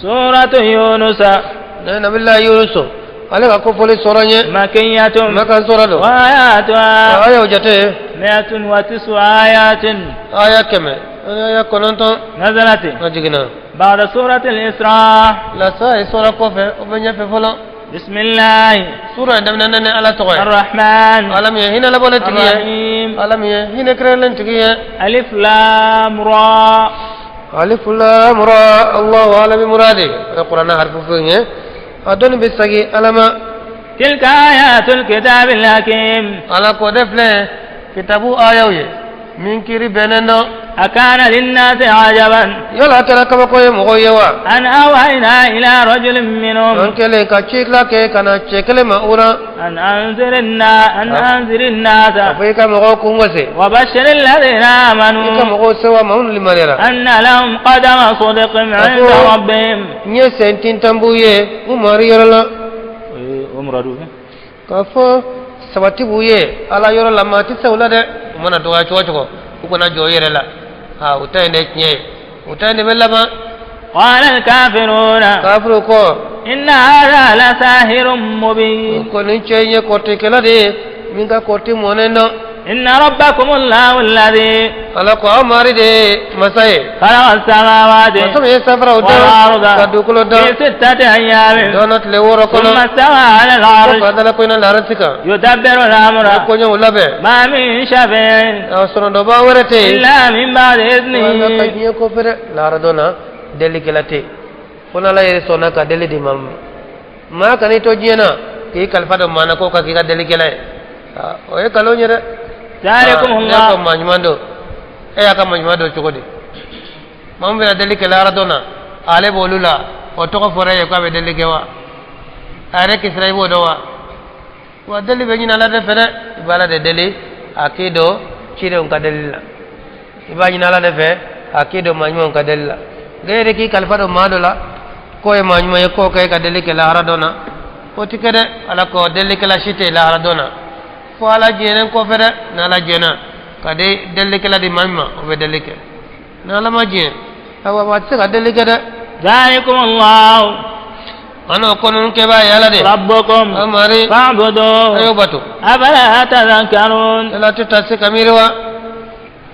سورة يونس. Ne Nabila Yunusu ale ka kofɔli sɔrɔ n ye. مكية. Makan sura don. وآياتها Ayaw jate. 109 آيات. Aya 109. نزلت A jiginna. بعد سورة الإسراء. Lasa ye sura kɔfɛ, o bɛ ɲɛfɛ fɔlɔ. بسم الله Sura in daminɛ ni Ala tɔgɔ ye. الرحمن Ala min ye hinɛ labɔlen tigi ye. الرحيم. Ala min ye hinɛ kɛrɛnkɛrɛnlen tigi ye. ألف لام را. Alif lam ra, Allahu a'lam bi muradi. O ye Kuranɛ harifu fɛn ye. A dɔnni bɛ segin Ala ma. تلك آيات الكتاب الحكيم. Ala ko de filɛ kitabu ayaw ye min kiri bɛnnen don. أكان للناس عجبا Yala a kɛra kabako ye mɔgɔw ye wa? أن أوحينا إلى رجل An منهم kɛlen ka cila kɛ ka na cɛ kelen ma o la. أن أنذر الناس أن أنذر A الناس fɔ i ka mɔgɔw kun wase. وبشر الذين I ka آمنوا mɔgɔw sewa maa minnu limaniyara. أن لهم قدم صدق عند أقول- ربهم. N ye sen tintan b'u ye u mari yɔrɔ la. K'a fɔ sabati b'u ye Ala yɔrɔ la, maa tɛ se u la dɛ. U mana dɔgɔya cogo o cogo, u kana jɔ u yɛrɛ la. Ha, u ta in de ye tiɲɛ ye, u ta in de bɛ laban. قال الكافرون Kafiriw ko إن هذا لساحر مبين. ko nin cɛ in ye kɔrɔtɛkɛla de ye min ka kɔrɔtɛ mɔnen dɔn. إن ربكم الله الذي Ala ko aw mari de ye masa ye. خلق السماوات Masa min ye sanfaraw dan والأرض ka dugukolo في dan 6 أيام dɔnna tile 6 ثم kɔnɔ. استوى على Ko العرش. ka dala ko ina laranti kan. يدبر الأمر. A ko ɲɛw labɛn. ما من شفيع A sɔrɔdɔba wɛrɛ tɛ yen. إلا من بعد Ala ka إذنه. diɲɛ kɔfɛ dɛ, lahara dɔn na delikɛla tɛ yen fo n'Ala yɛrɛ sɔnna ka deli di maa ma. Maa kan'i to diɲɛ na k'i kalifa dɔ maa na ko ka k'i ka delikɛla ye. Aa, o ye nkalon ye dɛ. ذلكم Aa, ne y'a fɔ الله. maa ɲuman don, e y'a ka maa ɲuman don cogo di? Maa min bɛna deli kɛ lahara dɔn na, ale b'olu la, o tɔgɔ fɔra e ye k'a bɛ deli kɛ wa? A yɛrɛ kisira, i b'o dɔn wa? Wa deli bɛ ɲini Ala de fɛ dɛ. I b'Ala de deli a k'i don cidenw ka deli la. I b'a ɲini Ala de fɛ a k'i don maa ɲumanw ka deli la. Nka e yɛrɛ k'i kalifa don maa dɔ la k'o ye maa ɲuman ye, k'o kɛ e ka deli kɛ lahara dɔn na, o ti kɛ dɛ. Ala ko delikɛla si tɛ yen lahara dɔn na fo Ala jɛnnen kɔfɛ dɛ. N'Ala jɛnna ka de delikɛla di maa min ma, o bɛ deli kɛ. N'Ala ma jɛn, awa, maa tɛ se ka deli kɛ dɛ. ذلكم الله An n'o ko ninnu kɛbaa ye Ala de. ربكم Aw mari a y'o فاعبدوه. bato. أفلا تذكرون؟ Yala tɛ taa se ka miiri wa?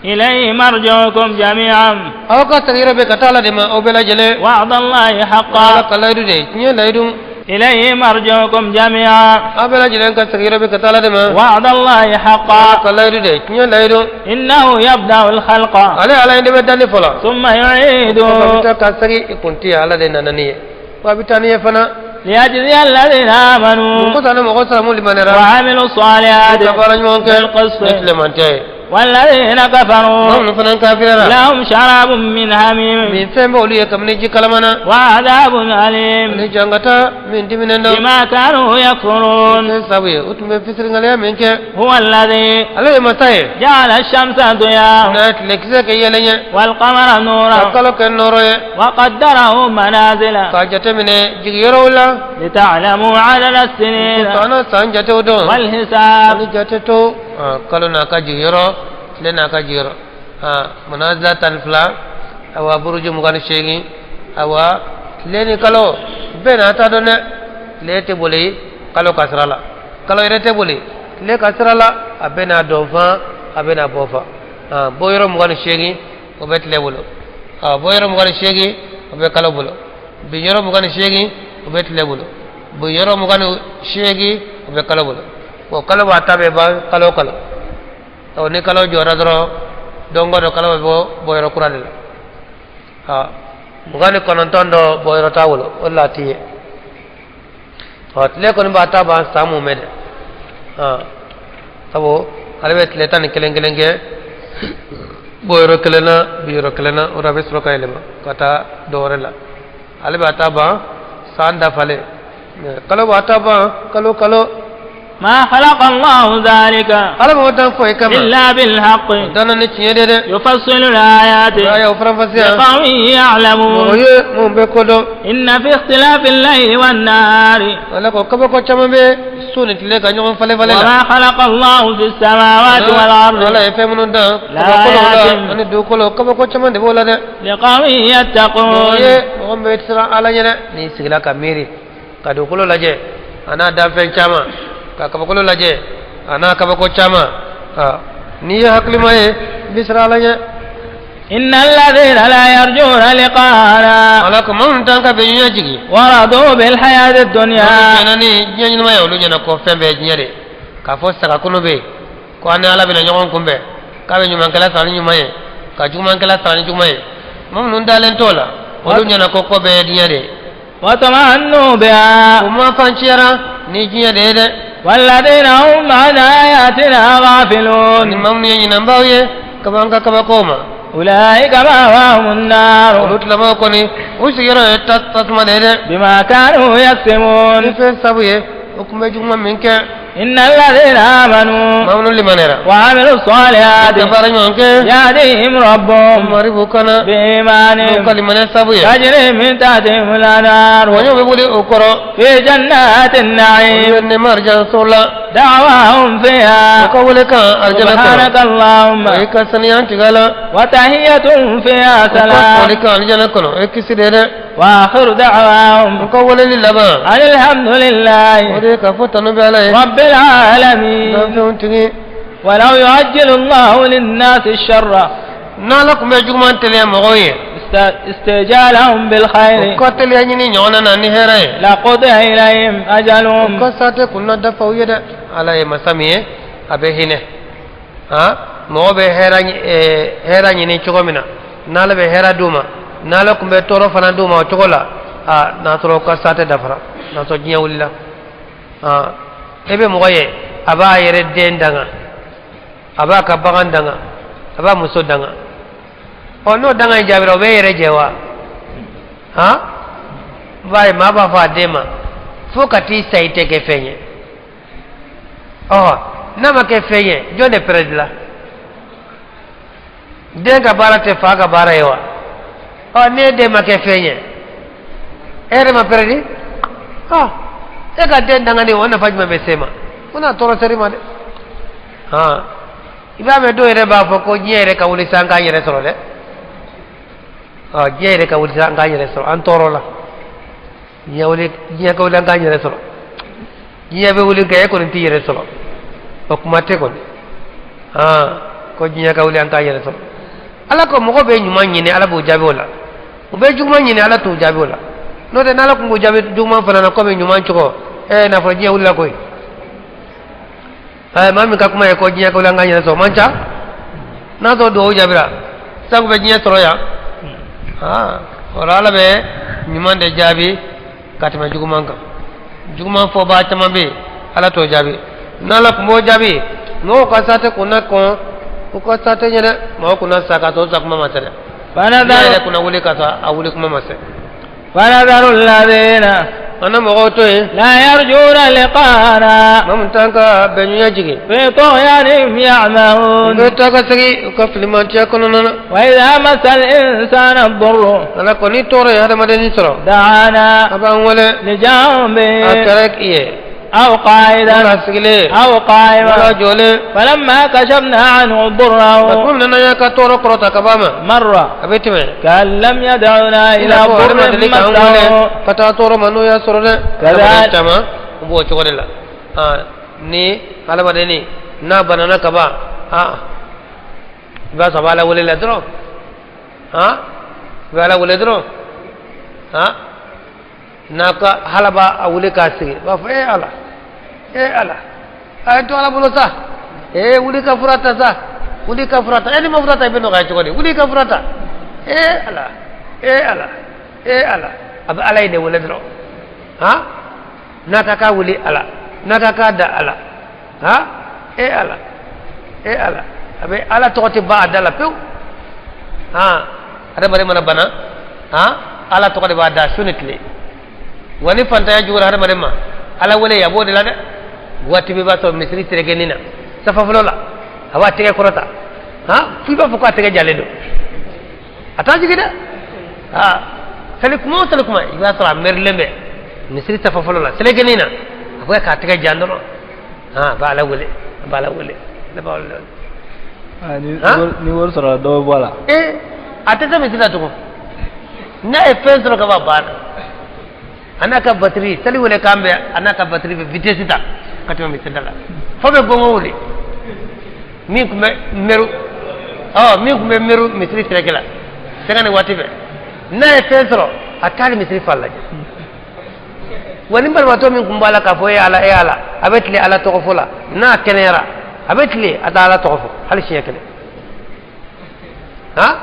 إليه مرجعكم جميعا. Aw ka segin yɔrɔ bɛ ka taa Ala de ma, aw bɛɛ lajɛlen. وعد الله Ala حقا. ka layidu de tiɲɛ layidu. إليه مرجعكم جميعا. Aw bɛɛ lajɛlen ka segin yɔrɔ bɛ ka taa Ala de ma. وعد الله Ala حقا. ka layidu de tiɲɛ layidu. إنه يبدأ الخلق Ale Ala in de bɛ dali fɔlɔ. ثم A bɛ يعيده taa ka segin, i kun tɛ Ala de nana ni ye wa a bɛ taa ni ye fana. ليجزي الذين آمنوا Ko ni mɔgɔ sara mun limaniyara وعملوا الصالحات ka baara ɲuman kɛ بالقسط. ni tilemantiya ye. والذين Maa كفروا minnu fana kafirara, لهم شراب من حميم min fɛn bɛ olu ye kabini ji kalaman na وعذاب أليم ani jangata min diminen don بما كانوا يكفرون. fɛn sabu ye u tun bɛ fisiriŋaliya min kɛ. هو الذي Ale ye masa ye جعل الشمس ضياء n'a ye tilekisɛ kɛ yɛlɛn ye والقمر ka نورا kalo kɛ nɔrɔ ye وقدره منازل k'a jateminɛ jigiyɔrɔw la لتعلموا عدد السنين k'an san jatew dɔn والحساب. ani jate to. Ah, kalo n'a ka jigiyɔrɔ, tile n'a ka jigiyɔrɔ. Ah, manazila 12, awa, buruju 28. Awa, tile ni kalo bɛɛ n'a ta dɔn dɛ. Tile tɛ boli kalo ka sira la, kalo yɛrɛ tɛ boli tile ka sira la. A bɛɛ n'a dɔn fan, a bɛɛ n'a bɔ fan. Ah, bɔ yɔrɔ 28, o bɛ tile bolo. Ah, bɔ yɔrɔ 28, o bɛ kalo bolo. Bi yɔrɔ 28, o bɛ tile bolo. Bi yɔrɔ 28, o bɛ kalo bolo. O kalo b'a ta bɛɛ ban kalo o kalo. Ɔ, ni kalo jɔra dɔrɔn, don o don kalo bɛ bɔ bɔyɔrɔ kura de la. Ha, 29 dɔ bɔyɔrɔ t'a bolo, o de la a ti ye. Ɔ, tile kɔni b'a ta ban san mun mɛn dɛ. Ha, sabu ale bɛ tile 11 kelen kɛ bɔyɔrɔ kelen na, bi yɔrɔ kelen na, o de a bɛ sɔrɔ ka yɛlɛma ka taa dɔ wɛrɛ la. Ale b'a ta ban san dafalen. Kalo b'a ta ban kalo kalo. ما خلق الله ذلك Ala m'o dan foyi kama إلا بالحق. O danna ni tiɲɛ de dɛ. يفصل الآيات A y'o faranfasiya لقوم mɔgɔ يعلمون. ye mun bɛ ko dɔn. إن في اختلاف الليل والنهار Ala ko kabako caman bɛ su ni tile ka ɲɔgɔn falen falen la. وما خلق الله في السماوات Ala والأرض ye fɛn minnu dan La kabakolow la ayatin. ani dugukolo, kabako caman de b'o la dɛ. لقوم Mɔgɔ يتقون. ye mɔgɔ min bɛ siran Ala ɲɛ dɛ, n'i sigila ka miiri ka dugukolo lajɛ a n'a danfɛn caman, ka kabakolo lajɛ a n'a kabako caman, n'i ye hakilima ye, i bɛ siran Ala ɲɛ. إن الذين لا يرجون لقاءنا Ala ko maa minnu t'an ka bɛnɲɔgɔnya jigi ورضوا بالحياة الدنيا olu ni diɲɛ ɲɛnama ye, olu ɲɛna ko fɛn bɛɛ ye diɲɛ de, k'a fɔ sagakolo bɛ yen, ko an ni Ala bɛna ɲɔgɔn kunbɛn, k'a bɛ ɲumankɛla sara ni ɲuman ye, ka jugumankɛla sara ni juguman ye. Maa minnu dalen t'o la, olu ɲɛna ko ko bɛɛ ye diɲɛ de ye. وطمأنوا بها O ma fanciyara ni diɲɛ de ye dɛ. والذين هم عن آياتنا Ni غافلون maa minnu ye ɲinanbaw ye ka bɔ an ka kabakow ma, أولئك مأواهم olu النار tilamaw kɔni, u sigiyɔrɔ ye tasuma de ye dɛ. بما كانوا Ni يكسبون. fɛn sabu ye o tun bɛ juguman min kɛ. إن الذين آمنوا Maa minnu limaniyara وعملوا الصالحات ka baara ɲuman kɛ, يهديهم ربهم mari b'u kana n'u بإيمانهم ka limaniya sabu ye, تجري من تحتهم الأنهار wɔɲɔ bɛ wuli o kɔrɔ في جنات olu النعيم. bɛ nɛɛma arijanso la. دعواهم U فيها ka wele kan arijana سبحانك kɔnɔ اللهم o ye ka saniya tigɛ la. وتحيتهم فيها U ka سلام. foli kan arijana kɔnɔ o ye kisi de ye dɛ. وآخر U دعواهم ka weleli laban أن الحمد o لله de ye k'a fɔ tanu bɛ Ala ye رب العالمين. danfɛnw tigi. ولو يعجل الله للناس الشر N'Ala tun bɛ juguman teliya mɔgɔw ye استعجالهم u بالخير ka teliya ɲini ɲɔgɔn na ni hɛrɛ ye, لقضي إليهم u أجلهم. ka saate kun na dafa u ye dɛ. Ala ye masa min ye, a bɛ hinɛ han mɔgɔ bɛ hɛrɛ hɛrɛ ɲini cogo min na, n'Ala bɛ hɛrɛ d'u ma, n'Ala tun bɛ tɔɔrɔ fana d'u ma o cogo la, a n'a sɔrɔ u ka saate dafara, n'a sɔrɔ diɲɛ wulila. Han e bɛ mɔgɔ ye, a b'a yɛrɛ den danga, a b'a ka bagan danga, a b'a muso danga. Ɔ n'o danga in jaabira, o bɛ e yɛrɛ jɛ wa? Han b'a ye maa b'a fɔ a den ma fo ka t'i sa i tɛ kɛ fɛn ye. Ɔ n'a ma kɛ fɛn ye, jɔn de pɛrɛdi la? Den ka baara tɛ fa ka baara ye wa? Ɔ n'e den ma kɛ fɛn ye, e yɛrɛ ma pɛrɛdi. Ɔ e ka den dangani, o nafa jumɛn bɛ se ma? O n'a tɔɔrɔ ser'i ma dɛ. Han i b'a mɛn dɔw yɛrɛ b'a fɔ ko diɲɛ yɛrɛ ka wuli sa an k'an yɛrɛ sɔrɔ dɛ. Ɔ diɲɛ yɛrɛ ka wuli sa an k'an yɛrɛ sɔrɔ, an tɔɔrɔ la. Diɲɛ wuli, diɲɛ ka wuli an k'an yɛrɛ sɔrɔ. Diɲɛ bɛ wuli kɛ, e kɔni t'i yɛrɛ sɔrɔ, o kuma tɛ kɔni. Han ko diɲɛ ka wuli an k'an yɛrɛ sɔrɔ. Ala ko mɔgɔ bɛ ɲuman ɲini, Ala b'o jaabi o la. U bɛ juguman ɲini, Ala t'o jaabi o la. N'o tɛ, n'Ala tun b'o jaabi juguman fana na komi ɲuman cogo, n'a fɔra diɲɛ wulila koyi. Maa min ka kuma ye ko diɲɛ ka wuli an k'an yɛrɛ sɔrɔ, o man ca. N'a sɔrɔ duwawu jaabira sanku bɛ diɲɛ sɔrɔ yan. Aa o la, Ala bɛ ɲuman de jaabi ka tɛmɛ juguman kan. Juguman fɔbaa caman bɛ yen, Ala t'o jaabi. N'Ala tun b'o jaabi, mɔgɔw ka saate kun na kɔn u ka saate ɲɛ dɛ. Mɔgɔw kun na sa ka sɔrɔ sa kuma ma se dɛ. Diɲɛ yɛrɛ فنذر kunna wuli ka sɔrɔ a wuli kuma ma se. فنذر الذين An na mɔgɔw to yen لا يرجون لقاءنا maa min t'an ka bɛnɲɔgɔnya jigin في طغيانهم u يعمهون. bɛ taa ka segin u ka filimantiya kɔnɔna na. وإذا مس الإنسان الضر Ala ko ni tɔɔrɔ ye hadamadennin sɔrɔ, دعانا a b'an wele a لجنبه kɛra i ye أو قاعدا wala sigilen أو wala قائما jɔlen. فلما كشفنا عنه A ضره ko nana y'a ka tɔɔrɔ kɔrɔta ka b'a ma, مر a bɛ tɛmɛ كأن لم يدعنا i إلى n'a fɔ ضر hadamaden k'an wele مسه. ka taa tɔɔrɔ ma n'o y'a sɔrɔ dɛ. Kaza- Hadamaden caman u b'o cogo de la. Ni hadamadenni n'a banana ka ban, i b'a sɔrɔ a b'Ala wele la dɔrɔn. I bɛ Ala wele dɔrɔn. N'a ka hala b'a a wuli k'a sigi, a b'a fɔ e Ala, e Ala, a ye to Ala bolo sa. Ee wuli ka fura ta sa, wuli ka fura ta. E ni ma fura ta, i bɛ nɔgɔya cogo di? Wuli ka fura ta. E Ala, e Ala, e Ala. A bɛ Ala ye de wele dɔrɔn. N'a ka k'a wuli Ala, n'a ka k'a da Ala. E Ala, e Ala. A bɛ Ala tɔgɔ tɛ ban a da la pewu. Hadamaden mana bana, Ala tɔgɔ de b'a da su ni tile. Wa ni fantanya jugura hadamaden ma, Ala wele a b'o de la dɛ. Waati bɛɛ b'a sɔrɔ misiri selekeni na safa fɔlɔ la, a b'a tɛgɛ kɔrɔta, han, f'i b'a fɔ k'a tɛgɛ jalen don, a t'a jigin dɛ. Aa, sali kuma o sali kuma, i b'a sɔrɔ a mɛrilen bɛ misiri safa fɔlɔ la selekeni na, a bɛ k'a tɛgɛ jan dɔrɔn, han, a b'Ala wele, a b'Ala wele, ne b'Ala wele. Ni wari sɔrɔla, dɔ bɛ bɔ a la. Ee, a tɛ se misiri la tugun. N'a ye fɛn sɔrɔ ka ban, banna. A n'a ka batiri sali wele kan bɛ, a n'a ka batiri bɛ vitesse ta ka tɛmɛ misiri da la, fo bɛ gɔngɔn wuli. Min tun bɛ mɛru, ɔ, min tun bɛ mɛru misiri sirake la sanga ni waati bɛɛ, n'a ye fɛn sɔrɔ, a t'ale misiri fa lajɛ. Wa ni banabaatɔ min tun b'a la k'a fɔ e Ala, e Ala, a bɛ tile Ala tɔgɔ fɔ la, n'a kɛnɛyara, a bɛ tile a t'a Ala tɔgɔ fɔ hali siɲɛ kelen. Han,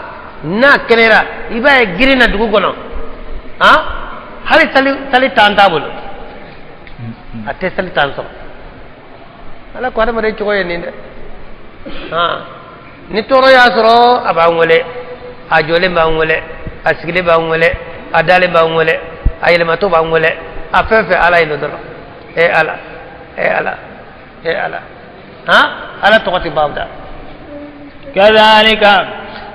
n'a kɛnɛyara, i b'a ye girin na dugu kɔnɔ, han, hali sali sali tan t'a bolo, a tɛ sali tan sɔrɔ. Ala ko adamaden cogo ye nin dɛ. Han, ni tɔɔrɔ y'a sɔrɔ, a b'an wele, a jɔlen b'an wele, a sigilen b'an wele, a dalen b'an wele, a yɛlɛmatɔ b'an wele, a fɛn fɛn Ala ye nɔ dɔrɔn, e Ala, e Ala, e Ala. Han, Ala tɔgɔ tɛ ban da. كذلك.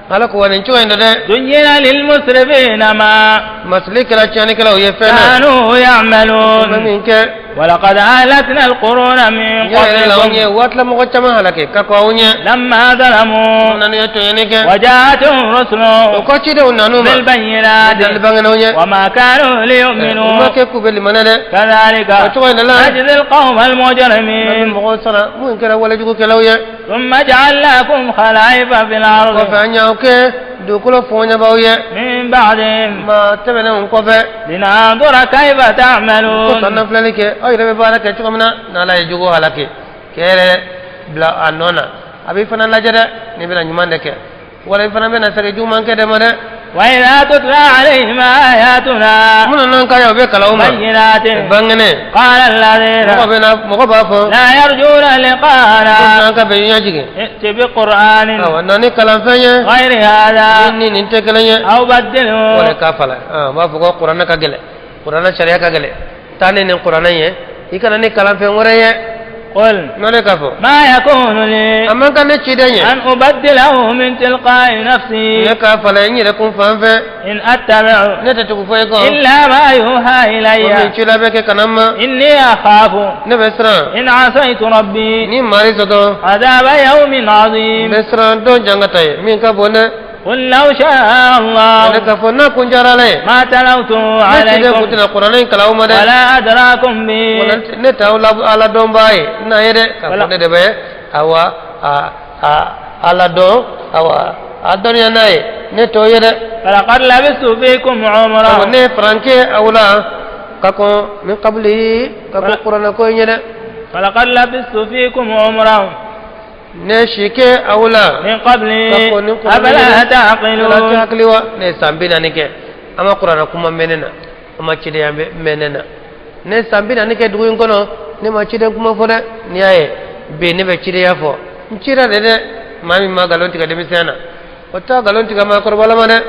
Ala ko wa nin cogo in dɛ. زين للمسرفين ما Masili kɛra tiɲɛnikɛlaw ye fɛn na كانوا u bɛ يعملون. min kɛ. ولقد أهلكنا القرون من N yɛrɛ la aw ɲɛ قبلكم waati la mɔgɔ caman halake ka kɔn aw ɲɛ. لما ظلموا Minnu ye tɔɲɔni kɛ, وجاءتهم o رسلهم kɔ cidenw nan'u ma بالبينات dalili bangenenw ye, وما كانوا u ma ليؤمنوا. kɛ k'u bɛ limaniya dɛ. كذلك O cogo in de la نجزي القوم an bɛ المجرمين. mɔgɔw sara mun kɛra walejugukɛlaw ye. ثم جعلناكم خلائف في Kɔfɛ الأرض an y'aw kɛ dugukolo fɔɲɛbaaw ye من بعدهم maa tɛmɛnenw kɔfɛ لننظر كيف ko تعملون. sanna filɛli kɛ aw yɛrɛ bɛ baara kɛ cogo min na. N'Ala ye jugu halake k'e yɛrɛ bila a nɔ na, a b'i fana lajɛ dɛ, n'i bɛna ɲuman de kɛ wala i fana bɛna segin juguman kɛ de ma dɛ. وإذا تتلى عليهم آياتنا Minnu n'an ka ye o bɛ kalan u ma بينات bangene, قال الذين mɔgɔ bɛ na, mɔgɔ b'a fɔ لا يرجون ko لقاءنا n'an ka bɛn ɲɛjigin, ائت بقرآن awa, na ni kalanfɛn ye غير هذا ni nin tɛ kelen ye أو بدله. wala k'a fala. U b'a fɔ ko kuranɛ ka gɛlɛn, kuranɛ sariya ka gɛlɛn, taa ni nin kuranɛ ye, i kana ni kalanfɛn wɛrɛ ye. قل N'o k'a fɔ ما يكون لي a man kan ne ciden ye أن أبدله من تلقاء نفسي ne k'a fala n yɛrɛ kun fan fɛ. إن أتبع Ne tɛ tugu foyi kɔ إلا ما يوحى ko min إلي cila bɛ kɛ kana n ma. إني أخاف Ne bɛ siran إن عصيت ربي ni mari sɔtɔ عذاب يوم n عظيم. bɛ siran don jangata ye min ka bon dɛ. قل لو شاء الله Ne k'a fɔ n'a kun diyara Ala ye, ما تلوته ne ciden kun عليكم tɛna kuranɛ in kalan aw ma dɛ. ولا أدراكم به. Wala ne t'aw la Ala dɔnbaa ye n n'a ye dɛ k'a fɔ Wala. ne de bɛ awa a Ala dɔn, awa, a dɔnniya n'a ye, ne t'o ye dɛ. فلقد لبثت فيكم عمرا Awa, ne ye faranke aw la ka kɔn min qabili ka kɔn Wala. kuranɛ ko in ye dɛ. فلقد لبثت فيكم عمرا Ne si kɛ aw la من قبلي ka kɔn ni kuranɛ أفلا ye dɛ. Ala tɛ تعقلون. hakili wa? Ne ye san 40 kɛ, an ma kuranɛ kuma mɛn ne na, an ma cidenya mɛn ne na. Ne ye san 40 kɛ dugu in kɔnɔ, ne ma ciden kuma fɔ dɛ. N'i y'a ye bi ne bɛ cidenya fɔ, n cira de dɛ. Maa min ma nkalon tigɛ denmisɛnya na, o t'a nkalon tigɛ maakɔrɔba la ma dɛ.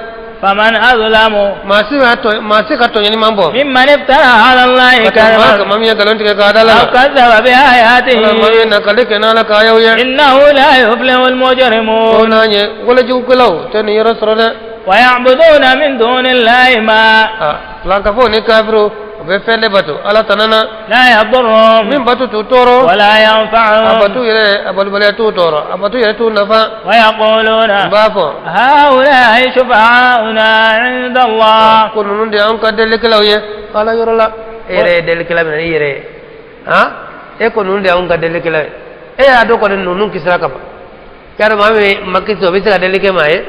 فمن أظلم Maa si b'a tɔ maa si ka tɔɲɔni man bɔ ممن افترى على الله ka tɛmɛ maa كذبا kan, maa min ye nkalon tigɛ k'a da la أو كذب بآياته wala maa min ye nakali kɛ n'Ala k'a y'aw ye. إنه لا يفلح O المجرمون. n'a ye walejugukɛlaw tɛ nin yɔrɔ sɔrɔ dɛ. ويعبدون من دون الله ما A filankafo ni kafiru, u bɛ fɛn de bato Ala tana na لا يضرهم min bato t'u tɔɔrɔ, ولا a ينفعهم. bato yɛrɛ, a balibaliya t'u tɔɔrɔ, a bato yɛrɛ t'u nafa. ويقولون N b'a fɔ هؤلاء شفعاؤنا عند الله. ko ninnu de y'anw ka delikɛlaw ye Ala yɔrɔ la. E yɛrɛ ye delikɛla min na i yɛrɛ ye, han, e ko ninnu de y'anw ka delikɛlaw ye, e y'a dɔn kɔni ninnu kisira ka ban. Y'a dɔn maa min ma kisi, o bɛ se ka deli kɛ maa ye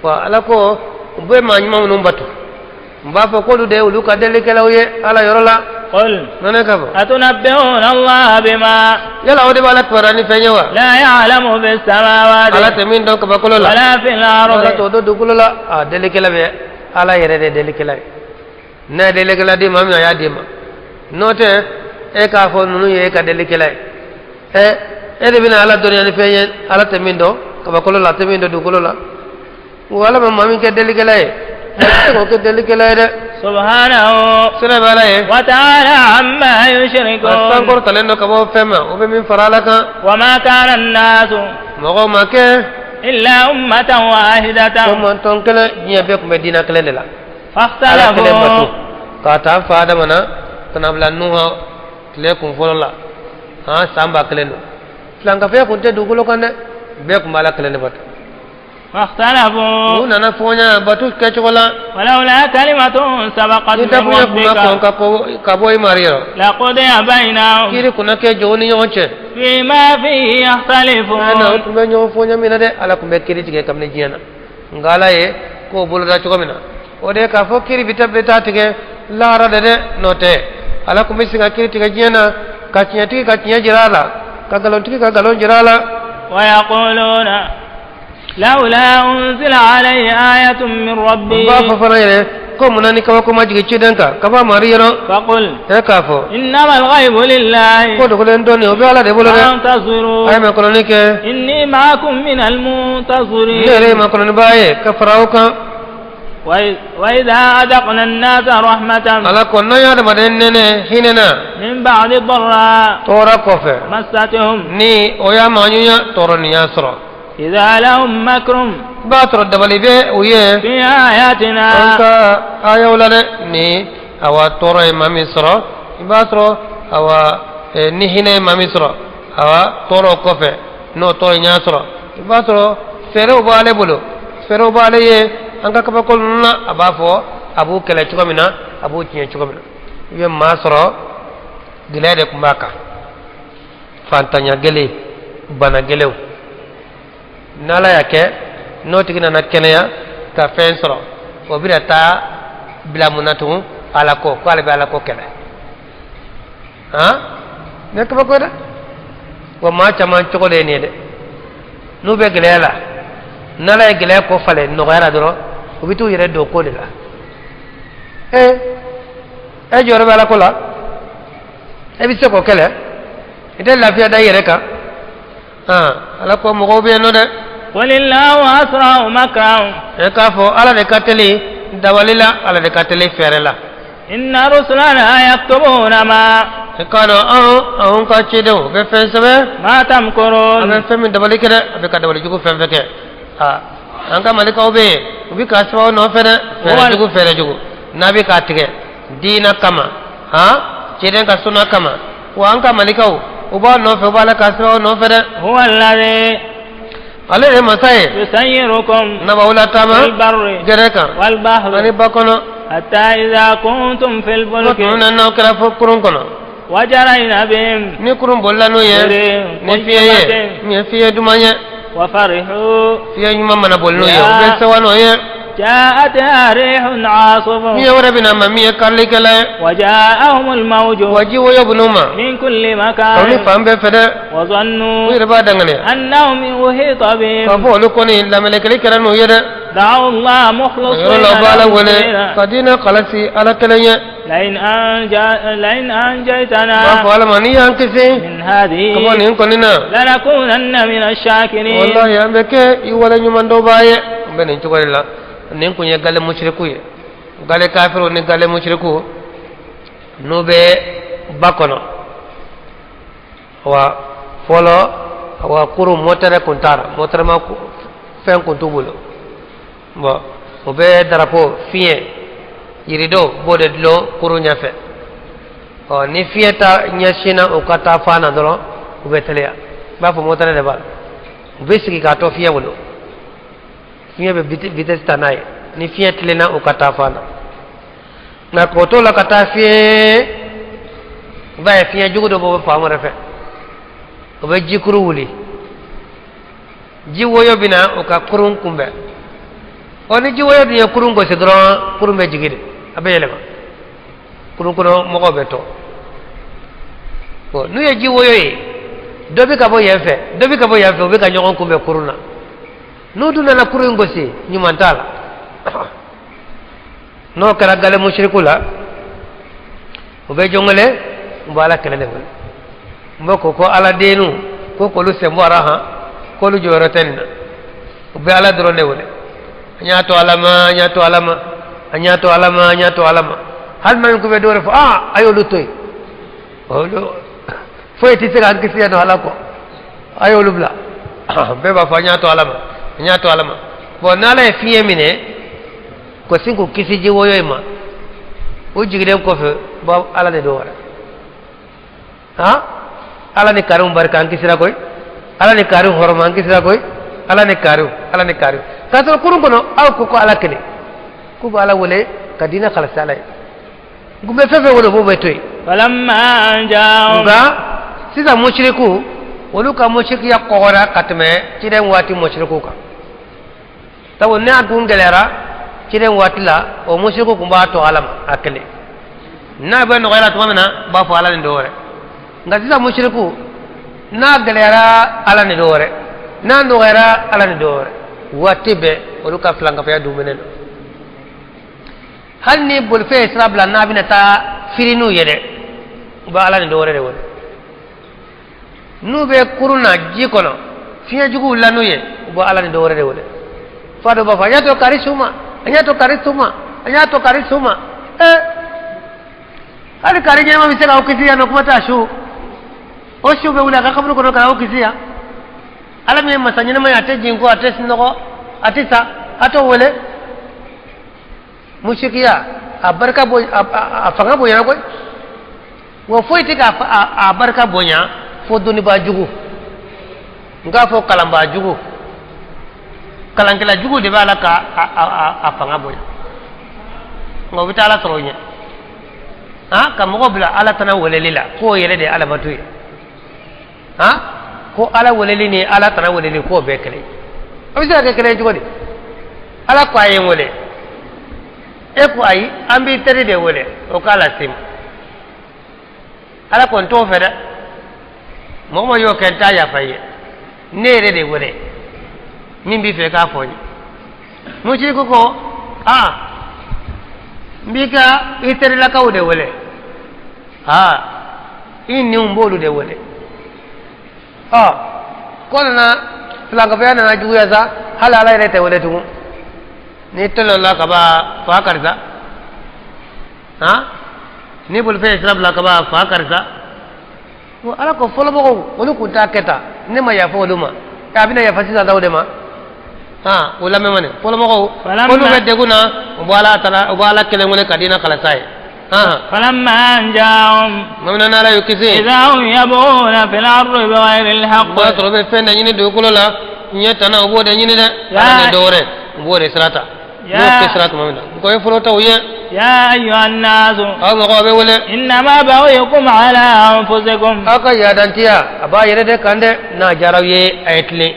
wa? Ala ko u bɛ maa ɲuman minnu bato, n b'a fɔ k'olu de ye olu ka delikɛlaw ye Ala yɔrɔ la. قل Nɔnɛ ka fɔ أتنبئون الله بما yala o de b'Ala kibaruya ni fɛn ye wa لا يعلم في السماوات Ala tɛ min dɔn kabakolo la ولا في Ala الأرض t'o dɔn dugukolo la? A delikɛla bɛ Ala yɛrɛ de ye delikɛla ye. N'a ye delikɛla di maa min ma, a y'a di ma. N'o tɛ, e k'a fɔ ninnu ye e ka delikɛla ye, ɛ, e de bɛna Ala dɔnniya ni fɛn ye Ala tɛ min dɔn kabakolo la, a tɛ min dɔn dugukolo la. Wa Ala ma maa min kɛ delikɛla ye, e tɛ se k'o kɛ delikɛla ye dɛ. Subhanahu. Sira bɛ Ala ye. Wa ta'ala amma A yushrikun. sankɔrɔtalen don ka bɔ fɛn ma o bɛ min fara Ala kan. Wa ma kana an-nasu. Mɔgɔw ma kɛ. Illa ummatan wahidatan. Ko mantɔn kelen diɲɛ bɛɛ tun bɛ diinɛ kelen de la. Ala kelen bato. K'a ta fa Adama na ka na bila Nuha tile kun fɔlɔ la han san 1000 don. Filankafoya tun tɛ dugukolo kan dɛ bɛɛ tun bɛ Ala kelen de bato. U nana fɔɲa bato kɛcogo la. Walawla kalimatun sabaqat min rabbika. Ni dakuruɲɛ kun ma kɔn ka bɔ i mari yɔrɔ. Laqudiya bainahum. Kiri kun na kɛ jɔnw ni ɲɔgɔn cɛ. Fima fihi yakhtalifun. Na u tun bɛ ɲɔgɔn fɔɲa min na dɛ Ala tun bɛ kiri tigɛ kabini diɲɛ na nka Ala ye kow boloda cogo min na o de ye k'a fɔ kiri bɛ taa tigɛ lahara de dɛ n'o tɛ Ala tun bɛ sin ka kiri tigɛ diɲɛ na ka tiɲɛtigi ka tiɲɛ jira a la ka nkalontigɛ ka nkalon jira a la. Wa yaquluna lawla unzila alayhi ayatun min rabbi. U b'a fɔ fana yɛrɛ ko mun na ni kabako ma jigin ciden kan ka bɔ a mari yɔrɔ. Faqul. E k'a fɔ. Innamal ghaybu lillahi. Ko dogolen dɔnni o bɛ Ala de bolo dɛ. Fantaziru. A ye makɔnɔni kɛ. Inni ma'akum minal muntazirin. Ne yɛrɛ ye makɔnɔnibaa ye ka fara aw kan. Wa idha adaqna an-nasa rahmatan. Ala ko n'an ye adamaden nɛnɛ hinɛ na. Min ba'di darra. Tɔɔrɔ kɔfɛ. Massatuhum. Ni o y'a maɲunya tɔɔrɔ nin y'a sɔrɔ. Idha lahum makrun. I b'a sɔrɔ dabali bɛ u ye. Fi ayatina. An ka ayaw la dɛ ni awa tɔɔrɔ ye maa min sɔrɔ i b'a sɔrɔ awa ni hinɛ ye maa min sɔrɔ awa tɔɔrɔ kɔfɛ n'o tɔɔrɔ in y'a sɔrɔ i b'a sɔrɔ fɛɛrɛw b'ale bolo fɛɛrɛw b'ale ye an ka kabako ninnu na a b'a fɔ a b'u kɛlɛ cogo min na a b'u tiɲɛ cogo min na i bɛ maa sɔrɔ gɛlɛya de tun b'a kan fantanya gɛlɛn bana gɛlɛnw n'ala y'a kɛ n'o tigi nana kɛnɛya ka fɛn sɔrɔ o bɛna taa bila mun na tugun ala ko k'ale bɛ ala ko kɛlɛ han nin ye kabako ye dɛ wa maa caman cogo de ye nin ye dɛ n'u bɛ gɛlɛya la n'ala ye gɛlɛya ko falen nɔgɔya la dɔrɔn u bɛ t'u yɛrɛ don ko de la ee e jɔyɔrɔ bɛ ala ko la e bɛ se k'o kɛlɛ i tɛ lafiya da i yɛrɛ kan ala ko mɔgɔw bɛ yen nɔ dɛ. Qulillahu asra'u makran. E k'a fɔ ala de ka teli dabali la ala de ka teli fɛɛrɛ la. Inna rusulana yaktubuna ma. I k'a dɔn anw anw ka cidenw u bɛ fɛn sɛbɛn. Ma tamkurun. A bɛ fɛn min dabali kɛ dɛ a bɛ ka dabali jugu fɛn fɛn kɛ aa an ka malikaw bɛ yen u bɛ k'a sɛbɛn aw nɔfɛ dɛ fɛɛrɛ jugu fɛɛrɛ jugu n'a bɛ k'a tigɛ diina kama han ciden ka suna kama wa an ka malikaw u b'a nɔfɛ u b'a la k'a sɛbɛn aw nɔfɛ dɛ. Huwa alladhi. Ale de ye masa ye. Yusayyirukum. N'a b'aw lataama. Fil barri. Gɛrɛ kan. Wal bahri. Ani ba kɔnɔ. Hatta idha kuntum fil fulki. Fo tuma min na n'aw kɛra fo kurun kɔnɔ. Wa jarayna bihim. Ni kurun bolila n'u ye. Ni fiɲɛ ye min ye fiɲɛ duman ye. Wa farihu. Fiɲɛ ɲuman mana boli n'u ye u bɛ sewa n'o ye. Ja'atha rihun 'asif. Fiɲɛ wɛrɛ bɛ na ma min ye karilikɛla ye. Wa ja'ahumul mawju. Wa ji woyo bɛ n'u ma. Min kulli makan. Kabini fan bɛɛ fɛ dɛ. Wa zannu. U yɛrɛ b'a danganiya. Annahum uhita bihim. K'a fɔ olu kɔni lamelekeli kɛra n'u ye dɛ. Da'u Allah mukhlisina. Yɔrɔ la u b'Ala wele ka diinɛ kalasi Ala kelen ye. Lain anjaytana. U b'a fɔ Ala ma n'i y'an kisi. Min hadhihi. Ka bɔ nin kɔni na. Lanakunanna mina shakirin. Walahi an bɛ kɛ i wale ɲuman dɔnbaa ye. N bɛ nin cogo de la nin kun ye gale musiriku ye gale kafiriw ni gale musiriku n'u bɛ ba kɔnɔ wa fɔlɔ wa kurun mɔtɛrɛ kun t'a la mɔtɛrɛ ma fɛn kun t'u bolo bɔn u bɛ darapo fiɲɛ yirido b'o de dulon kurun ɲɛfɛ ɔ ni fiɲɛ ta ɲɛsinna u ka taa fan na dɔrɔn u bɛ teliya i b'a fɔ mɔtɛrɛ de b'a la u bɛ sigi k'a to fiɲɛ bolo fiɲɛ bɛ vitesse ta n'a ye ni fiɲɛ tilenna u ka taa fan na nka k'o t'o la ka taa fiɲɛ i b'a ye fiɲɛ jugu dɔ bɔ fan wɛrɛ fɛ o bɛ jikuru wuli ji woyo bɛ na u ka kurun kunbɛn ɔ ni ji woyo dun ye kurun gosi dɔrɔn kurun bɛ jigin de a bɛ yɛlɛma kurun kɔnɔ mɔgɔw bɛ to bon n'u ye ji woyo ye dɔ bɛ ka bɔ yan fɛ dɔ bɛ ka bɔ yan fɛ u bɛ ka ɲɔgɔn kunbɛn kurun na n'u dun nana kurun in gosi ɲuman t'a la n'o kɛra gale musiriku la u bɛ jɔn wele u bɛ ala kelen de wele u bɛ ko ko ala dennu ko k'olu sen bɔ a ra han k'olu jɔyɔrɔ tɛ nin na u bɛ ala dɔrɔn de wele an y'a to ala ma an y'a to ala ma An y'a to Ala ma, an y'a to Ala ma. Hali maa min ko bɛ dɔ wɛrɛ fɔ, aa, a y'olu to yen, olu foyi tɛ se k'an kisi yan nɔ Ala kɔ, a y'olu bila. Bɛɛ b'a fɔ an y'a to Ala ma, an y'a to Ala ma. Bon, n'Ala ye fiɲɛ minɛ ko sin k'u kisi ji woyo in ma, u jigilen kɔfɛ, ba Ala de dɔ wɛrɛ han. Ala ni kariw barika an kisira koyi, Ala ni kariw hɔrɔma an kisira koyi, Ala ni kariw, Ala ni kariw. K'a sɔrɔ kurun kɔnɔ aw ko ko Ala kelen, k'u bɛ Ala wele ka diinɛ kalasi Ala ye. U bɛ fɛn fɛn wele, u b'o bɛɛ to yen. Falamma anjahum. Nka sisan musiriku, olu ka musirikiya kɔgɔra ka tɛmɛ ciden waati musirikuw kan, sabu ne a tun gɛlɛyara ciden waati la, o musiriku tun b'a to Ala ma a kelen, n'a bɛ nɔgɔya la tuma min na, u b'a fɔ Ala ni dɔ wɛrɛ. Nka sisan musiriku, n'a gɛlɛyara Ala ni dɔ wɛrɛ, n'a nɔgɔyara Ala ni dɔ wɛrɛ, waati bɛɛ olu ka filankafoya duminen don. Hali ni bolifɛn ye sira bila n'a bɛna taa firi n'u ye dɛ, u bɛ Ala ni dɔ wɛrɛ de wele. N'u bɛ kurun na ji kɔnɔ, fiɲɛ juguw la n'u ye, u bɛ Ala ni dɔ wɛrɛ de wele. Fa dɔ b'a fɔ an y'a to kari su ma, an y'a to kari su ma, an y'a to kari su ma. Hali kari ɲɛnama bɛ se k'aw kisi yan nɔ, kuma t'a su. O su bɛ wuli a ka kaburu kɔnɔ k'aw kisi yan. Ala min ye masa ɲɛnama ye, a tɛ jigin ko, a tɛ sunɔgɔ, a tɛ sa, a t'o wele. Musirikiya a barika bo, a fanga bonyana koyi. Wa foyi tɛ k'a a barika bonya fo dɔnnibaa jugu, n k'a fɔ kalanbaa jugu, kalankɛla jugu de b'a la ka a fanga bonya. Nka o bɛ taa Ala sɔrɔ o ɲɛ, han, ka mɔgɔ bila Ala tana weleli la, k'o yɛrɛ de ye Alabato ye, han, ko Ala weleli ni Ala tana weleli k'o bɛɛ kelen. O bɛ se ka kɛ kelen ye cogo di? Ala ko a ye n wele, e ko ayi, an b'i teri de wele o k'a lase ma. Ala ko n t'o fɛ dɛ, mɔgɔ mɔgɔ y'o kɛ n t'a yafa i ye, ne yɛrɛ de wele, min b'i fɛ k'a fɔ n ye. Musiriku ko aa, n b'i ka i terilakaw de wele, aa, i niw n b'olu de wele. Ɔ, ko nana filankafoya nana juguya sa, hali Ala yɛrɛ tɛ wele tugun. N'i tɔlɔla ka ban, fa karisa, han, ni bolifɛn ye sira bila ka ban, fa karisa. Ko Ala ko fɔlɔmɔgɔw olu kun t'a kɛ tan, ne ma yafa olu ma, a bɛna yafa sisan taw de ma. Han, o lamɛn ma nin fɔlɔmɔgɔw, olu bɛ degun na, u bɛ Ala tala, u bɛ Ala kelen wele ka diinɛ kalasa ye. فلما أنجاهم Bamanan Ala y'u kisi, إذا هم يبغون في الأرض بغير الحق. O b'a sɔrɔ u bɛ fɛn de ɲini dugukolo la, ɲɛ tana, u b'o de ɲini dɛ, Ala ni dɔ wɛrɛ, u b'o de sira ta. N'o kɛ sira tuma min na, u ko ye fɔlɔ taw ye. يا أيها الناس Aw mɔgɔw bɛ wele, إنما بغيكم على أنفسكم. Aw ka yaadantiya a b'a yɛrɛ de kan dɛ. N'a diyara aw ye a ye tilen,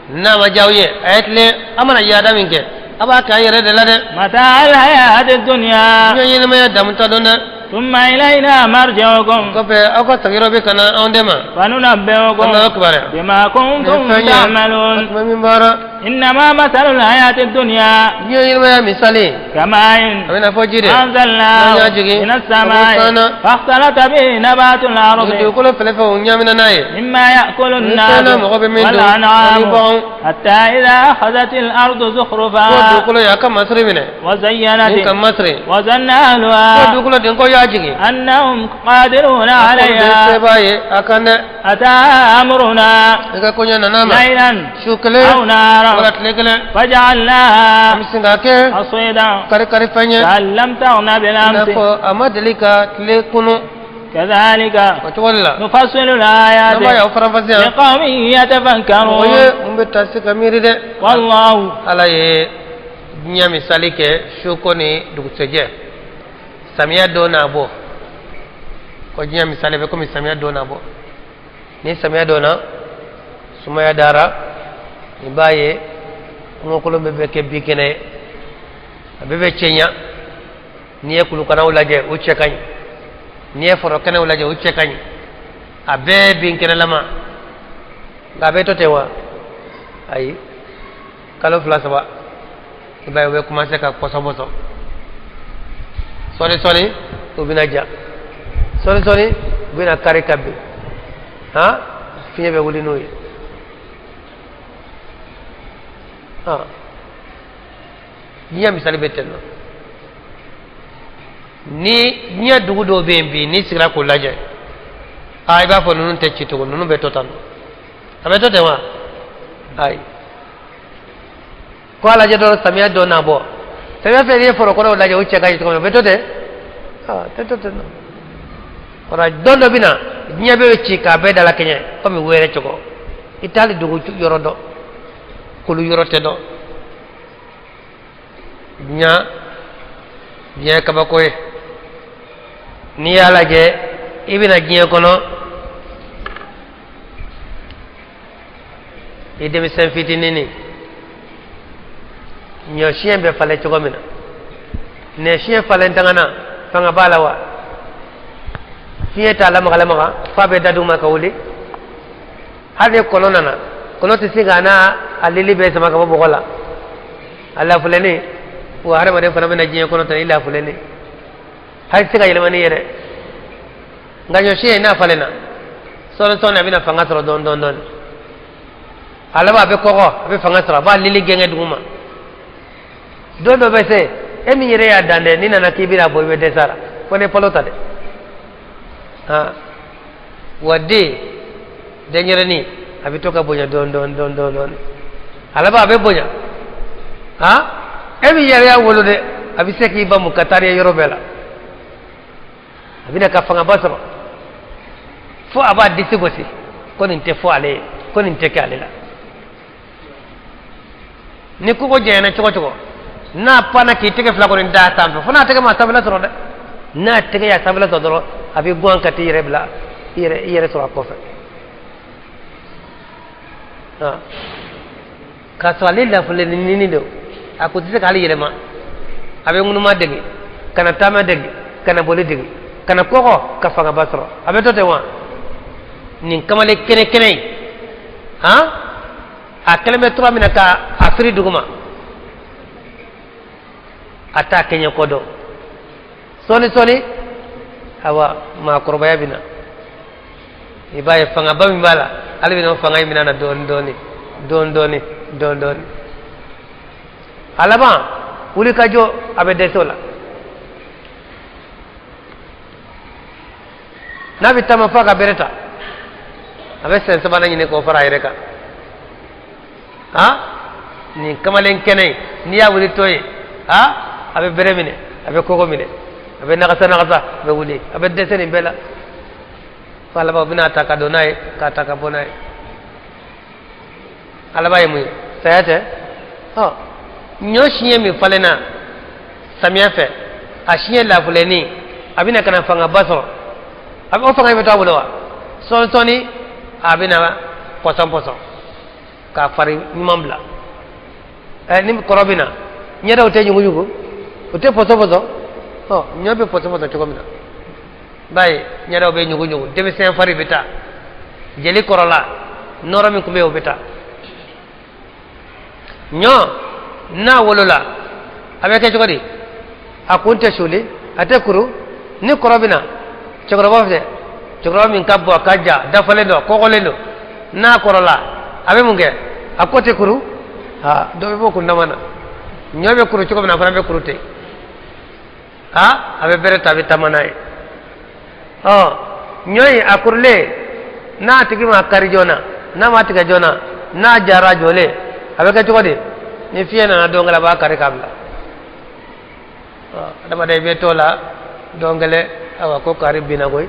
n'a ma diya aw ye a ye tilen. A mana yaada min kɛ, a b'a kɛ an yɛrɛ de la dɛ. متاع الحياة الدنيا. Diɲɛ ɲɛnamaya damuta dɔn dɛ. ثم إلينا مرجعكم. Kɔfɛ aw ka sagiyɔrɔ bɛ ka na anw de ma. فننبئكم Allahu akbar. بما كنتم Nin fɛn ye, تعملون. a tun bɛ min baara. إنما مثل الحياة الدنيا Diɲɛ ɲɛnamaya misali كماء a bɛ na fɔ ji de أنزلناه n'an y'a jigin من السماء ka bɔ san na, فاختلط به نبات الأرض dugukolo fɛlɛfɛnw ɲaamina n'a ye, مما يأكل الناس fɛn na mɔgɔ bɛ min dun والأنعام ani baganw, حتى إذا أخذت الأرض ko زخرفها dugukolo y'a ka masiri minɛ وزينت ni ka masiri, وظن ko أهلها dugukolo den ko y'a jigin أنهم قادرون a ko den عليها se b'a ye a kan dɛ, أتاها أمرنا i ka koɲɛ nana ma ليلا su kelen أو نهارا wala tile kelen, فجعلناها an bɛ sin k'a kɛ حصيدا kari kari fɛn ye, كأن لم تغن i n'a بالأمس. fɔ a ma deli ka tile kunu. كذلك O cogo de la نفصل n'an الآيات b'a y'aw faranfasiya لقوم mɔgɔ يتفكرون. ye mun bɛ taa se ka miiri dɛ. والله Ala ye diɲɛ misali kɛ su ko ni dugusɛjɛ, samiya don n'a bɔ, ko diɲɛ misali bɛ komi samiya don n'a bɔ. Ni samiya donna, sumaya dara, i b'a ye kungokolon bɛɛ bɛ kɛ bin kɛnɛ ye, a bɛɛ bɛ cɛɲa. N'i ye kulukanaw lajɛ, o cɛ ka ɲi. N'i ye foro kɛnɛw lajɛ, o cɛ ka ɲi. A bɛɛ bin kɛnɛlama. Nka a bɛ to ten wa? Ayi, kalo 2 3, i b'a ye u bɛ commencer ka pɔsɔpɔsɔ sɔɔni sɔɔni, u bɛna ja sɔɔni sɔɔni, u bɛna kari ka bin, han, fiɲɛ bɛ wuli n'o ye. Han, diɲɛ misali bɛ ten nɔ. Ni diɲɛ dugu dɔw bɛ yen bi, n'i sigira k'o lajɛ, aa, i b'a fɔ ninnu tɛ ci tugun, ninnu bɛ to tan. A bɛ to ten wa? Ayi, ko a lajɛ dɔrɔn, samiya dɔ na bɔ samiya fɛ, n'i ye foro kɔnɔw lajɛ, o cɛ ka ɲi cogo min na, o bɛ to ten? Aa, tɛ to ten. O la, don dɔ bɛ na, diɲɛ bɛ ci k'a bɛɛ dalakɛɲɛ komi wɛrɛ cogo. I t'ale dugu yɔrɔ dɔn, kulu yɔrɔ tɛ dɔn. Diɲɛ, diɲɛ kabako ye. N'i y'a lajɛ, i bɛna diɲɛ kɔnɔ i denmisɛn fitinin, ɲɔ siɲɛ bɛ falen cogo min na, nɛ siɲɛ falen tangana, fanga b'a la wa? Fiɲɛ t'a lamaga lamaga f'a bɛ da duguma ka wuli. Hali ni kɔnɔ nana, kɔnɔ tɛ se k'a n'a a lili bɛɛ sama ka bɔ bɔgɔ la, a lafulɛni. Wa hadamaden fana bɛna diɲɛ kɔnɔ tan, i lafulɛni, hali tɛ se ka yɛlɛma n'i yɛrɛ. Nka ɲɔ siɲɛ, n'a falenna sɔɔni sɔɔni, a bɛna fanga sɔrɔ dɔɔni dɔɔni dɔɔni. A laban, a bɛ kɔgɔ, a bɛ fanga sɔrɔ, a b'a lili gɛngɛ duguma. Don dɔ bɛ se, e min yɛrɛ y'a dan dɛ, n'i nana k'i bɛna bɔ, i bɛ dɛsɛ a la, fo ni palo ta dɛ. Wa den, denyɛrɛnin, a bɛ to ka bonya dɔɔni dɔɔni dɔɔni dɔɔni dɔɔni. A laban, a bɛ bonya. E min yɛrɛ y'a wolo dɛ, a bɛ se k'i bamu ka taa ye yɔrɔ bɛɛ la. A bɛna ka fangaba sɔrɔ fo a b'a disi gosi ko nin tɛ fɔ ale ye, ko nin tɛ kɛ ale la. Ni kogo janyana cogo cogo, n'a panna k'i tɛgɛ fila kɔni da sanfɛ, fo n'a tɛgɛ ma sanfɛla sɔrɔ dɛ, n'a tɛgɛ y'a sanfɛla sɔrɔ dɔrɔn, a bɛ guwan ka t'i yɛrɛ bila, i yɛrɛ sɔrɔ a kɔfɛ, k'a sɔrɔ ale lafulen ni don, a ko tɛ se k'ale yɛlɛma. A bɛ ŋunuma dege, ka na taama dege, ka na boli dege, ka na kɔgɔ ka fangaba sɔrɔ. A bɛ to ten wa? Nin kamalen kɛnɛ kɛnɛ in, han, a kɛlen bɛ tura min na ka a firi duguma, a t'a kɛɲɛ kɔ dɔn. Sɔɔni sɔɔni, awa, maakɔrɔbaya bɛ na, i b'a ye fangaba min b'a la, ale bɛna o fanga in minɛ na dɔɔni dɔɔni dɔɔni dɔɔni dɔɔni dɔɔni. A laban, wuli ka jɔ, a bɛ dɛsɛ o la. N'a bɛ taama, f'a ka bere ta, a bɛ sen sabanan ɲini k'o fara a yɛrɛ kan. Han, nin kamalen kɛnɛ in, n'i y'a wuli tɔ ye, han, a bɛ bere minɛ, a bɛ kogo minɛ, a bɛ nagasa nagasa, a bɛ wuli, a bɛ dɛsɛ nin bɛɛ la. Fo a laban, u bɛna ta ka don n'a ye, k'a ta ka bɔ n'a ye. A laban ye mun ye? Saya tɛ? Ɔ, ɲɔ siɲɛ min falenna samiya fɛ, a siɲɛ lafulenni, a bɛna ka na fangaba sɔrɔ. A bɛ o fanga in bɛ to a bolo wa? Sɔɔni sɔɔni, a bɛna pɔsɔn pɔsɔn k'a fari ɲuman bila. Ɛ, ni kɔrɔ bɛ na, ɲɛdaw tɛ ɲuguɲugu, o tɛ pɔsɔn pɔsɔn. Ɔ, ɲɔ bɛ pɔsɔn pɔsɔn cogo min na, b'a ye ɲɛdaw bɛ ɲuguɲugu, denmisɛn fari bɛ taa, jeli kɔrɔla nɔrɔ min tun bɛ yen, o bɛ taa. Ɲɔ n'a wolola, a bɛ kɛ cogo di? A kun tɛ soli, a tɛ kuru. Ni kɔrɔ bɛ na cɛkɔrɔba fɛ, cɛkɔrɔba min ka bon, a ka ja, dafalen don, kɔgɔlen don, n'a kɔrɔla, a bɛ mun kɛ? A kɔ tɛ kuru. Ha, dɔ bɛ bɔ kundama na. Ɲɔ bɛ kuru cogo min na, a fana bɛ kuru ten. Ha, a bɛ bere ta, a bɛ taama n'a ye. Ɔ, ɲɔ in a kurulen, n'a tigi ma kari joona, n'a ma tigɛ joona, n'a jara jɔlen, a bɛ kɛ cogo di? Ni fiɲɛ nana don kelen, a b'a kari k'a bila. Adamaden, i bɛ t'o la don kelen, awa, ko kari binna koyi.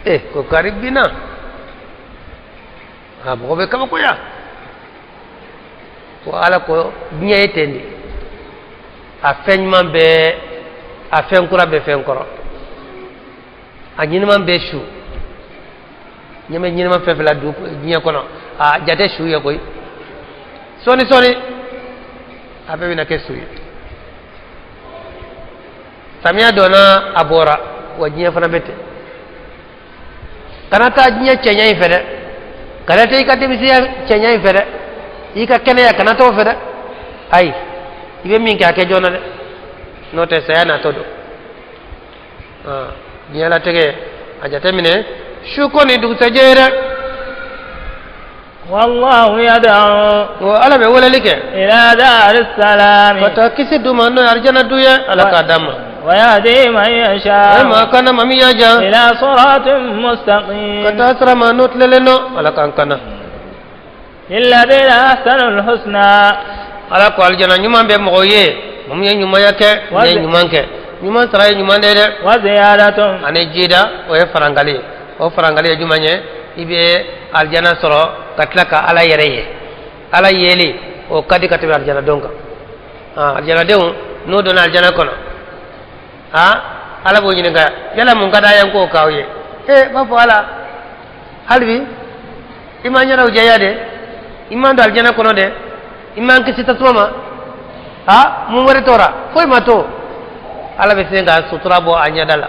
E ko kari binna, a mɔgɔ bɛ kabakoya ko Ala ko diɲɛ ye ten de. A fɛn ɲuman bɛɛ, a fɛn kura bɛ fɛn kɔrɔ, a ɲɛnɛman bɛ su ɲɛmɛ ɲɛnɛman fɛn fɛn la diɲɛ kɔnɔ, a jate su ye koyi. Sɔɔni sɔɔni, a bɛɛ bɛna kɛ su ye. Samiya donna, a bɔra wa, diɲɛ fana bɛ ten. Kana taa diɲɛ cɛɲa in fɛ dɛ, kana taa i ka denmisɛnya cɛɲa in fɛ dɛ, i ka kɛnɛya, kana t'o fɛ dɛ. Ayi, i bɛ min kɛ, a kɛ joona dɛ, n'o tɛ saya natɔ don. Diɲɛlatigɛ, a jateminɛ su ko ni dugusɛjɛ ye dɛ. والله يدعو O Ala bɛ weleli kɛ إلى دار السلام ka taa kisi du ma, n'o ye arijana du ye. Ala k'a d'an ma. ويهدي من A ye يشاء maa kana maa min y'a diya إلى صراط ka مستقيم. taa sira ma n'o tilelen don. Ala k'an kana. للذين أحسنوا الحسنى. Ala ko alijana ɲuman bɛ mɔgɔw ye, mɔgɔ min ye ɲumanya kɛ, ne ye ɲuman kɛ, ɲuman sara ye ɲuman de ye dɛ. وزيادة. Ani jida, o ye farangali ye. O farangali ye jumɛn ye? I bɛ alijana sɔrɔ ka tila ka Ala yɛrɛ ye. Ala yeli, o ka di ka tɛmɛ alijana don kan. Alijanadenw n'o donna alijana kɔnɔ, Ala b'o ɲininka: yala mun ka d'a ye n k'o k'aw ye? E b'a fɔ: Ala, hali bi i m'an ɲɛdaw jɛya de, i m'an don alijana kɔnɔ dɛ, i m'an kisi tasuma ma, mun wɛrɛ tora? Foyi ma to. Ala bɛ se ka sutura bɔ a ɲɛda la.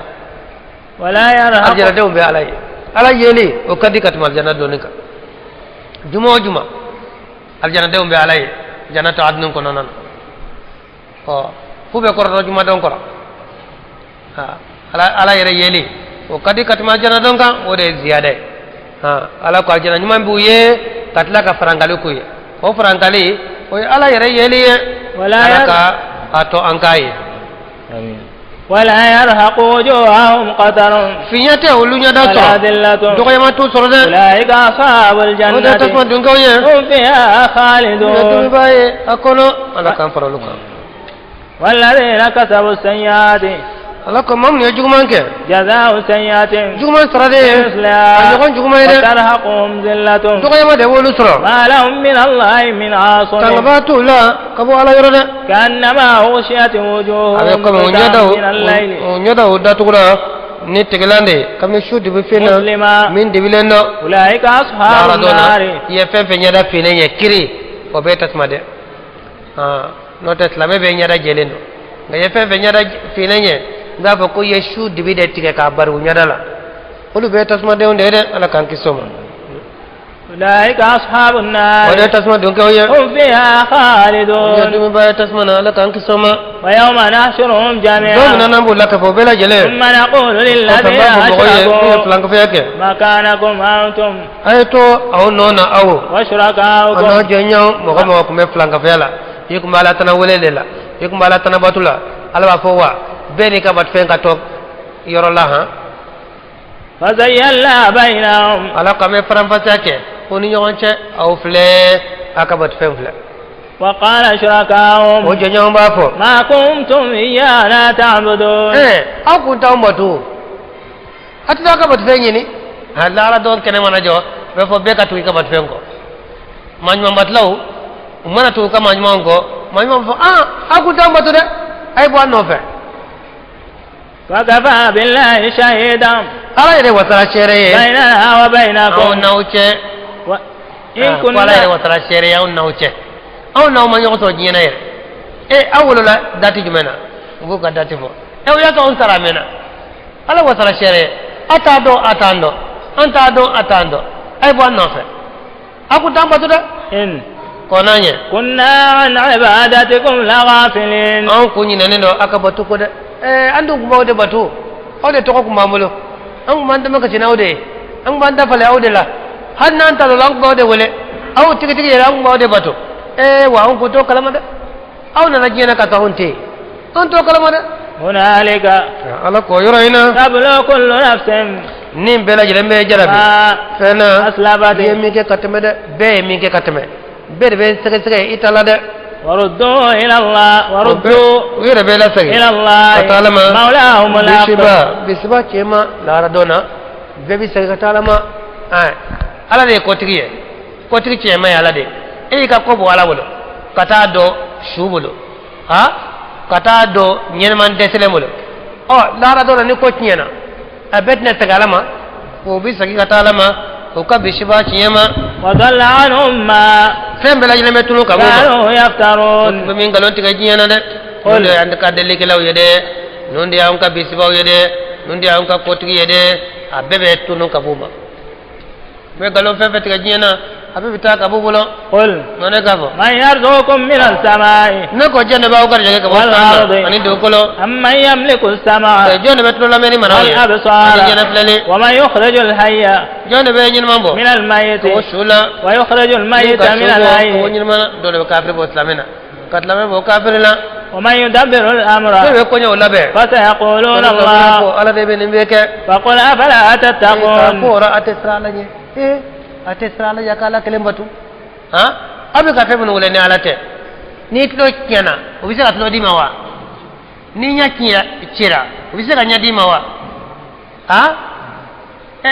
ولا يرهق Alijanadenw bɛ Ala ye. Ala yeli, o ka di ka tɛmɛ alijana donni kan. Juma o juma, alijanadenw bɛ Ala ye janatu adunu kɔnɔna na. Ɔ, f'u bɛ kɔrɔtɔ juma dɔn kɔrɔ. Ala yɛrɛ yeli, o ka di ka tɛmɛ alijana dɔn kan. O de ye ziyada ye. Ala ko alijana ɲuman b'u ye ka tila ka farankali k'u ye. O farankali, o ye Ala yɛrɛ yeli ye. Wala Ala yar- ka a to an k'a ye. ولا يرهق وجوههم قتر Fiɲɛ tɛ olu ɲɛda ولا sɔrɔ, ذلة. dɔgɔyama t'u sɔrɔ dɛ. أولئك أصحاب O de ye الجنة tasuma dunkew ye. هم فيها خالدون. B'a ye a kɔnɔ. Ala k'an fara olu kan. والذين كسبوا السيئات Ala ko maa minnu ye juguman kɛ, جزاء سيئة juguman sara de ye a مثلها ɲɔgɔn juguman ye dɛ. وترهقهم ذلة. Dɔgɔyama de b'olu sɔrɔ. ما لهم من الله من عاصم. Tangaba t'u la ka bɔ Ala yɔrɔ dɛ. كأنما أغشيت A bɛ وجوههم komi o قطعا ɲɛdaw من الليل o ɲɛdaw datugura ni tigilan de ye kabini su dibi fin na مظلما. min dibilen dɔ. أولئك أصحاب Lahara don na, النار. i ye fɛn fɛn ɲɛda finnen ye kiri, o bɛɛ tasuma dɛ. N'o tɛ, silamɛ bɛ ɲɛda jɛlen don, nka i ye fɛn fɛn ɲɛda finnen ye, n b'a fɔ ko i ye su dibi de tigɛ k'a bari u ɲɛda la, olu bɛɛ ye tasumadenw de ye dɛ. Ala k'an kisi o ma. أولئك أصحاب O de ye النار tasuma dunkew ye. هم فيها O ye خالدون. dumiba ye tasuma na. Ala k'an kisi o ma. ويوم نحشرهم Don min na جميعا n'an b'u lakafo bɛɛ lajɛlen, ثم نقول kɔfɛ n للذين b'a fɔ mɔgɔw ye k'u ye أشركوا filankafoya kɛ: مكانكم أنتم a ye to aw nɔ na, aw a n'aw وشركاؤكم. jɛɲɔgɔn. Mɔgɔ mɔgɔ tun bɛ filankafoya la, i tun bɛ Ala tana wele de la, i tun bɛ Ala tana batu la, Ala b'a fɔ: wa bɛɛ n'i ka batufɛn ka to yɔrɔ la han. فزيلنا بينهم. Ala ko an bɛ faranfasiya kɛ o ni ɲɔgɔn cɛ: aw filɛ, a ka batufɛn filɛ. وقال O شركاؤهم jɛɲɔgɔn b'a fɔ: ما كنتم إيانا تعبدون. Ɛɛ, aw kun t'anw bato, a tɛ taa ka batufɛn ɲini. A lahara dɔn kɛnɛ mana jɔ, a bɛ fɔ bɛɛ ka tugu i ka batufɛn kɔ. Maa ɲuman batilaw, u mana tugu ka maa ɲumanw kɔ, maa ɲuman b'a fɔ: aa, aw kun t'anw bato dɛ, a ye bɔ an nɔfɛ. فكفى بالله شهيدا Ala yɛrɛ wasara seere ye بيننا anw وبينكم n'aw cɛ. إن Ah, ko Ala yɛrɛ كنا wasara seere ye anw n'aw cɛ. Anw n'aw ma ɲɔgɔn sɔrɔ diɲɛ na yɛrɛ. E, aw wolola dati jumɛn na? U b'u ka dati fɔ. E, o y'a sɔrɔ anw sara a mɛnna. Ala wasara seere ye. A t'a dɔn, a t'an dɔn, an t'a dɔn, a t'an dɔn. A ye bɔ an nɔfɛ, aw kun t'an bato dɛ. إن Kɔn'a ɲɛ. كنا عن عبادتكم لغافلين. Anw kun ɲinɛnen don a ka bato ko dɛ. Ɛɛ, an dun kun b'aw de bato, aw de tɔgɔ kun b'an bolo, an kun b'an dɛmɛ kasi n'aw de ye, an kun b'an dafale aw de la, hali n'an ta la, an kun b'aw de wele, aw tigitigi yɛrɛ, an kun b'aw de bato. Ɛɛ, wa anw kun t'o kalama dɛ. Aw nana diɲɛ na ka sɔrɔ anw tɛ yen, an t'o kalama dɛ. هنالك Ala k'o yɔrɔ in na, تبلو كل نفس nin bɛɛ lajɛlen bɛ jarabi ما fɛn na أسلفت. i ye min kɛ ka tɛmɛ dɛ, bɛɛ ye min kɛ ka tɛmɛ, bɛɛ de bɛ sɛgɛsɛgɛ i ta la dɛ. وردوا إلى الله وردوا U yɛrɛ bɛ lasegin إلى الله ka taa Ala ma. مولاهم الحق. Bisiba bisiba cɛ ma, lahara don na, bɛɛ bɛ segin ka taa Ala ma. Ala de ye kotigi ye, kotigi cɛman ye Ala de ye. E y'i ka ko bɔ Ala bolo ka taa dɔn su bolo, ha, ka taa dɔn ɲɛnɛman dɛsɛlen bolo. Ɔ, lahara don na, ni ko tiɲɛna, a bɛɛ tɛna segin Ala ma, o bɛ segin ka taa Ala ma, o ka bisiba tiɲɛ ma. وضل عنهم ما Fɛn bɛɛ lajɛlen bɛ tunu ka b'o ma كانوا o يفترون. bɛ min nkalon tigɛ diɲɛ na dɛ. Ninnu de y'an ka delikɛlaw ye dɛ, ninnu de y'anw ka bisibaw ye dɛ, ninnu de y'anw ka kotigi ye dɛ, a bɛɛ bɛ tunu ka b'u ma. U bɛ nkalon fɛn fɛn tigɛ diɲɛ na, a bɛɛ bɛ taa ka b'u bolo. قل Nɔ, ne k'a fɔ: من يرزقكم من السماء ne ko jɔn de b'aw garijɛgɛ ka bɔ san na ani dugukolo? أمن يملك السمع Jɔn de bɛ tulo lamɛnni mara aw ye والأبصار ani ɲɛnafilɛli? ومن يخرج الحي Jɔn de bɛ ɲɛnɛman bɔ من الميت ka bɔ su la ويخرج ni الميت ka su من bɔ ka bɔ الحي؟ ɲɛnɛman na? Dɔ de bɛ kafiri bɔ silamɛ na, ka silamɛ bɔ kafiri la. ومن يدبر الأمر Fɛn bɛ koɲɛw labɛn. فسيقولون الله. Ko Ala de bɛ nin bɛɛ kɛ. فقل أفلا Ko تتقون. o a tɛ siran Ala ɲɛ. Ee, a tɛ siran Ala ɲɛ k'Ala kelen bato. Han, aw bɛ ka fɛn minnu wele ni Ala tɛ, n'i tulo tiɲɛna, o bɛ se ka tulo d'i ma wa? N'i ɲɛ tiɲɛ cira, o bɛ se ka ɲɛ d'i ma wa? Han, ɛ,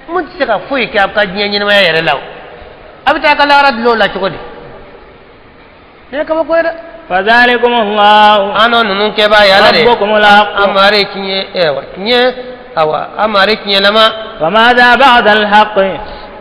mun tɛ se ka foyi kɛ aw ka diɲɛ ɲɛnamaya yɛrɛ la o, a bɛ taa ka lahara dulon o la cogo di? Nin ye kabako ye dɛ. فذلكم الله An n'o ninnu kɛbaa ye Ala de ye. ربكم الحق. An mari tiɲɛ, ɛwa tiɲɛ, awa an mari tiɲɛlama. فماذا بعد الحق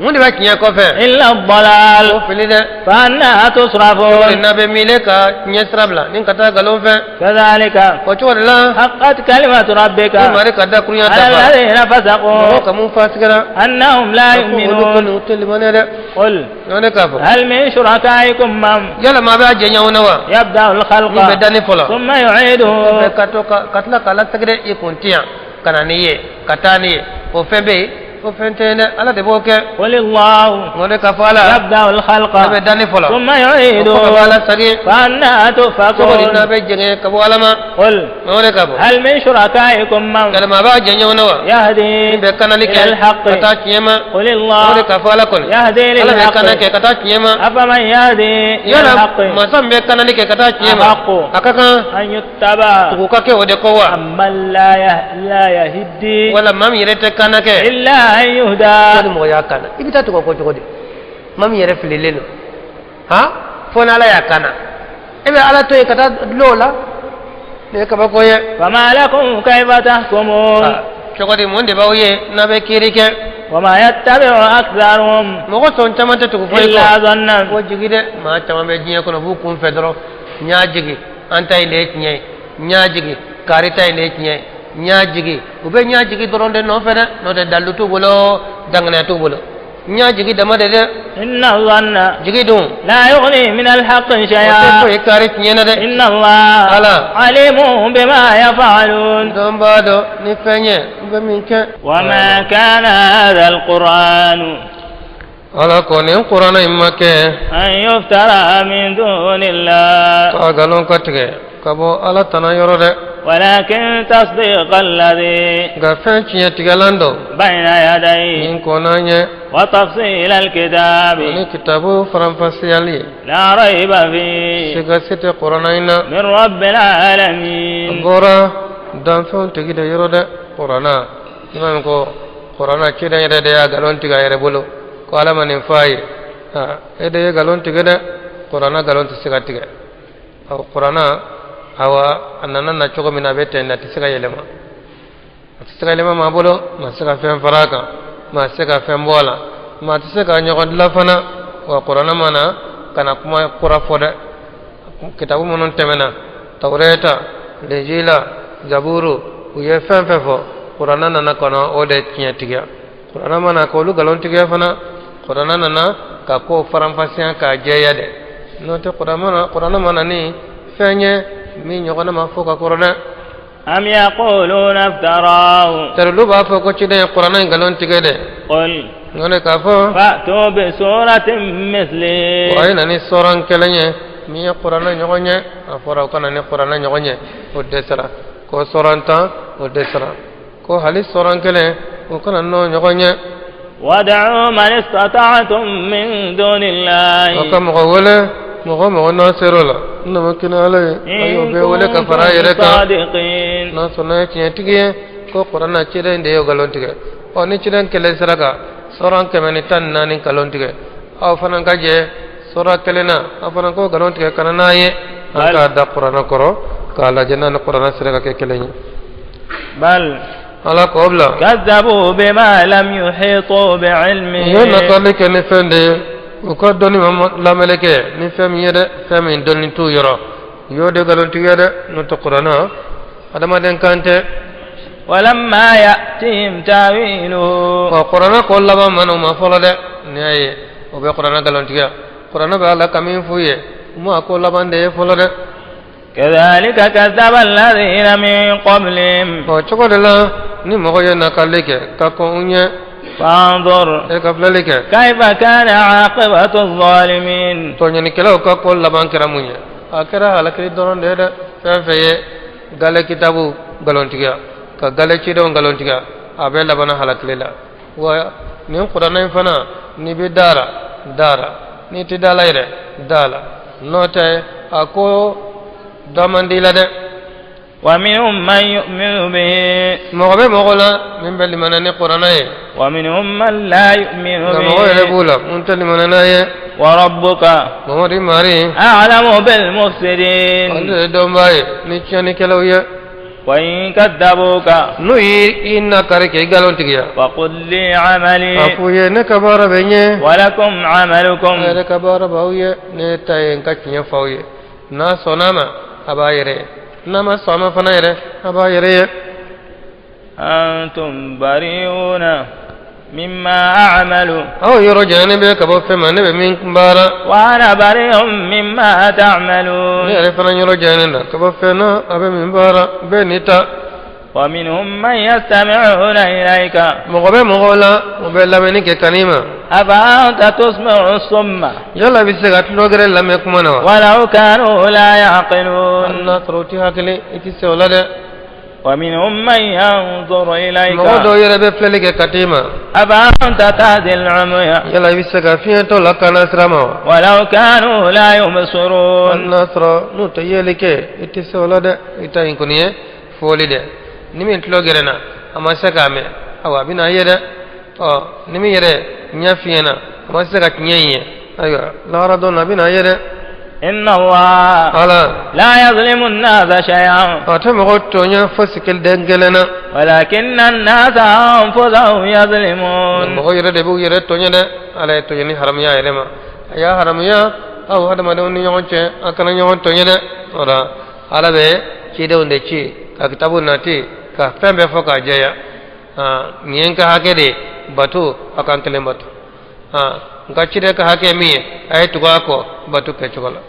Mun de bɛ tiɲɛ kɔfɛ? إلا الضلال. O fili dɛ. فأنى تصرفون. N'a bɛ miile ka tiɲɛ sira bila ni ka taa nkalon fɛ. كذلك O cogo de la حقت كلمة ربك ni mari ka dakurunya على dafa الذين mɔgɔ فسقوا ka mun fasigara أنهم لا ko olu يؤمنون. kɔni u tɛ limaniya dɛ. قل Ɲɔgɔn ne k'a fɔ. هل من شركائكم من Yala maa bɛ a jɛɲɔgɔn na wa يبدأ الخلق min bɛ danni fɔlɔ ثم يعيده؟ Kɔfɛ ka to ka tila k'a lasegin dɛ, i kun tɛ yan ka na n'i ye ka taa n'i ye, o fɛn bɛ yen? O fɛn tɛ yen dɛ, Ala de b'o kɛ. قل الله Ŋo de k'a fɔ Ala يبدأ الخلق a bɛ danni fɔlɔ ثم o يعيده kɔfɛ b'a lasegin. فأنى Cogo di n'a تؤفكون. bɛ jɛngɛ ka bɔ Ala ma? قل Ŋo de k'a fɔ. هل من شركائكم من Yala maa b'a jɛɲɔgɔn na wa يهدي min bɛ kanali إلى kɛ الحق؟ ka taa tiɲɛ ma? قل O de الله k'a fɔ Ala kɔni يهدي Ala bɛ kana للحق. kɛ ka taa tiɲɛ ma. أفمن يهدي إلى Yala الحق masa min bɛ kanali kɛ ka taa tiɲɛ ma, أحق a ka kan أن يتبع tugu ka kɛ o de kɔ wa, أمن لا لا يهدي wala maa min yɛrɛ tɛ kana kɛ إلا أن يهدى؟ Ko ni mɔgɔ y'a kana, i bɛ taa tugu o kɔ cogo di? Maa min yɛrɛ fililen don, han, fo n'Ala y'a kana, e bɛ Ala to yen ka taa dulon o la? Nin ye kabako ye. فما لكم كيف تحكمون. Ah, cogo di, mun de b'aw ye n'a bɛ kiiri kɛ? وما يتبع أكثرهم Mɔgɔ sɔn caman tɛ tugu foyi إلا kɔ ظنا. Ko jigi dɛ, maa caman bɛ diɲɛ kɔnɔ, u b'u kun fɛ dɔrɔn. N y'a jigi, an ta in de ye tiɲɛ ye. N y'a jigi, kari ta in de ye tiɲɛ ye. N y'a jigi, u bɛ n y'a jigi dɔrɔn de nɔfɛ dɛ, n'o tɛ dalilu t'u bolo, danganiya t'u bolo, n y'a jigi dama de dɛ. إن الظن Jigi dun لا يغني من الحق o tɛ شيئا. foyi kari tiɲɛ na dɛ. إن الله Ala عليم بما يفعلون. Dɔn b'a dɔn ni fɛn ye n bɛ min kɛ. وما كان هذا القرآن Ala ko nin kuranɛ in ma kɛ أن يفترى من دون الله ka nkalon ka tigɛ ka bɔ Ala tana yɔrɔ dɛ. ولكن تصديق الذي Nka fɛn tiɲɛtigɛlan dɔ بين يديه min kɔnna ɲɛ وتفصيل الكتاب ani kitabu faranfasiyali ye. لا ريب فيه Siga si tɛ kuranɛ in na من رب a العالمين. bɔra danfɛnw tigi de yɔrɔ dɛ. Kuranɛ i m'a min ko kuranɛ ciden yɛrɛ de y'a nkalon tigɛ a yɛrɛ bolo ko Ala ma nin fɔ a ye. E de ye nkalon tigɛ dɛ. Kuranɛ nkalon tɛ se ka tigɛ. Ɔ, kuranɛ, awa, a nana na cogo min na, a bɛ ten, a tɛ se ka yɛlɛma, a tɛ se ka yɛlɛma maa bolo. Maa tɛ se ka fɛn fara a kan, maa tɛ se ka fɛn bɔ a la, maa tɛ se ka ɲɔgɔn dilan fana. Wa kuranɛ ma na ka na kuma kura fɔ dɛ. Kitabu minnu tɛmɛna, Tawureta, Linjila, Zaburu, u ye fɛn fɛn fɔ, kuranɛ nana ka na o de tiɲɛ tigiya. Kuranɛ ma na k'olu nkalon tigiya fana. Kuranɛ nana ka ko faranfasiya k'a jɛya dɛ. N'o tɛ, kuranɛ ma na ni fɛn ye min ɲɔgɔnna ma fɔ ka kɔrɔ dɛ. أم يقولون افتراه. Tari olu b'a fɔ ko ciden ye kuranɛ in nkalon tigɛ dɛ. قل Ŋo ne k'a fɔ. فأتوا بسورة مثله. Wa a ye na ni sɔrɔn kelen ye min ye kuranɛ ɲɔgɔn ye. A fɔra u ka na ni kuranɛ ɲɔgɔn ye, o dɛsɛra. Ko sɔrɔn 10, o dɛsɛra. Ko hali sɔrɔn kelen, u kana n'o ɲɔgɔn ye. وادعوا من استطعتم من دون O الله ka mɔgɔ wele, mɔgɔ mɔgɔ n'a ser'o la n ma kini Ala ye, a y'o إن bɛɛ wele ka fara a yɛrɛ كنتم kan صادقين. N'a sɔnna ye tiɲɛtigi ye ko kuranɛ ciden in de y'o nkalon tigɛ. Ɔ, ni ciden kelen sera ka sɔrɔn 114 nkalon tigɛ, aw fana ka jɛ sɔrɔ kelen na, aw fana k'o nkalon tigɛ ka na n'a ye, an k'a da kuranɛ kɔrɔ k'a lajɛ n'a ni kuranɛ sera ka kɛ kelen ye. بل Ala k'o bila. كذبوا بما لم يحيطوا U ye بعلمه. nakali kɛ ni fɛn de ye u ka dɔnni ma lamɛnni kɛ ni fɛn min ye dɛ, fɛn min dɔnni t'u yɔrɔ, u y'o de nkalon tigɛ dɛ. N'o tɛ, kuranɛ adamaden kan tɛ. ولما يأتهم تاويله. Ɔ, kuranɛ ko laban ma n'u ma fɔlɔ dɛ. N'i y'a ye o bɛ kuranɛ nkalon tigɛ, kuranɛ bɛ Ala ka min f'u ye, u ma ko laban de ye fɔlɔ dɛ. كذلك كذب الذين من قبلهم. Ɔ, cogo de la ni mɔgɔ ye nakali kɛ ka kɔn u ɲɛ. فانظر E ka filɛli kɛ كيف كان عاقبة الظالمين. Tɔɲɔnikɛlaw ka ko laban kɛra mun ye? A kɛra halakili dɔrɔn de ye dɛ. Fɛn fɛn ye gale kitabu nkalontigiya, ka gale cidenw nkalontigiya, a bɛɛ labanna halakili la. Wa nin kuranɛ in fana, n'i bɛ da la, da la, n'i tɛ da la yɛrɛ, da la, n'o tɛ a ko dɔ man di la dɛ. ومنهم من يؤمن به. Mɔgɔ bɛ mɔgɔ la min bɛ limana ni kuranɛ ye. ومنهم من لا يؤمن Nka mɔgɔ yɛrɛ به. B'u la mun tɛ limana n'a ye. وربك Mamadu mari أعلم ale بالمفسدين. De ye dɔnbaa ye ni tiɲɛnikɛlaw ye. وإن كذبوك N'u y'i nakari k'i nkalon tigiya, فقل لي عملي a f'u ye ne ka baara bɛ ɲɛ, ولكم عملكم. Ne yɛrɛ ka baara b'aw ye. Ne ta ye n ka tiɲɛ f'aw ye. N'a sɔnna a ma, a b'a yɛrɛ ye. N'a ma sɔn a ma fana yɛrɛ, a b'a yɛrɛ ye. أنتم بريئون مما أعمل. Aw yɔrɔ janyalen bɛ ka bɔ fɛn ma ne bɛ min baara. وأنا بريء مما Ne تعملون. Yɛrɛ fana yɔrɔ janyalen na ka bɔ fɛn na a bɛ min baara. Bɛɛ n'i ta. ومنهم من يستمعون إليك. Mɔgɔ bɛ mɔgɔw la o bɛ lamɛnni kɛ kan'i ma. أفأنت تسمع الصم Yala bɛ se ka tulo gɛrɛ lamɛn kuma na wa? ولو كانوا لا Hali يعقلون. N'a sɔrɔ u ti hakili, i ti se o la dɛ. ومنهم من ينظر إليك. Mɔgɔ dɔw yɛrɛ bɛ filɛli kɛ ka t'i ma. أفأنت تهدي العمي Yala i bɛ se ka fiɲɛtɔ lakana sira ma wa? ولو كانوا لا Hali يبصرون. N'a sɔrɔ n'u tɛ yeli kɛ, i tɛ se o la dɛ. I ta in kɔni ye fɔli dɛ. Ni min tulo gɛrɛnna a ma se k'a mɛn, awa a bɛna ye dɛ. Ɔ ni min yɛrɛ ɲɛ fiɲɛna a ma se ka tiɲɛ in ye, ayiwa lahara don na a bɛna ye dɛ. إن الله Ala لا يظلم الناس شيئا a tɛ mɔgɔ tɔɲɔ fosi kelen den kelen na. ولكن الناس أنفسهم يظلمون. Mɔgɔ yɛrɛ de b'u yɛrɛ tɔɲɔ dɛ. Ala ye tɔɲɔni haramuya yɛrɛ ma. A y'a haramuya aw hadamadenw ni ɲɔgɔn cɛ, a kana ɲɔgɔn tɔɲɔ dɛ. O la Ala bɛ cidenw de ci ka kitabu nati ka fɛn bɛɛ fɔ k'a jɛya. Nin ye n ka hakɛ de ye, bato a kan kelen bato. N ka ciden ka hakɛ min ye, a ye tugu a kɔ bato kɛcogo la.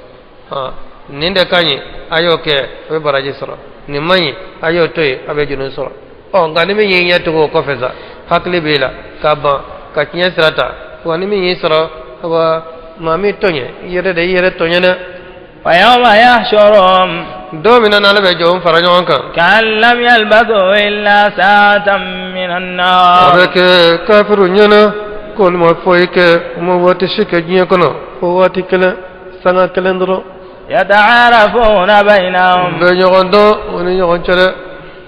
Nin de ka ɲi, a y'o kɛ, a bɛ baraji sɔrɔ. Nin man ɲi, a y'o to yen, a bɛ juru sɔrɔ. Ɔ nka ni min y'i ɲɛ tugu o kɔfɛ sa, hakili b'i la ka ban ka tiɲɛ sira ta wa, ni min y'i sɔrɔ, awa maa min tɔɲɛ i yɛrɛ de y'i yɛrɛ tɔɲɛ dɛ. ويوم يحشرهم Don min na n'ale bɛ jɔnw fara ɲɔgɔn kan, كأن لم يلبثوا إلا ساعة من a النهار. Bɛ kɛ kafiru ɲɛna k'olu ma foyi kɛ, u ma waati si kɛ diɲɛ kɔnɔ fo waati kelen, sanga kelen dɔrɔn. يتعارفون U بينهم. Bɛ ɲɔgɔn dɔn u ni ɲɔgɔn cɛ dɛ.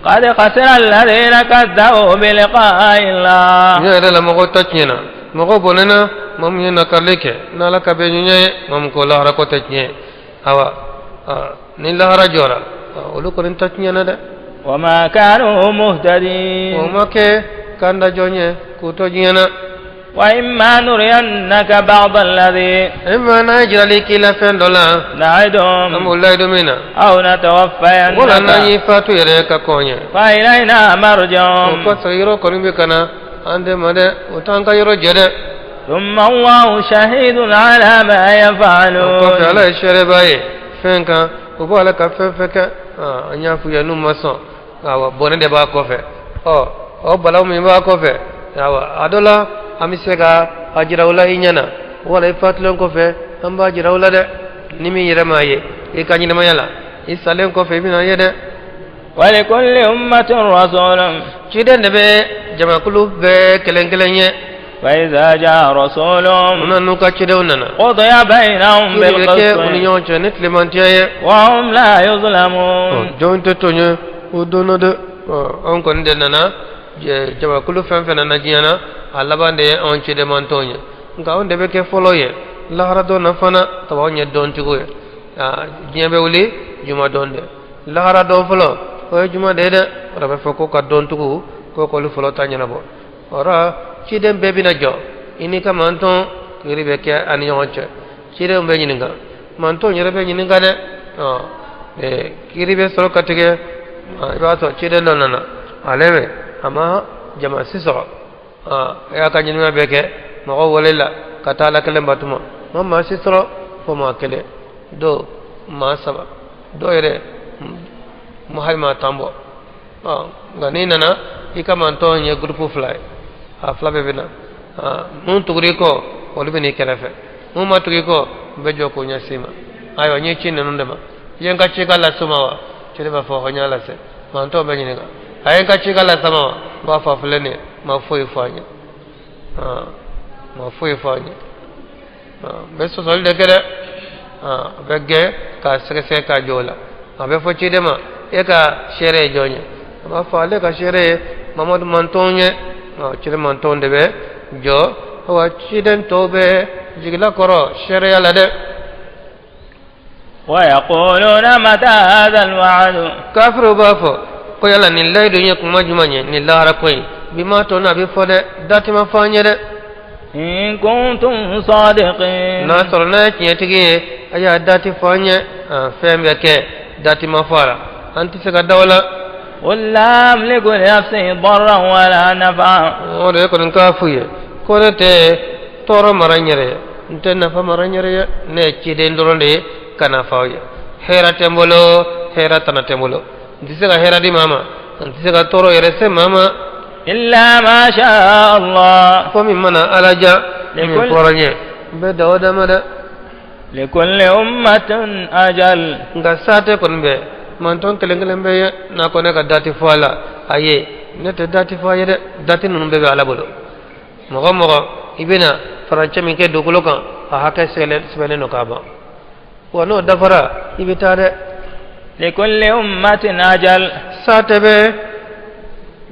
قد خسر الذين كذبوا بلقاء الله. Diɲɛ yɛrɛ la mɔgɔw ta tiɲɛna, mɔgɔw bɔnɛna maa min ye nakarili kɛ n'Ala ka bɛn ɲuman ye, maa min ko lahara ko tɛ tiɲɛ ye. Awa ni lahara jɔra, olu kɔni ta tiɲɛna dɛ. وما كانوا O مهتدين. Ma kɛ kanda jɔn ye k'u to diɲɛ na. وإما نرينك بعض الذي E ma n'a ye jirali k'i la fɛn dɔ la, an نعدهم b'o layidu min na, أو wala n'an نتوفينك y'i fatu yɛrɛ ka kɔn ɲɛ, فإلينا o مرجعهم. Kɔsɔn yɔrɔ kɔni bɛ ka na an dɛmɛ dɛ, o t'an ka yɔrɔ jɛ dɛ. ثم الله شهيد على ما O kɔfɛ Ala يفعلون. Ye seereba ye fɛn kan o b'ale ka fɛn fɛn kɛ. An y'a f'u ye n'u ma sɔn, awa bɔnɛ de b'a kɔfɛ. Ɔ o balawu min b'a kɔfɛ, awa a dɔ la an bɛ se ka a jira u la i ɲɛna, wala i fatulen kɔfɛ an b'a jira u la dɛ. Ni min yɛrɛ m'a ye i ka ɲɛnamaya la, i salen kɔfɛ i bɛna ye dɛ. ولكل أمة رسول. Ciden de bɛ jamakulu bɛɛ kelen kelen ye. فإذا جاء رسولهم U na n'u ka cidenw nana, قضي بينهم kiiri bɛ kɛ u ni بالقسط ɲɔgɔn cɛ ni tilemantiya ye. وهم لا يظلمون. Jɔn tɛ tɔɲɔ o don na dɛ. Anw kɔni de nana jamakulu fɛn fɛn nana diɲɛ na, a laban de ye anw ciden mantɔnw ye. Nka anw de bɛ kɛ fɔlɔ ye lahara don na fana, kaba anw ye dɔntigiw ye. Diɲɛ bɛ wuli juma don dɛ, lahara don fɔlɔ o ye juma de ye dɛ. O de bɛ fɔ ko ka dɔntigiw ko k'olu fɔlɔ ta ɲɛnabɔ. O rɔ ciden bɛɛ bɛna jɔ i n'i ka mantɔn, kiiri bɛ kɛ a ni ɲɔgɔn cɛ. Cidenw bɛ ɲininka, mantɔnw yɛrɛ bɛ ɲininka dɛ. Ɔ kiiri bɛ sɔrɔ ka tigɛ. I b'a sɔrɔ ciden dɔ nana, ale bɛ a ma jama si sɔrɔ, a y'a ka ɲɛnamaya bɛɛ kɛ mɔgɔw wele la ka taa Ala kelen bato ma, ma maa si sɔrɔ fo maa kelen, dɔw maa saba, dɔw yɛrɛ ma hali maa 10 bɔ. Nka n'i nana i ka mantɔn ye groupe fila ye, a fila bɛɛ bɛ na. Mun tugur'i kɔ, olu bɛ n'i kɛrɛfɛ. Mun ma tugu i kɔ, u bɛ jɔ k'o ɲɛsin i ma. Ayiwa n ye ci ninnu de ma, i ye n ka cikan las'u ma wa? Ciden b'a fɔ ko n y'a lase. Mantɔn bɛ ɲininka, a ye n ka cikan lase ma wa? N b'a fɔ a filɛ nin ye, ma foyi fɔ an ye, ma foyi fɔ an ye. N bɛ sɔsɔli de kɛ dɛ. A bɛ gɛn k'a sɛgɛsɛgɛ k'a jɔ o la. A bɛ fɔ ciden ma, e ka seere ye jɔn ye? A b'a fɔ ale ka seere ye Mamadu mantɔn ye. Ciden mantɔn de bɛ jɔ, awa ciden tɔw bɛ jigila kɔrɔ seereya la dɛ. ويقولون متى هذا الوعد. Kafiriw b'a fɔ ko yala nin layidu ye kuma jumɛn ye, nin lahara ko in bi ma tɔ n'a bɛ fɔ dɛ, dati ma fɔ an ye dɛ. إن كنتم صادقين. N'a sɔrɔ n'a ye tiɲɛtigi ye, a y'a dati fɔ an ye. Fɛn bɛ kɛ, dati ma fɔ a la, an tɛ se ka da o la. قل لا أملك لنفسي ضرا ولا نفعا. O de kɔni k'a f'u ye ko ne tɛ tɔɔrɔ mara n yɛrɛ ye, n tɛ nafa mara n yɛrɛ ye, ne ye ciden dɔrɔn de ye ka na fɔ aw ye. Hɛrɛ tɛ n bolo, hɛrɛ tana tɛ n bolo, n tɛ se ka hɛrɛ di maa ma, n tɛ se ka tɔɔrɔ yɛrɛ se maa ma. إلا ما شاء الله. Fo min mana Ala ja, min fɔra n ye, n bɛ da o da ma dɛ. لكل أمة أجل. Nka saate kɔni bɛ mantɔn kelen kelen bɛ ye, n'a ko ne ka dati fɔ a la, a ye ne tɛ dati fɔ a ye dɛ. Dati ninnu bɛɛ bɛ Ala bolo. Mɔgɔ mɔgɔ i bɛna farancɛ min kɛ dugukolo kan, a hakɛ sɛbɛnnen don k'a ban wa, n'o dafara, i bɛ taa dɛ. لكل أمة أجل. Saate bɛ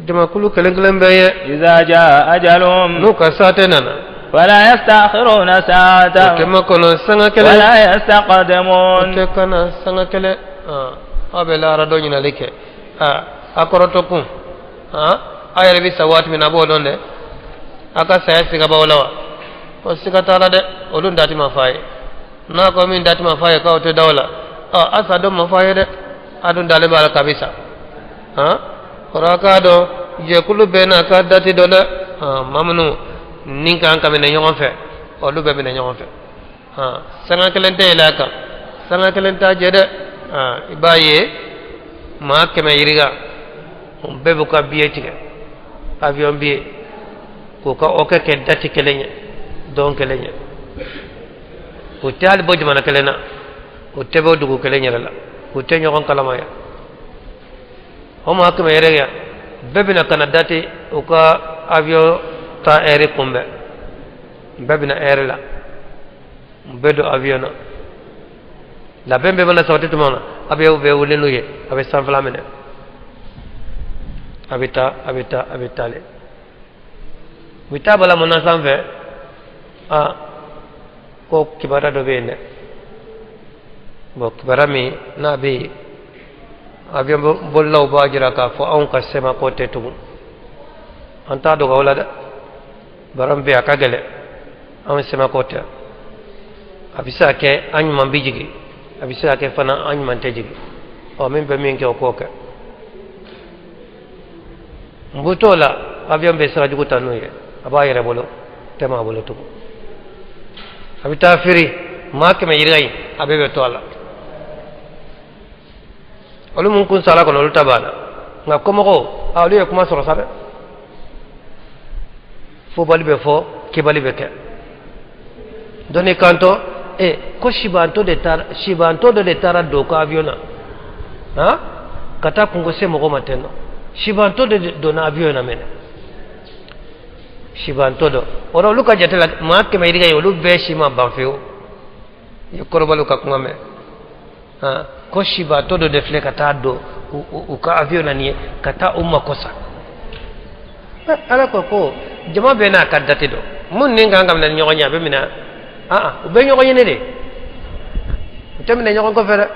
jamakulu kelen kelen bɛɛ ye. إذا جاء أجلهم N'u ka saate nana, فلا يستأخرون o tɛ ساعة makɔnɔ sanga kelen, ولا o يستقدمون. tɛ kana sanga kelen. Aw bɛ lahara dɔ ɲinali kɛ, a kɔrɔtɔ kun, a yɛrɛ bɛ sa waati min na, a b'o dɔn dɛ. A ka saya siga b'aw la wa? O siga t'a la dɛ. Olu dati ma f'a ye. N'a ko min dati ma f'a ye k'aw tɛ da o la, a sa dɔ ma f'a ye dɛ. A dun dalen b'a la kabi sa. Kɔrɔ a k'a dɔn jɛkulu bɛɛ n'a ka dati dɔn dɛ. Maa minnu ni kan ka minɛ ɲɔgɔn fɛ, olu bɛɛ minɛ ɲɔgɔn fɛ. Sanga kelen tɛ yɛlɛ a kan, sanga kelen t'a jɛ dɛ. I b'a ye maa 100 yirika, o bɛɛ b'u ka billet tigɛ, avion billet, k'u ka ɔkɛ kɛ dati kelen ye, don kelen ye. U tɛ hali bɔ jamana kelen na, u tɛ bɔ dugu kelen yɛrɛ la, u tɛ ɲɔgɔn kalama ya. O maa 100 yɛrɛ ya bɛɛ bɛna ka na dati u ka avion ta ɛri kunbɛn. Bɛɛ bɛna ɛri la, bɛɛ don avion na. Labɛn bɛɛ mana sabati tuma na, avion bɛɛ wuli n'u ye, a bɛ sanfɛla minɛ, a bɛ taa, a bɛ taa, a bɛ taa le. U bɛ taa bala mun na sanfɛ? A ko kibaruya dɔ bɛ yen dɛ. Bon, kibaruya min n'a bɛ yen, avion bolilaw b'a jira k'a fɔ anw ka sɛma ko tɛ tugun, an t'a dogo aw la dɛ. Kibaruya min bɛ yen, a ka gɛlɛn, anw sɛma ko tɛ. A bɛ se ka kɛ an ɲuman bɛ jigin, a bɛ se ka kɛ fana an ɲuman tɛ jigin. Ɔ, min bɛ min kɛ, o k'o kɛ. N bɛ t'o la, avion bɛ sira jugu ta n'u ye, a b'a yɛrɛ bolo, tɛ maa bolo tugun. A bɛ taa firi maa 100 yirika in, a bɛɛ bɛ to a la. Olu mun kun sara kɔnɔ, olu ta b'a la. Nka kɔmɔgɔw, a olu ye kuma sɔrɔ sa dɛ. Fobali bɛ fɔ, kebali bɛ kɛ. Dɔnni kantɔ e ko sibantɔ de taara, sibantɔ dɔ de taara don ko avion na, han, ka taa kungo se mɔgɔ ma ten nɔ. Sibantɔ de donna avion na mɛnɛ, sibantɔ dɔ. O la, olu ka jate la, maa 100 yirika ye, olu bɛɛ si ma ban fiyewu. I ye kɔrɔbaliw ka kuma mɛn, han, ko sibatɔ dɔ de filɛ ka taa don u ka avion na nin ye, ka taa u mako sa. Ala ko ko jama bɛɛ n'a ka date dɔn. Mun ni kan ka minɛ ni ɲɔgɔn ye, a bɛ minɛ. U bɛ ɲɔgɔn ɲini de, u tɛ minɛ ɲɔgɔn kɔfɛ dɛ.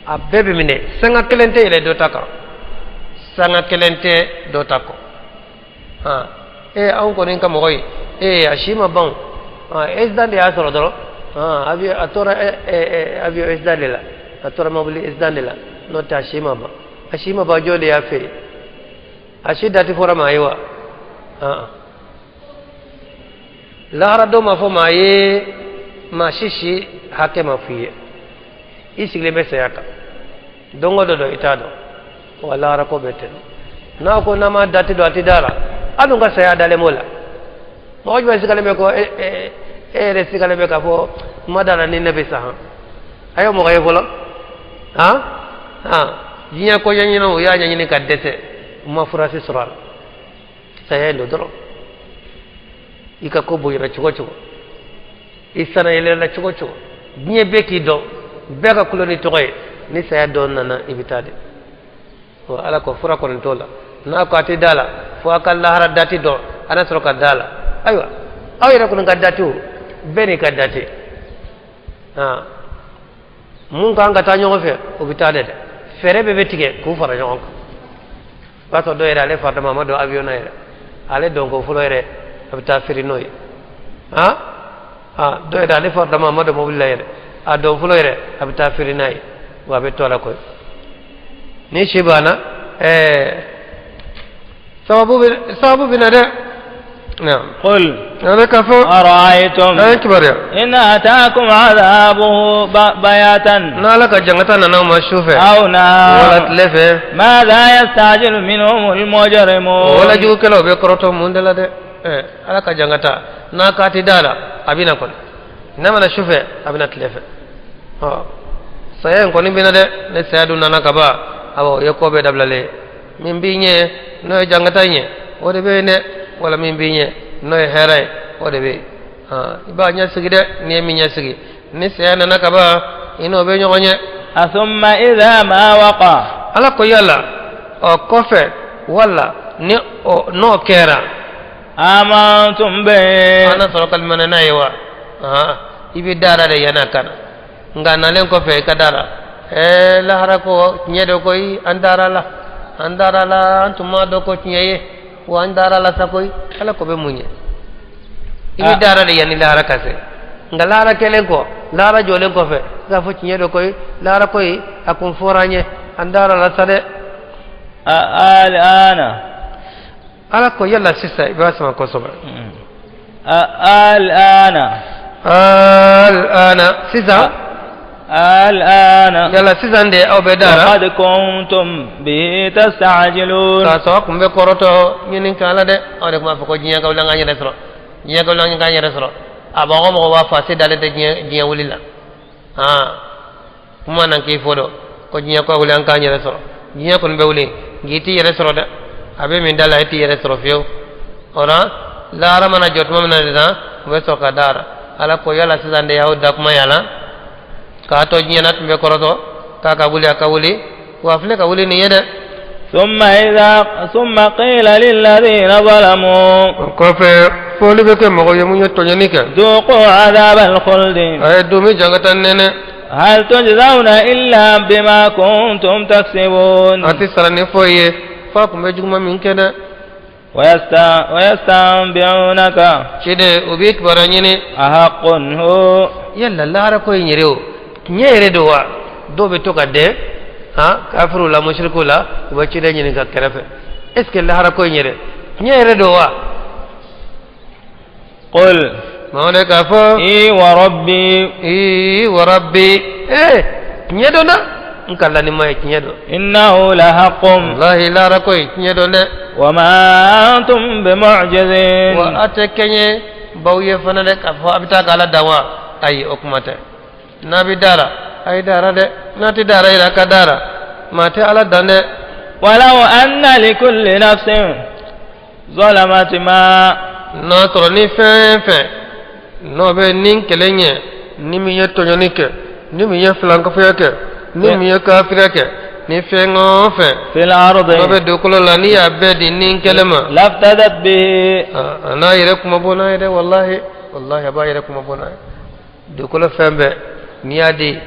A bɛɛ bɛ minɛ, sanga kelen tɛ yɛlɛ dɔ ta kan, sanga kelen tɛ dɔ ta kɔ. Anw kɔni ka mɔgɔ ye, a si ma ban, accident de y'a sɔrɔ dɔrɔn. Avion a tora avion accident de la, a tora mobili accident de la, n'o tɛ a si ma ban. A si ma ban, jɔn de y'a fɛ yen? A si dati fɔra maa ye wa? Lahara dɔ ma fɔ maa ye, maa si si hakɛ ma f'i ye. I sigilen bɛ saya kan don o don dɔ, i t'a dɔn wa. Lahara ko bɛ ten. N'a ko n'a ma dati dɔn, a ti da la. A dun ka saya dalen b'o la. Mɔgɔ jumɛn sigalen bɛ ko e yɛrɛ sigalen bɛ k'a fɔ n ma da la ni ne bɛ sa? Han, a y'o mɔgɔ ye fɔlɔ? Han. Diɲɛ ko ɲɛɲininaw u y'a ɲɛɲini ka dɛsɛ, u ma fura si sɔrɔ a la. Saya don dɔrɔn. I ka ko bonyana cogo o cogo, i sana yɛlɛla cogo o cogo, diɲɛ bɛɛ k'i dɔn, bɛɛ ka kulo ni tɔgɔ ye, ni saya dɔ nana, i bɛ taa de. Wa Ala ko fura kɔni t'o la. N'a ko a tɛ da la fo a ka lahara dati dɔn, a na sɔrɔ ka da la. Ayiwa, aw yɛrɛ kɔni ka dati, o bɛɛ n'i ka dati. Mun kan ka taa ɲɔgɔn fɛ, o bɛ taa dɛ. Fɛɛrɛ bɛɛ bɛ tigɛ k'u fara ɲɔgɔn kan. O b'a sɔrɔ dɔw yɛrɛ, ale faridama a ma don avion na yɛrɛ, ale donko fɔlɔ yɛrɛ, a bɛ taa feere n'o ye. Dɔw yɛrɛ, ale faridama a ma don mobili la yɛrɛ, a don fɔlɔ yɛrɛ, a bɛ taa feere n'a ye. Wa a bɛ to a la koyi. Ni si banna, sababu bɛ na dɛ. نعم. قل هذا كفو. أرأيتم أي kibaruya. إن أتاكم عذابه بياتا N'Ala ka jangata nana aw ma su fɛ أو wala نهارا tile fɛ, ماذا يستعجل منهم المجرمون؟ wala jugukɛlaw bɛ kɔrɔtɔ mun de la dɛ? Ala ka jangata n'a k'a ti da la, a bɛ na kɔni. N'a mana su fɛ, a bɛ na tile fɛ. Ɔ, saya in kɔni bɛ na dɛ. Ni saya dun nana ka ban, awɔ, o ye ko bɛɛ dabilalen ye. Min b'i ɲɛ n'o ye jangata ɲɛ, o de bɛ yen dɛ, wala min b'i ɲɛ n'o ye hɛrɛ ye, o de bɛ yen. I b'a ɲɛsigi dɛ. N'i ye min ɲɛsigi, ni saya nana ka ban, i n'o bɛ ɲɔgɔn ɲɛ. ثم إذا ما وقع Ala ko yala ɔ kɔfɛ, wala ni o n'o kɛra, آمنتم به an na sɔrɔ kalimana n'a ye wa? I bɛ dara de yanni a ka na, nka nalen kɔfɛ i ka dara lahara ko tiɲɛ de koyi. An dara la, an dara la, an tun m'a dɔn ko tiɲɛ ye wa, an dara la sa koyi. Ala ko bɛ mun ye? I bɛ dara de yanni lahara ka se, nka lahara kɛlen kɔ, lahara jɔlen kɔfɛ, i k'a fɔ tiɲɛ de koyi, lahara koyi, a kun fɔra an ye, an dara la sa dɛ. الآن Ala ko yala sisan i b'a sama kosɛbɛ. الآن الآن, sisan. الآن Yala sisan de aw bɛ dara? وقد كنتم به تستعجلون. K'a sɔrɔ kun bɛ kɔrɔtɔ ɲini k'a la dɛ. Aw de tun b'a fɔ ko diɲɛ ka wuli, an k'an yɛrɛ sɔrɔ, diɲɛ ka wuli, an k'an yɛrɛ sɔrɔ. A mɔgɔ mɔgɔ b'a fɔ a se dalen tɛ diɲɛ wuli la. Kuma nan k'i fɔ dɔ ko diɲɛ ka wuli, an k'an yɛrɛ sɔrɔ. Diɲɛ kɔni bɛ wuli, nka i t'i yɛrɛ sɔrɔ dɛ. A bɛ min da la, i t'i yɛrɛ sɔrɔ fiyewu. O la, lahara mana jɔ tuma min na sisan, u bɛ sɔrɔ ka dara. Ala ko yala sisan de y'aw da kuma yala k'a to diɲɛ na tun bɛ kɔrɔtɔ k'a ka wuli, a ka wuli wa, a filɛ ka wuli nin ye dɛ. ثم إذا ثم قيل للذين ظلموا O kɔfɛ, fɔli bɛ kɛ mɔgɔ ye mun ye tɔɲɔni kɛ: ذوقوا عذاب الخلد A ye duumɛ jangata nɛnɛ. هل تجزون إلا بما كنتم تكسبون؟ A tɛ sara ni foyi ye f'a tun bɛ juguman min kɛ dɛ. ويستنبئونك Ciden, o b'i kibaruya ɲini. أحق هو؟ Yala lahara ko in yɛrɛ, o tiɲɛ yɛrɛ don wa? Dɔw bɛ to ka dɛn han kafiriw la, musirikiw la, u bɛ ciden ɲininka kɛrɛfɛ: est ce que lahara ko in yɛrɛ tiɲɛ yɛrɛ don wa? قل Mamadu k'a fɔ: إي وربي Ee وربي, tiɲɛ don dɛ, n ka la ni ma ye, tiɲɛ don. إنه لحق Wallahi, lahara ko in tiɲɛ don dɛ. وما أنتم بمعجزين. Wa a tɛ kɛɲɛ baw ye fana dɛ, k'a fɔ a bɛ taa k'Ala dan wa? Ayi, o kuma tɛ. N'a bɛ dara, a ye dara dɛ. N'a tɛ dara yɛrɛ, a ka dara. Maa tɛ Ala dan dɛ. ولو أن لكل نفس ظلمت ما N'a sɔrɔ ni fɛn fɛn n'o bɛ ni kelen ɲɛ, ni min ye tɔɲɔni kɛ, ni min ye filankafoya kɛ, ni min ye kafiriya kɛ, ni fɛn o fɛn في الأرض n'o bɛ dugukolo la, n'i y'a bɛɛ di ni kelen ma, لافتدت به. A n'a yɛrɛ kuma bɔ n'a ye dɛ. Wallahi, wallahi, a b'a yɛrɛ kuma bɔ n'a ye. Dugukolo fɛn bɛɛ, n'i y'a di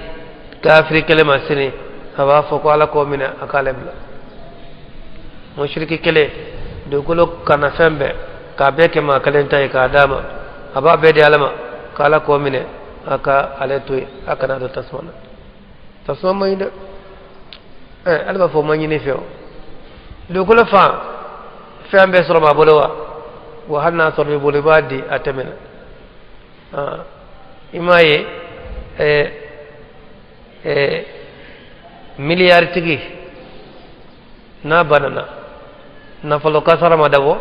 kafiri kelen ma sini, a b'a fɔ ko Ala k'o minɛ, a k'ale bila. Musiriki kelen, dugukolo kana fɛn bɛɛ k'a bɛɛ kɛ maa kelen ta ye k'a d'a ma, a b'a bɛɛ di Ala ma k'Ala k'o minɛ, a ka ale to yen, a kana don tasuma na. Tasuma man ɲi dɛ. Ala b'a fɔ o ma ɲini fɛ. O dugukolo fan fɛn bɛɛ sɔrɔ maa bolo wa? Wa hali n'a sɔrɔ i bolo, i b'a di, a tɛmɛna. I m'a ye, miliyari tigi n'a banana, nafolo kasara ma dabɔ.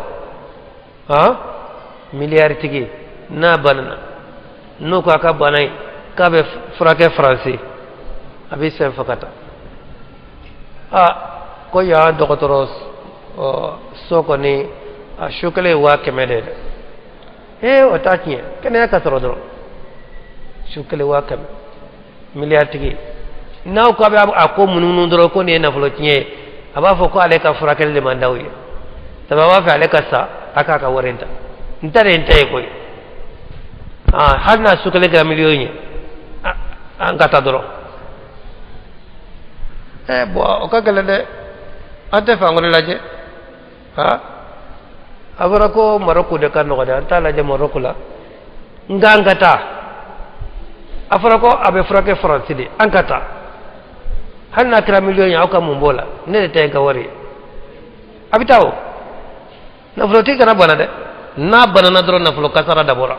Miliyari tigi n'a banana, n'o ko a ka bana in k'a bɛ furakɛ Faransi, a b'i sen fa ka taa. Aa, ko yan dɔgɔtɔrɔ so kɔni a su kelen ye 100,000 de ye dɛ. Ee, o t'a tiɲɛ, kɛnɛya ka sɔrɔ dɔrɔn. Su kelen 100,000, miliyari. N'aw ko a bɛ a ko munumunu dɔrɔn ko nin ye nafolo tiɲɛ ye, a b'a fɔ ko ale ka furakɛli de man d'aw ye, sabu a b'a fɛ ale ka sa, a k'a ka wari in ta. N ta de ye n ta ye koyi. Aa, hali n'a su kelen kɛra miliyɔn ye, an ka taa dɔrɔn. Ɛ bɔn, o ka gɛlɛn dɛ, an tɛ fan wɛrɛ lajɛ. Ha, a fɔra ko Marɔku de ka nɔgɔ dɛ, an t'a lajɛ Marɔku la. Nka an ka taa, a fɔra ko a bɛ furakɛ Faransi de, an ka taa, hali n'a kɛra miliyɔn ye. Aw ka mun b'o la? Ne de ta ye n ka wari ye. A bɛ taa o nafolotigi kana bana dɛ. N'a banana dɔrɔn, nafolo kasara dabɔra.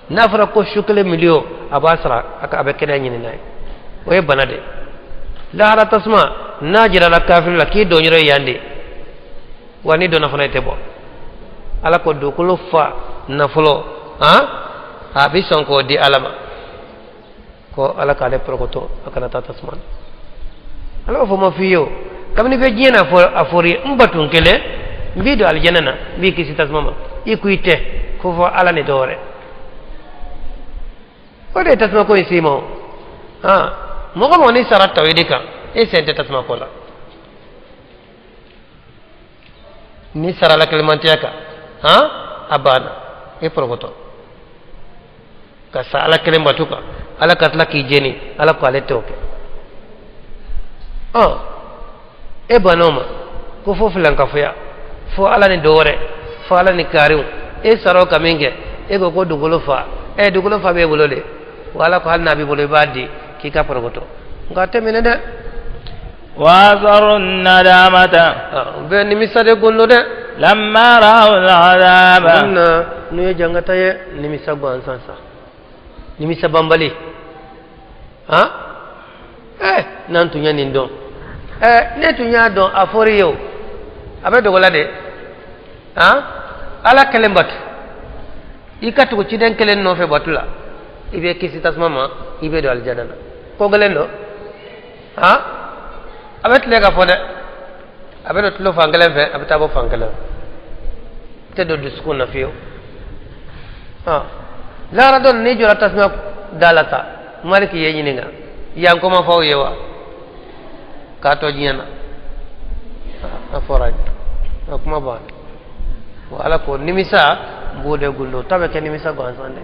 N'a fɔra ko su kelen miliyɔn, a b'a sara, a bɛ kɛnɛya ɲini n'a ye. O ye bana de. Lahara tasuma n'a jirala kafiri la k'i don yɔrɔ ye yan de, wa n'i donna fana, i tɛ bɔ. Ala ko dugukolo fa nafolo, a bɛ sɔn k'o di Ala ma, ko Ala k'ale porokoto, a kana taa tasuma na. Ala b'a fɔ, ma f'i ye o, kabini bɛ diɲɛ na a fɔr'i ye, n bato n kelen, n b'i don alijana na, n b'i kisi tasuma ma. I ko i tɛ ko fɔ Ala ni dɔ wɛrɛ, o de ye tasuma ko in s'i ma. O mɔgɔ mɔgɔ n'i sara tawhidi kan, e sen tɛ tasuma ko la. N'i sara Ala kelenmantiya kan, a banna, e porokoto ka sa Ala kelen batu kan, Ala ka tila k'i jeni. Ala ko ale t'o kɛ. Ɔ, e ban'o ma ko fo filankafoya, fo Ala ni dɔ wɛrɛ, fo Ala ni kariw. E sara o ka min kɛ, e ko ko dugukolo fa. Ɛ, dugukolo fa b'e bolo de wa? Ala ko hali n'a b'i bolo, i b'a di k'i ka porokoto, nka a tɛ minɛ dɛ. وأسروا الندامة. U bɛ nimisa de gundo dɛ. لما رأوا العذاب. Na n'u ye jangata ye, nimisa gansan sa, nimisa banbali. Han, ɛ, n'an tun ye nin dɔn, ɛ, ne tun y'a dɔn. A fɔr'i ye o, a bɛ dogo la de. Han, Ala kelen batu, i ka tugu ciden kelen nɔfɛ batu la, i bɛ kisi tasuma ma, i bɛ don alijana na. Ko gɛlɛn don. Han, a bɛ tile ka fɔ dɛ, a bɛ don tulo fan kelen fɛ, a bɛ taa bɔ fan kelen fɛ, tɛ don dusukun na fiyewu. Lahara don, n'i jɔra tasuma da la sa, Maliki ye ɲininka yan ko ma fɔ aw ye wa k'a to diɲɛ na? A fɔra, a kuma banna. Wa Ala ko nimisa n b'o de gundo ta bɛ kɛ nimisa gansan de.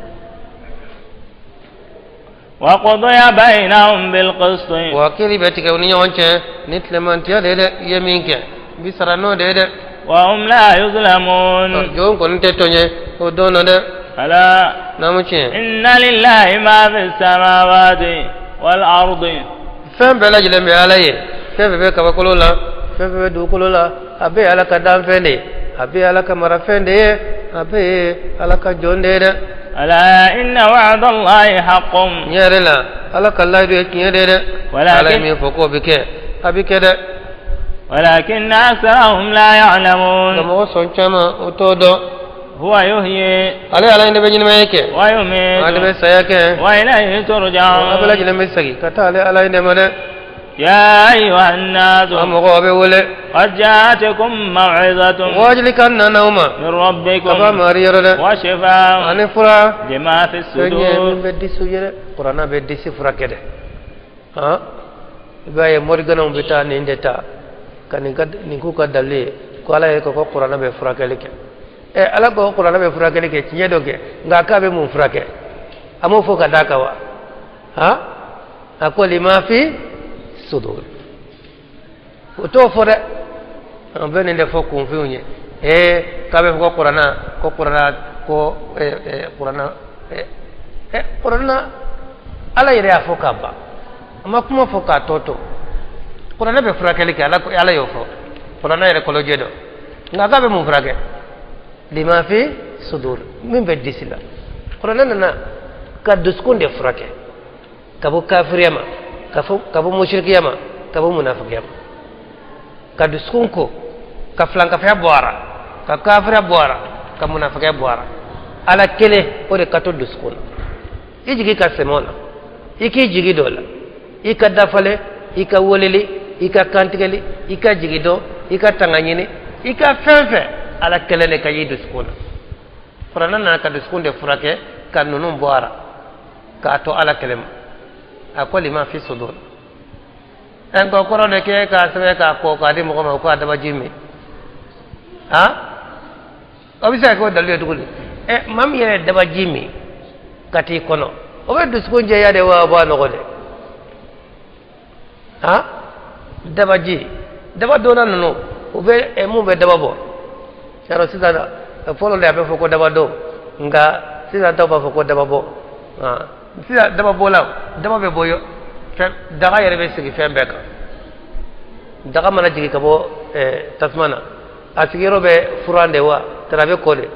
وقضي بينهم بالقسط. Wa kiiri bɛ tigɛ u ni ɲɔgɔn cɛ ni tilemantiya de ye dɛ. I ye min kɛ, i bi sara n'o de ye dɛ. وهم لا يظلمون. Jɔn kɔni tɛ tɔɲɛ o don na dɛ. ألا Naamu, tiɲɛ. إن لله ما في السماوات والأرض. Fɛn bɛɛ lajɛlen bɛ Ala ye. Fɛn fɛn bɛ kabakolo la, fɛn fɛn bɛ dugukolo la, a bɛɛ ye Ala ka danfɛn de ye, a bɛɛ ye Ala ka marafɛn de ye, a bɛɛ ye Ala ka jɔn de ye dɛ. ألا إن وعد الله حق. Tiɲɛ yɛrɛ la, Ala ka layidu ye tiɲɛ de ye dɛ. ولكن Ala ye min fɔ k'o bɛ kɛ, a bɛ kɛ dɛ. ولكن أكثرهم لا Nka يعلمون. mɔgɔ sɔn caman, o t'o dɔn. هو يحيي Ale Ala in de bɛ ɲɛnamaya kɛ, ale bɛ ويميت saya kɛ, وإليه a bɛɛ ترجعون. lajɛlen bɛ segin ka taa ale Ala in de ma dɛ. يا أيها الناس A mɔgɔ bɛ wele, قد جاءتكم موعظة wajuli kan nana aw ma من ka bɔ ربكم mari yɔrɔ dɛ, وشفاء ani fura لما في fɛn ye min الصدور. bɛ disiw ye dɛ. Kuranna bɛ disi furakɛ dɛ. Han, i b'a ye moriganaw bɛ taa nin de ta ka nin ka nin k'u ka dalilu ye ko Ala yɛrɛ ko ko kuranna bɛ furakɛli kɛ. Ɛ, Ala ko kuranna bɛ furakɛli kɛ, tiɲɛ dɔ kɛ, nka k'a bɛ mun furakɛ? A m'o fɔ ka d'a kan wa? Han, a ko لما في الصدور, o t'o fɔ dɛ. An bɛ nin de fɔ kunfinw ye. Ee, k'a bɛ fɔ ko kuranna, ko kuranna, ko ɛ kuranna, ɛ kuranna, Ala yɛrɛ y'a fɔ ka ban, a ma kuma fɔ k'a tɔ to. Kuranɛ bɛ furakɛli kɛ, Ala ko, Ala y'o fɔ, kuranɛ yɛrɛ kɔlɔjɛ dɔ, nka k'a bɛ mun furakɛ? لما في الصدور, min bɛ disi la. Kuranɛ nana ka dusukun de furakɛ ka bɔ kafiriya ma, ka bɔ musirikiya ma, ka bɔ munafikiya ma, ka dusukun ko ka filankafoya bɔ a ra, ka kafiriya bɔ a ra, ka munafikiya bɔ a ra. Ala kelen o de ka to dusukun na. I jigi ka sɛmɛ o la, i k'i jigi dɔ la, i ka dafale. I ka weleli, i ka kantigɛli, i ka jigi dɔn, i ka tanga ɲini, i ka fɛn fɛn, Ala kelen de ka y'i dusukun na. Kuranɛ nana ka dusukun de furakɛ ka ninnu bɔ a ra k'a to Ala kelen ma. A ko lima fi sudur. Ɛ nka o kɔrɔ de k'e k'a sɛbɛn k'a ko k'a di mɔgɔ ma ko a dabaji min, han, o bɛ se ka kɛ o dalilu ye tuguni? Ɛ, maa min yɛrɛ ye dabaji min ka t'i kɔnɔ, o bɛ dusukun jɛya de wa o b'a nɔgɔ de? Han, dabaji, daba donna ninnu, u bɛ mun bɛ daba bɔ yarɔ sisan? Fɔlɔ de a bɛ fɔ ko daba don, nka sisan taw b'a fɔ ko daba bɔ. Sisan daba bɔla, daba bɛ bɔ fɛn, daga yɛrɛ bɛ sigi fɛn bɛɛ kan. Daga mana jigin ka bɔ tasuma na, a sigiyɔrɔ bɛ furan de wa tara bɛ kɔ de,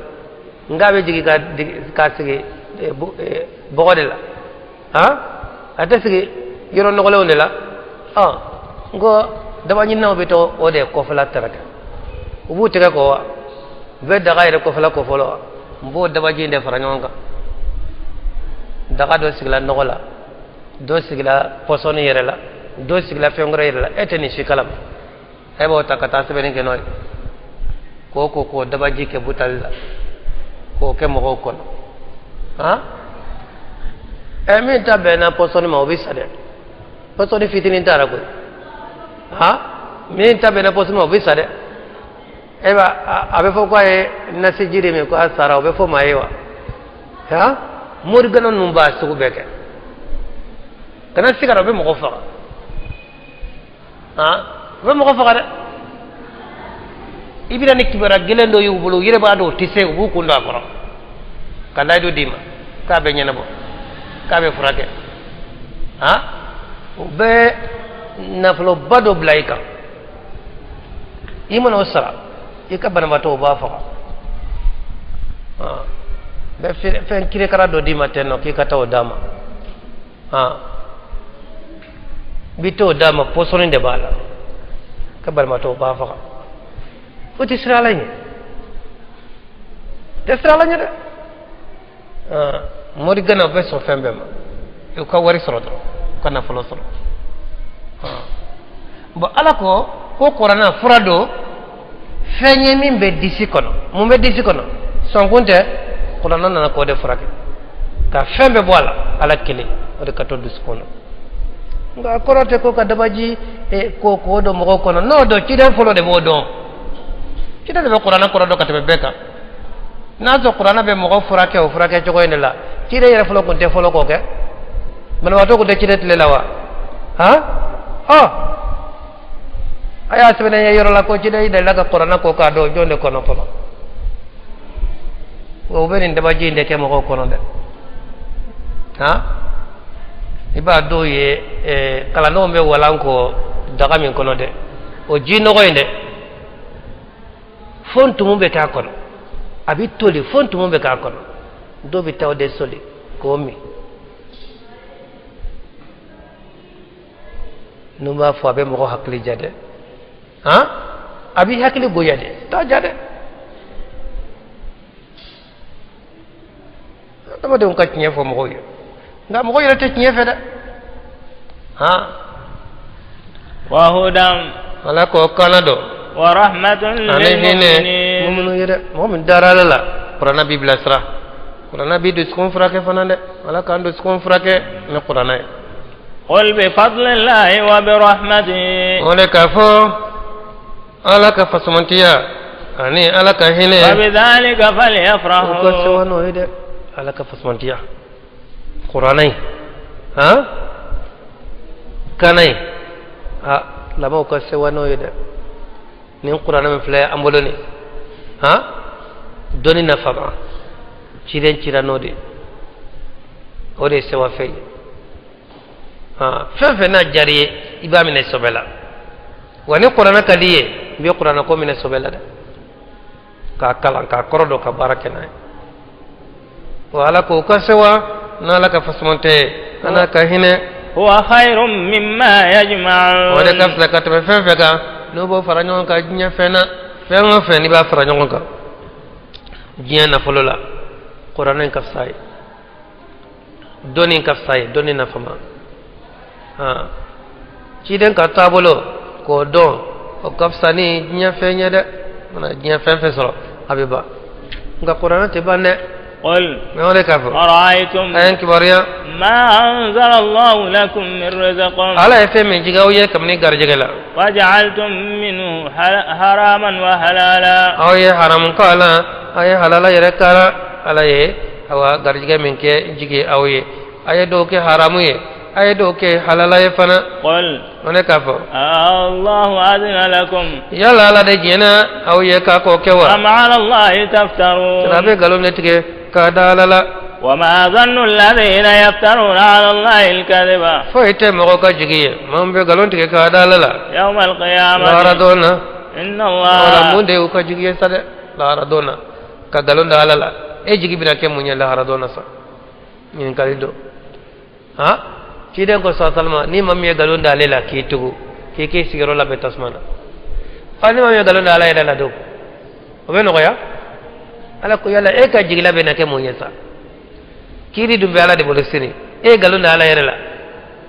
nka a bɛ jigin ka sigi bɔgɔ de la. Han, a tɛ sigi yɔrɔ nɔgɔlenw de la. Ɔ, n ko dabaɲininaw bɛ to o de kɔfɛla tereke, u b'u tɛgɛ ko wa, u bɛ daga yɛrɛ kɔfɛla ko fɔlɔ wa, n b'o dabaji in de fara ɲɔgɔn kan. Daga dɔ sigila nɔgɔ la, dɔ sigila pɔsɔni yɛrɛ la, dɔ sigila fɛn wɛrɛ yɛrɛ la, e tɛ nin si kalama. E b'o ta ka taa sɛbɛnni kɛ n'o ye, k'o ko k'o dabaji kɛ butali la k'o kɛ mɔgɔw kɔnɔ. Han, ɛ, min ta bɛnna pɔsɔni ma, o bɛ sa dɛ. Pɔsɔni fitinin t'a la koyi. Han, min ta bɛnna pɔsɔni ma, o bɛ sa dɛ. E b'a a bɛ fɔ k'a ye nasiji de min ko a sara, o bɛ fɔ maa ye wa? Han, morigana ninnu b'a sugu bɛɛ kɛ. Kana siga, o bɛ mɔgɔ faga. Han, u bɛ mɔgɔ faga dɛ. I bɛna ni kibaruya gɛlɛn dɔ y'u bolo, u yɛrɛ b'a dɔn o tɛ se, u b'u kun don a kɔrɔ ka layidu d'i ma k'a bɛ ɲɛnabɔ, k'a bɛ furakɛ. Han, u bɛ nafoloba dɔ bila i kan, i mana o sara, i ka banabaatɔ o b'a faga. Bɛ fɛn kirikara dɔ d'i ma ten nɔ k'i ka taa o d'a ma. Han, bi t'o d'a ma, pɔsɔni de b'a la, ka banabaatɔ o b'a faga. O tɛ siran Ala ɲɛ, tɛ siran Ala ɲɛ dɛ. Mori gana bɛ sɔn fɛn bɛɛ ma, u ka wari sɔrɔ dɔrɔn, u ka nafolo sɔrɔ. Bon, Ala ko ko kuranna fura don, fɛn ye min bɛ disi kɔnɔ. Mun bɛ disi kɔnɔ? Sɔnkun tɛ. Kuranna nana k'o de furakɛ ka fɛn bɛɛ bɔ a la. Ala kelen o de ka to dusukun na. Nka a kɔrɔ tɛ ko ka dabaji ko k'o don mɔgɔw kɔnɔ. N'o dɔn, ciden fɔlɔ de b'o dɔn. Ciden de bɛ kuranna kɔrɔ dɔn ka tɛmɛ bɛɛ kan. N'a sɔrɔ kuranna bɛ mɔgɔ furakɛ o furakɛ cogo in de la, ciden yɛrɛ fɔlɔ tun tɛ fɔlɔ k'o kɛ. Banabaatɔ tun tɛ ciden tile la wa? Han, ɔ, a y'a sɛbɛnnen ye yɔrɔ la ko ciden delila ka kuranna ko k'a dɔn jɔn de kɔnɔ fɔlɔ? O bɛ nin dabaji in de kɛ mɔgɔw kɔnɔ dɛ. Han, i b'a dɔw ye, kalandenw bɛ walan ko daga min kɔnɔ dɛ, o ji nɔgɔ in dɛ, fo ntumu bɛ k'a kɔnɔ, a bɛ toli fo ntumu bɛ k'a kɔnɔ. Dɔw bɛ taa o de soli k'o min. N'u b'a fɔ a bɛ mɔgɔ hakili ja dɛ. Han, a b'i hakili goya dɛ, t'a ja dɛ. Adamadenw ka tiɲɛ fɔ mɔgɔw ye, nka mɔgɔ yɛrɛ tɛ tiɲɛ fɛ dɛ. Han. Wa hudan. Ala k'o kana dɔn. Wa rahmatun. Ani hinɛ muminu ye dɛ. Mɔgɔ min dara Ala la, kuranna b'i bilasira, kuranna b'i dusukun furakɛ fana dɛ. Ala k'an dusukun furakɛ ni kuranna ye. قل بفضل الله وبرحمته. O de k'a fɔ Ala ka fasamantiya ani Ala ka hinɛ. فبذلك U ka فليفرحوا. sewa n'o ye dɛ. Ala ka fasamantiya, kuranna in, han, kana in, a labanw ka sewa n'o ye dɛ. Nin kuranna min filɛ an bolo nin, han, dɔnni nafama ciden cira n'o de ye, o de ye sewa fɛn ye. Han, fɛn fɛn n'a diyara i ye, i b'a minɛ sɔbɛ la wa. Ni kuranna ka di i ye, i bɛ kuranna ko minɛ sɔbɛ la dɛ, k'a kalan, k'a kɔrɔ dɔn, ka baara kɛ n'a ye wa. Ala k'o ka sewa n'Ala ka fasamantɛ ye, a n'a ka hinɛ. هو خير مما يجمعون. O de ka fisa ka tɛmɛ fɛn fɛn kan n'o b'o fara ɲɔgɔn kan diɲɛ fɛn na. Fɛn o fɛn n'i b'a fara ɲɔgɔn kan diɲɛ nafolo la, kuranɛ in ka fisa ye, dɔnni ka fisa ye, dɔnni nafama. Han. Ciden ka taabolo k'o dɔn, o ka fisa ni diɲɛ fɛn ye dɛ. Mana diɲɛ fɛn fɛn sɔrɔ, a bɛ ban, nka kuranɛ tɛ ban dɛ. قل Mɛ o de k'a fɔ. أرأيتم A ye n kibaruya. ما أنزل الله لكم من رزق Ala ye fɛn min jigin aw ye kabini garijɛgɛ la. وجعلتم منه حراما وحلالا. Aw ye haramu k'a la, aw ye halala yɛrɛ k'a la. Ala ye awa garijɛgɛ min kɛ jigin aw ye, a ye dɔw kɛ haramu ye, a ye dɔw kɛ halala ye fana. قل O ne k'a fɔ. الله أذن لكم Yala Ala de diɲɛna aw ye k'a k'o kɛ wa? أم على الله A تفترون؟ bɛ nkalon de tigɛ k'a da Ala la. وما ظن الذين يفترون على الله الكذب Foyi tɛ mɔgɔ ka jigi ye, maa min bɛ nkalon tigɛ k'a da Ala la. يوم Lahara القيامة don na. إن Wala mun الله de y'u ka jigi ye sa dɛ, lahara don na ka nkalon da Ala la? E jigi bɛna kɛ mun ye lahara don na sa? Ɲininkali don. Ha, ciden ko sa salama, ni maa min ye nkalon da ale la k'i tugu, k'i k'i sigiyɔrɔ labɛn tasuma na. Ɔ, ni maa min ye nkalon da Ala yɛrɛ la don, o bɛ nɔgɔya. Ala ko yala e ka jigila bɛna kɛ mun ye sa? Kiiri dun bɛ Ala de bolo sini. E ye nkalon da Ala yɛrɛ la,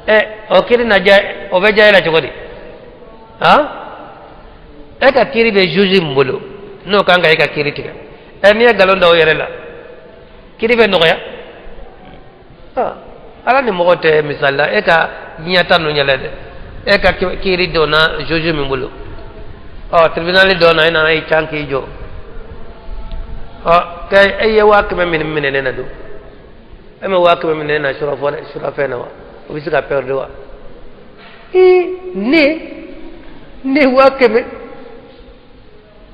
ɛ, o kiiri na diya, o bɛ diya e la cogo di? Han, e ka kiiri bɛ juge min bolo, n'o kan ka e ka kiiri tigɛ, ɛ, n'i ye nkalon da o yɛrɛ la, kiiri bɛ nɔgɔya? Ah, Ala ni mɔgɔ tɛ misali la. E ka diɲɛ ta ninnu yɛlɛ dɛ. E ka kiiri donna juge min bolo, ɔ, tribunal dɔ na, e nana i can k'i jɔ, ɔ, kɛ e ye 100 000 min minɛ ne na don, e ma 100 000 minɛ ne na surafɔ surafɛn na wa? O bɛ se ka perdre wa? Ii, ne 100 000,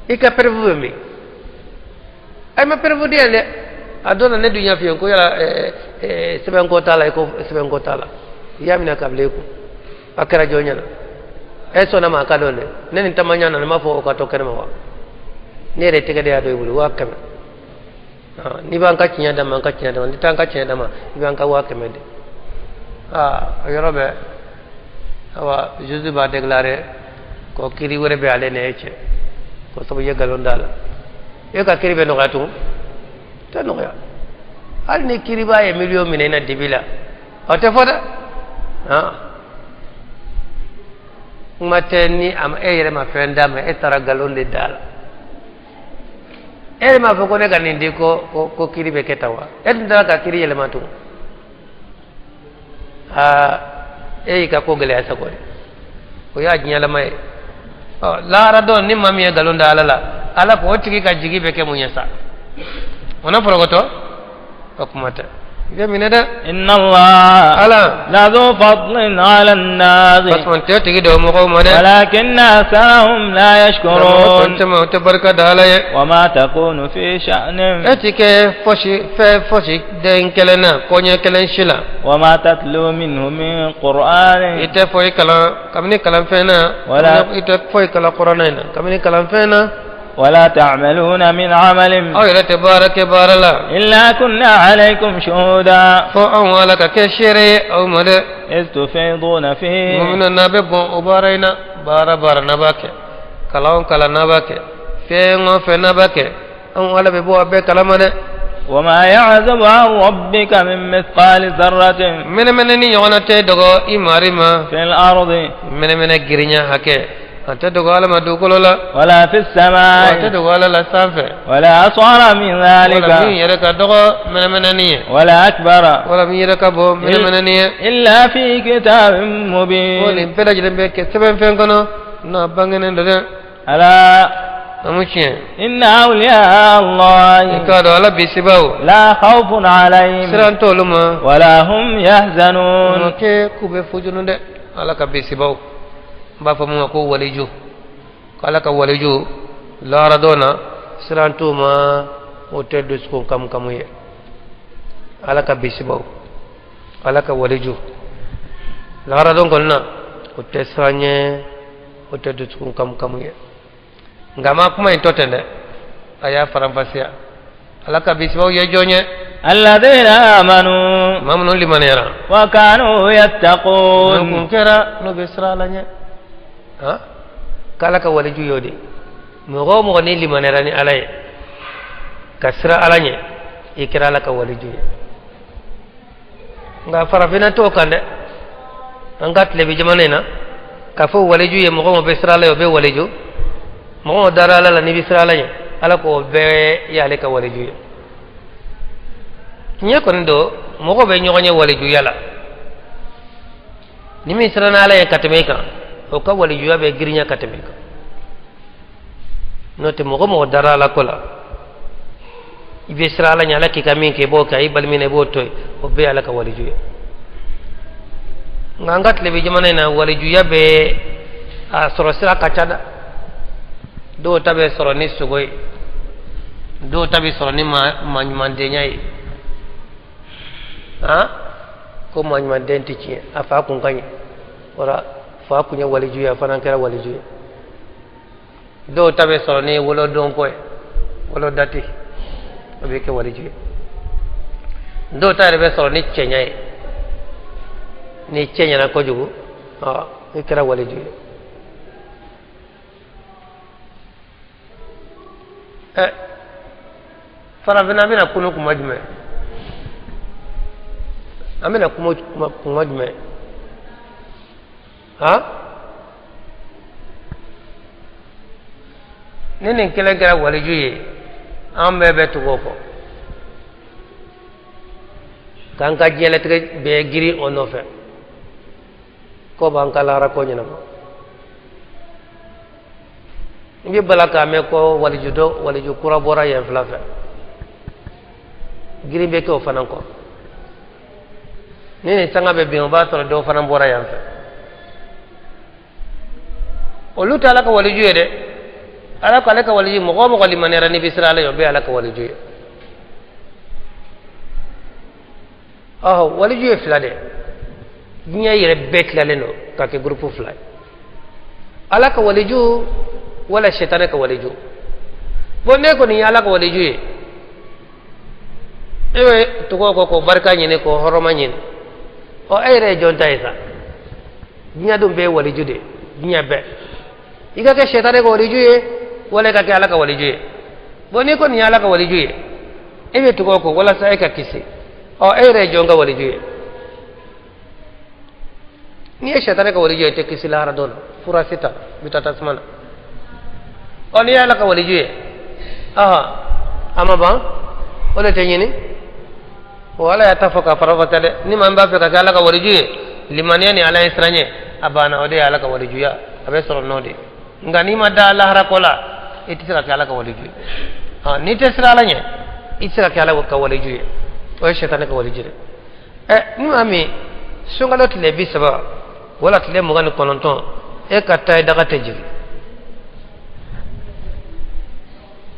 i ka preuve bɛ min? A ma preuve di yan dɛ. A dɔ la, ne dun y'a f'i ye ko yala sɛbɛnko t'a la. I ko sɛbɛnko t'a la, i y'a minɛ ka bila i kun. A kɛra jɔn ɲɛna? E sɔnna ma a ka dɔn dɛ. Ne ni taama ɲa na, ne m'a fɔ o ka to kɛnɛma wa? Ne yɛrɛ tɛgɛ de y'a dɔn i bolo 100 000. N'i b'an ka tiɲɛ d'a ma, an ka tiɲɛ d'a ma. N'i t'an ka tiɲɛ d'a ma, i b'an ka 100 000 di. Aa, o yɔrɔ bɛɛ, awa, juge b'a déclaré ko kiiri wɛrɛ bɛ ale ni e cɛ, ko sabu i ye nkalon d'a la. E ka kiiri bɛ nɔgɔya tugun? Tɛ nɔgɔya. Hali ni kiiri b'a ye miliyɔn minɛ i na dibi la, o tɛ fɔ dɛ. Han, kuma tɛ ni a ma e yɛrɛ ma fɛn d'a ma, e taara nkalon de d'a la. E yɛrɛ m'a fɔ ko ne ka nin di, ko kiiri bɛ kɛ tan wa? E dun taara ka kiiri yɛlɛma tugun. Aa, e y'i ka ko gɛlɛya sago de. O y'a diɲɛlama ye. Ɔ, lahara don, ni maa min ye nkalon da Ala la, Ala ko o tigi ka jigi bɛ kɛ mun ye sa? O na fɔrɔgɔtɔ, o kuma tɛ, i bɛ minɛ dɛ. إن الله Ala لذو فضل على الناس parce que tigi dɔw mɔgɔw ma dɛ. ولكن أكثرهم لا Mɔgɔ يشكرون. caman o tɛ barika da Ala ye. وما تكون في شأن E ti kɛ fosi fɛn fosi den kelen na, koɲɛ kelen si la. وما تتلو منه من قرآن I tɛ foyi kalan kabini kalanfɛn na. Wala. I tɛ foyi kalan kuranɛ in na kabini kalanfɛn na. ولا تعملون من عمل Aw yɛrɛ tɛ baara kɛ baara la. إلا كنا عليكم شهودا Fo anw Ala ka kɛ seere ye aw ma dɛ. إذ تفيضون فيه. Minnu n'a bɛ bɔn o baara in na, baara baara n'a b'a kɛ, kalan o kalan n'a b'a kɛ, fɛn o fɛn n'a b'a kɛ, anw Ala bɛ bɔ a bɛɛ kalama dɛ. وما يعزب عن ربك من مثقال ذرة Mɛnɛmɛnɛ ni ɲɔgɔnna tɛ dɔgɔ i mari ma. في الأرض Mɛnɛmɛnɛ girinya hakɛ, a tɛ dogo Ala ma dugukolo la. ولا في A tɛ السماء dogo Ala la sanfɛ. ولا أصغر من ذلك Wala min yɛrɛ ka dɔgɔ mɛnɛmɛnɛni ye. ولا أكبر Wala min yɛrɛ ka bon mɛnɛmɛnɛni ye. إلا في كتاب Ko مبين. nin bɛɛ lajɛlen bɛ kɛ sɛbɛn fɛn kɔnɔ n'a bangenen don dɛ. ألا Amu tiɲɛ. إن أولياء I الله k'a dɔn Ala bisibaw. لا خوف عليهم Siran t'olu ma. ولا هم O يحزنون. kɛ k'u bɛ fujunu dɛ. Ala ka bisibaw. N b'a fɔ mun ma ko waliju. Ko Ala ka waliju lahara dɔn na, siran t'u ma, o tɛ dusukun kamukamu ye. Ala ka bisibaw. Ala ka waliju. Lahara dɔn kɔni na, o tɛ siran ɲɛ, o tɛ dusukun kamukamu ye. Nka ma kuma in tɔ ten dɛ, a y'a faranfasiya. Ala ka bisibaw ye jɔn ye? الذين آمنوا Maa minnu limaniyara. وكانوا N'o kun يتقون. kɛra n'o bɛ siran Ala ɲɛ. Han, k'Ala ka waliju y'o de. Mɔgɔ o mɔgɔ n'i limaniyara ni Ala ye ka siran Ala ɲɛ, i kɛra Ala ka waliju ye. Nka farafinna t'o kan dɛ. An ka tilebi jamana in na. K'a fɔ waliju ye mɔgɔ mɔgɔ bɛ siran Ala ɲɛ, o bɛ waliju. Mɔgɔ mɔgɔ dara Ala la n'i bɛ siran Ala ɲɛ, Ala k'o bɛɛ y'ale ka waliju ye. Tiɲɛ kɔni don, mɔgɔ bɛ ɲɔgɔn ye walijuya la. Ni min siranna Ala ye ka tɛmɛ i kan, o ka walijuya bɛ girinya ka tɛmɛ i kan. N'o tɛ, mɔgɔ mɔgɔ dara Ala ko la, i bɛ siran Ala ɲɛ, Ala k'i ka min kɛ i b'o kɛ, a y'i bali min na i b'o to yen, o bɛɛ ye Ala ka waliju ye. Nka an ka tilebi jamana in na, walijuya bɛ a sɔrɔ sira ka ca dɛ. Dɔw ta bɛ sɔrɔ ni sogo ye, dɔw ta bɛ sɔrɔ ni maaɲumandenya ye. Han, ko maaɲumanden tɛ tiɲɛ, a fa kun ka ɲi, wala fa kun ye waliju ye, a fana kɛra waliju ye. Dɔw ta bɛ sɔrɔ ni wolodonko ye, wolodati, o bɛ kɛ waliju ye. Dɔw ta yɛrɛ bɛ sɔrɔ ni cɛɲa ye, ni cɛ ɲɛna kojugu, ɔ i kɛra waliju ye. Ɛ, farafinna bɛna kunu kuma jumɛn? An bɛna kuma jumɛn? Han, ni nin kelen kɛra waliju ye, an bɛɛ bɛ tugu o kɔ k'an ka diɲɛlatigɛ bɛɛ girin o nɔfɛ, k'o b'an ka lahara ko ɲɛnabɔ. N bɛ bala k'a mɛn ko waliju dɔ, waliju kura bɔra yen fila fɛ, girin bɛ kɛ o fana kɔ. Ni nin sanga bɛ bin, o b'a sɔrɔ dɔw fana bɔra yan fɛ. Olu tɛ Ala ka waliju ye dɛ. Ala ko ale ka waliju, mɔgɔ o mɔgɔ limaniyara n'i bɛ siran Ala ye, o bɛɛ ye Ala ka waliju ye. Ɔhɔ, waliju ye fila de. Diɲɛ yɛrɛ bɛɛ tilalen don ka kɛ gurupu fila ye: Ala ka waliju wala sɛtanɛ ka waliju. Bon, ne kɔni ye Ala ka waliju ye, e bɛ tugu o kɔ k'o barika ɲini, k'o hɔrɔma ɲini. Ɔ, e yɛrɛ ye jɔn ta ye sa? Diɲɛ dun bɛɛ ye waliju de ye. Diɲɛ bɛɛ, i ka kɛ sɛtanɛ ka waliju ye wala i ka kɛ Ala ka waliju ye. Bon, n'i kɔni ye Ala ka waliju ye, e bɛ tugu o kɔ walasa e ka kisi. Ɔ, e yɛrɛ ye jɔn ka waliju ye? N'i ye sɛtanɛ ka waliju ye, i tɛ kisi lahara don na, fura si t'a la, i bɛ taa tasuma na. Ɔ, n'i ye Ala ka waliju ye, aha, a ma ban, o de tɛ ɲini. O Ala y'a ta fɔ ka fara fɔ dɛ. Ni maa min b'a fɛ ka kɛ Ala ka waliju ye, limaniya ni Ala ye siran ɲɛ, a banna, o de ye Ala ka walijuya, a bɛ sɔrɔ n'o de ye. Nka n'i ma da lahara ko la, i tɛ se ka kɛ Ala ka waliju ye. N'i tɛ siran Ala ɲɛ, i tɛ se ka kɛ Ala ka waliju ye, o ye sɛtanɛ ka waliju de. Ɛ, ni maa min sunkalo tile 30 wala tile 29, e ka taa i daga tɛ jigin,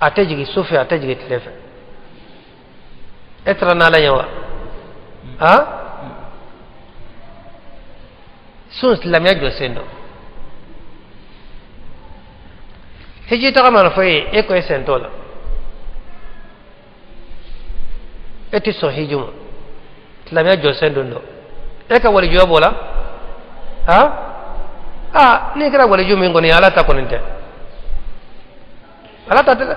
a tɛ jigin su fɛ, a tɛ jigin tile fɛ, e siranna Ala ɲɛ wa? Han, sun silamɛya jɔsen dɔ. Hiji taga mana fɔ e ye, e ko e sen t'o la, e tɛ sɔn hiji ma, silamɛya jɔsen don dɔ, e ka walijuya b'o la? Han, aa, n'i kɛra waliju min kɔni ye, Ala ta kɔni tɛ, Ala ta tɛ dɛ.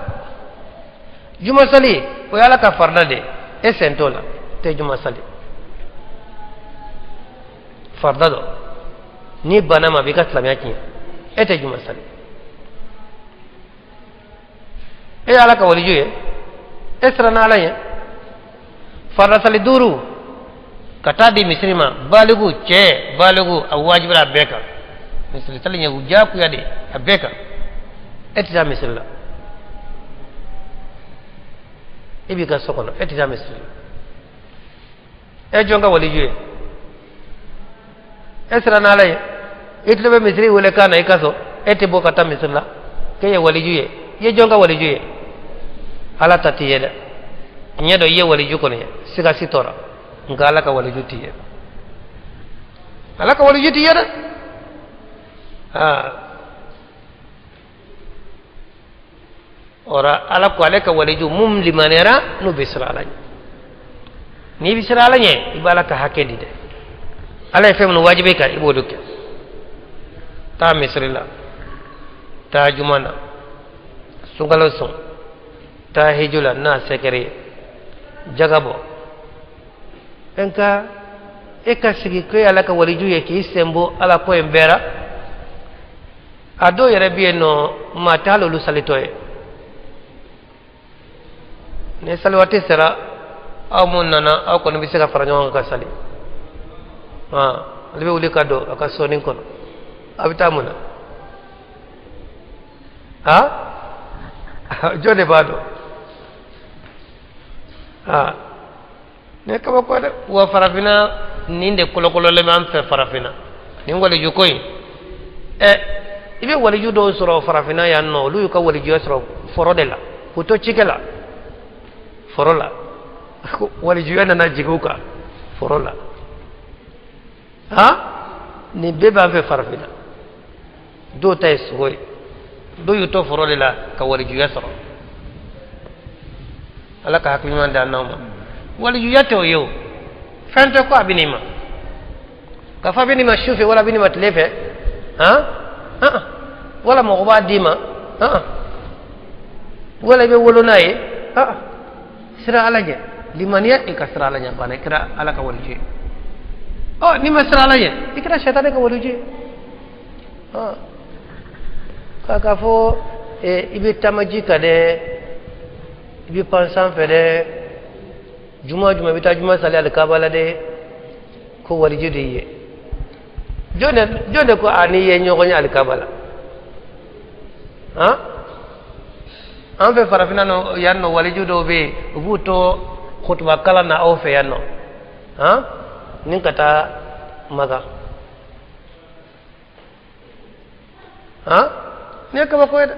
Juma sali, o ye Ala ka farida de ye, e sen t'o la, tɛ juma sali, farida dɔ, n'i banna ma, a b'i ka silamɛya tiɲɛ, e tɛ juma sali, e ye Ala ka waliju ye? E siranna Ala ɲɛ? Farida sali duuru ka taa di misiri ma, baligu cɛ, baligu, a wajibira a bɛɛ kan. Misiri sali ɲɛ diyagoya de a bɛɛ kan, e tɛ taa misiri la, e b'i ka so kɔnɔ, e tɛ taa misiri la, e jɔn ka waliju ye? E siranna Ala ye? I tulo bɛ misiri wele kan na i ka so, e tɛ bɔ ka taa misiri la k'e ye waliju ye? I ye jɔn ka waliju ye? Ala ta t'i ye dɛ. Tiɲɛ dɔ, i ye waliju kɔni ye, siga si t'o la, nka Ala ka waliju t'i ye, Ala ka waliju t'i ye dɛ. Aa, ora Ala ko ale ka waliju mun limaniyara n'u bɛ siran Ala ɲɛ. N'i bɛ siran Ala ɲɛ, i b'Ala ka hakɛ di dɛ. Ala ye fɛn minnu wajibi kan, i b'olu kɛ. Taa misiri la, taa juma na, sunkalo sun, taa hiju la n'a se kɛra ye, jaga bɔ. Nka e ka sigi ko e Ala ka waliju ye, k'i sen bɔ Ala ko in bɛɛ la. A dɔw yɛrɛ bɛ yen nɔ, maa tɛ hali olu salitɔ ye. Ni sali waati sera, aw mun nana, aw kɔni bɛ se ka fara ɲɔgɔn kan ka sali. Ale bɛ wuli ka don a ka sɔnin kɔnɔ, a bɛ taa mun na? Jɔn de b'a dɔn? Nin ye kabako ye dɛ. Wa farafinna nin de kolokololen b'an fɛ farafinna, nin waliju ko in. I bɛ waliju dɔw sɔrɔ farafinna yan nɔ, olu y'u ka walijuya sɔrɔ foro de la, k'u to cikɛ la foro la, walijuya nana jigin u kan foro la. Nin bɛɛ b'an fɛ farafinna. Dɔw ta ye sogo ye, dɔw y'u to foro de la ka walijuya sɔrɔ. Ala ka hakili ɲuman d'an n'aw ma. Walijuya tɛ o ye, o fɛn tɛ ko a bɛ n'i ma k'a fɔ a bɛ n'i ma su fɛ, wala a bɛ n'i ma tile fɛ, han, wala mɔgɔ b'a d'i ma, han, wala i bɛ wolo n'a ye. Sira Ala ɲɛ, limaniya, i ka sira Ala ɲɛ, banna, i kɛra Ala ka waliju ye. Ɔ, n'i ma sira Ala ɲɛ, i kɛra sɛtanɛ ka waliju ye. K'a fɔ i bɛ taama ji kan dɛ, i bɛ pan sanfɛ dɛ, juma juma i bɛ taa juma sali alikaba la dɛ, ko waliju de ye. Jɔn de ko a n'i ye ɲɔgɔn ye alikaba la? Han, an fɛ farafinna nɔ yan nɔ, waliju dɔw bɛ yen, u b'u to kutuba kalan na aw fɛ yan nɔ, han, ni ka taa Maka. Han, nin ye kabako ye dɛ.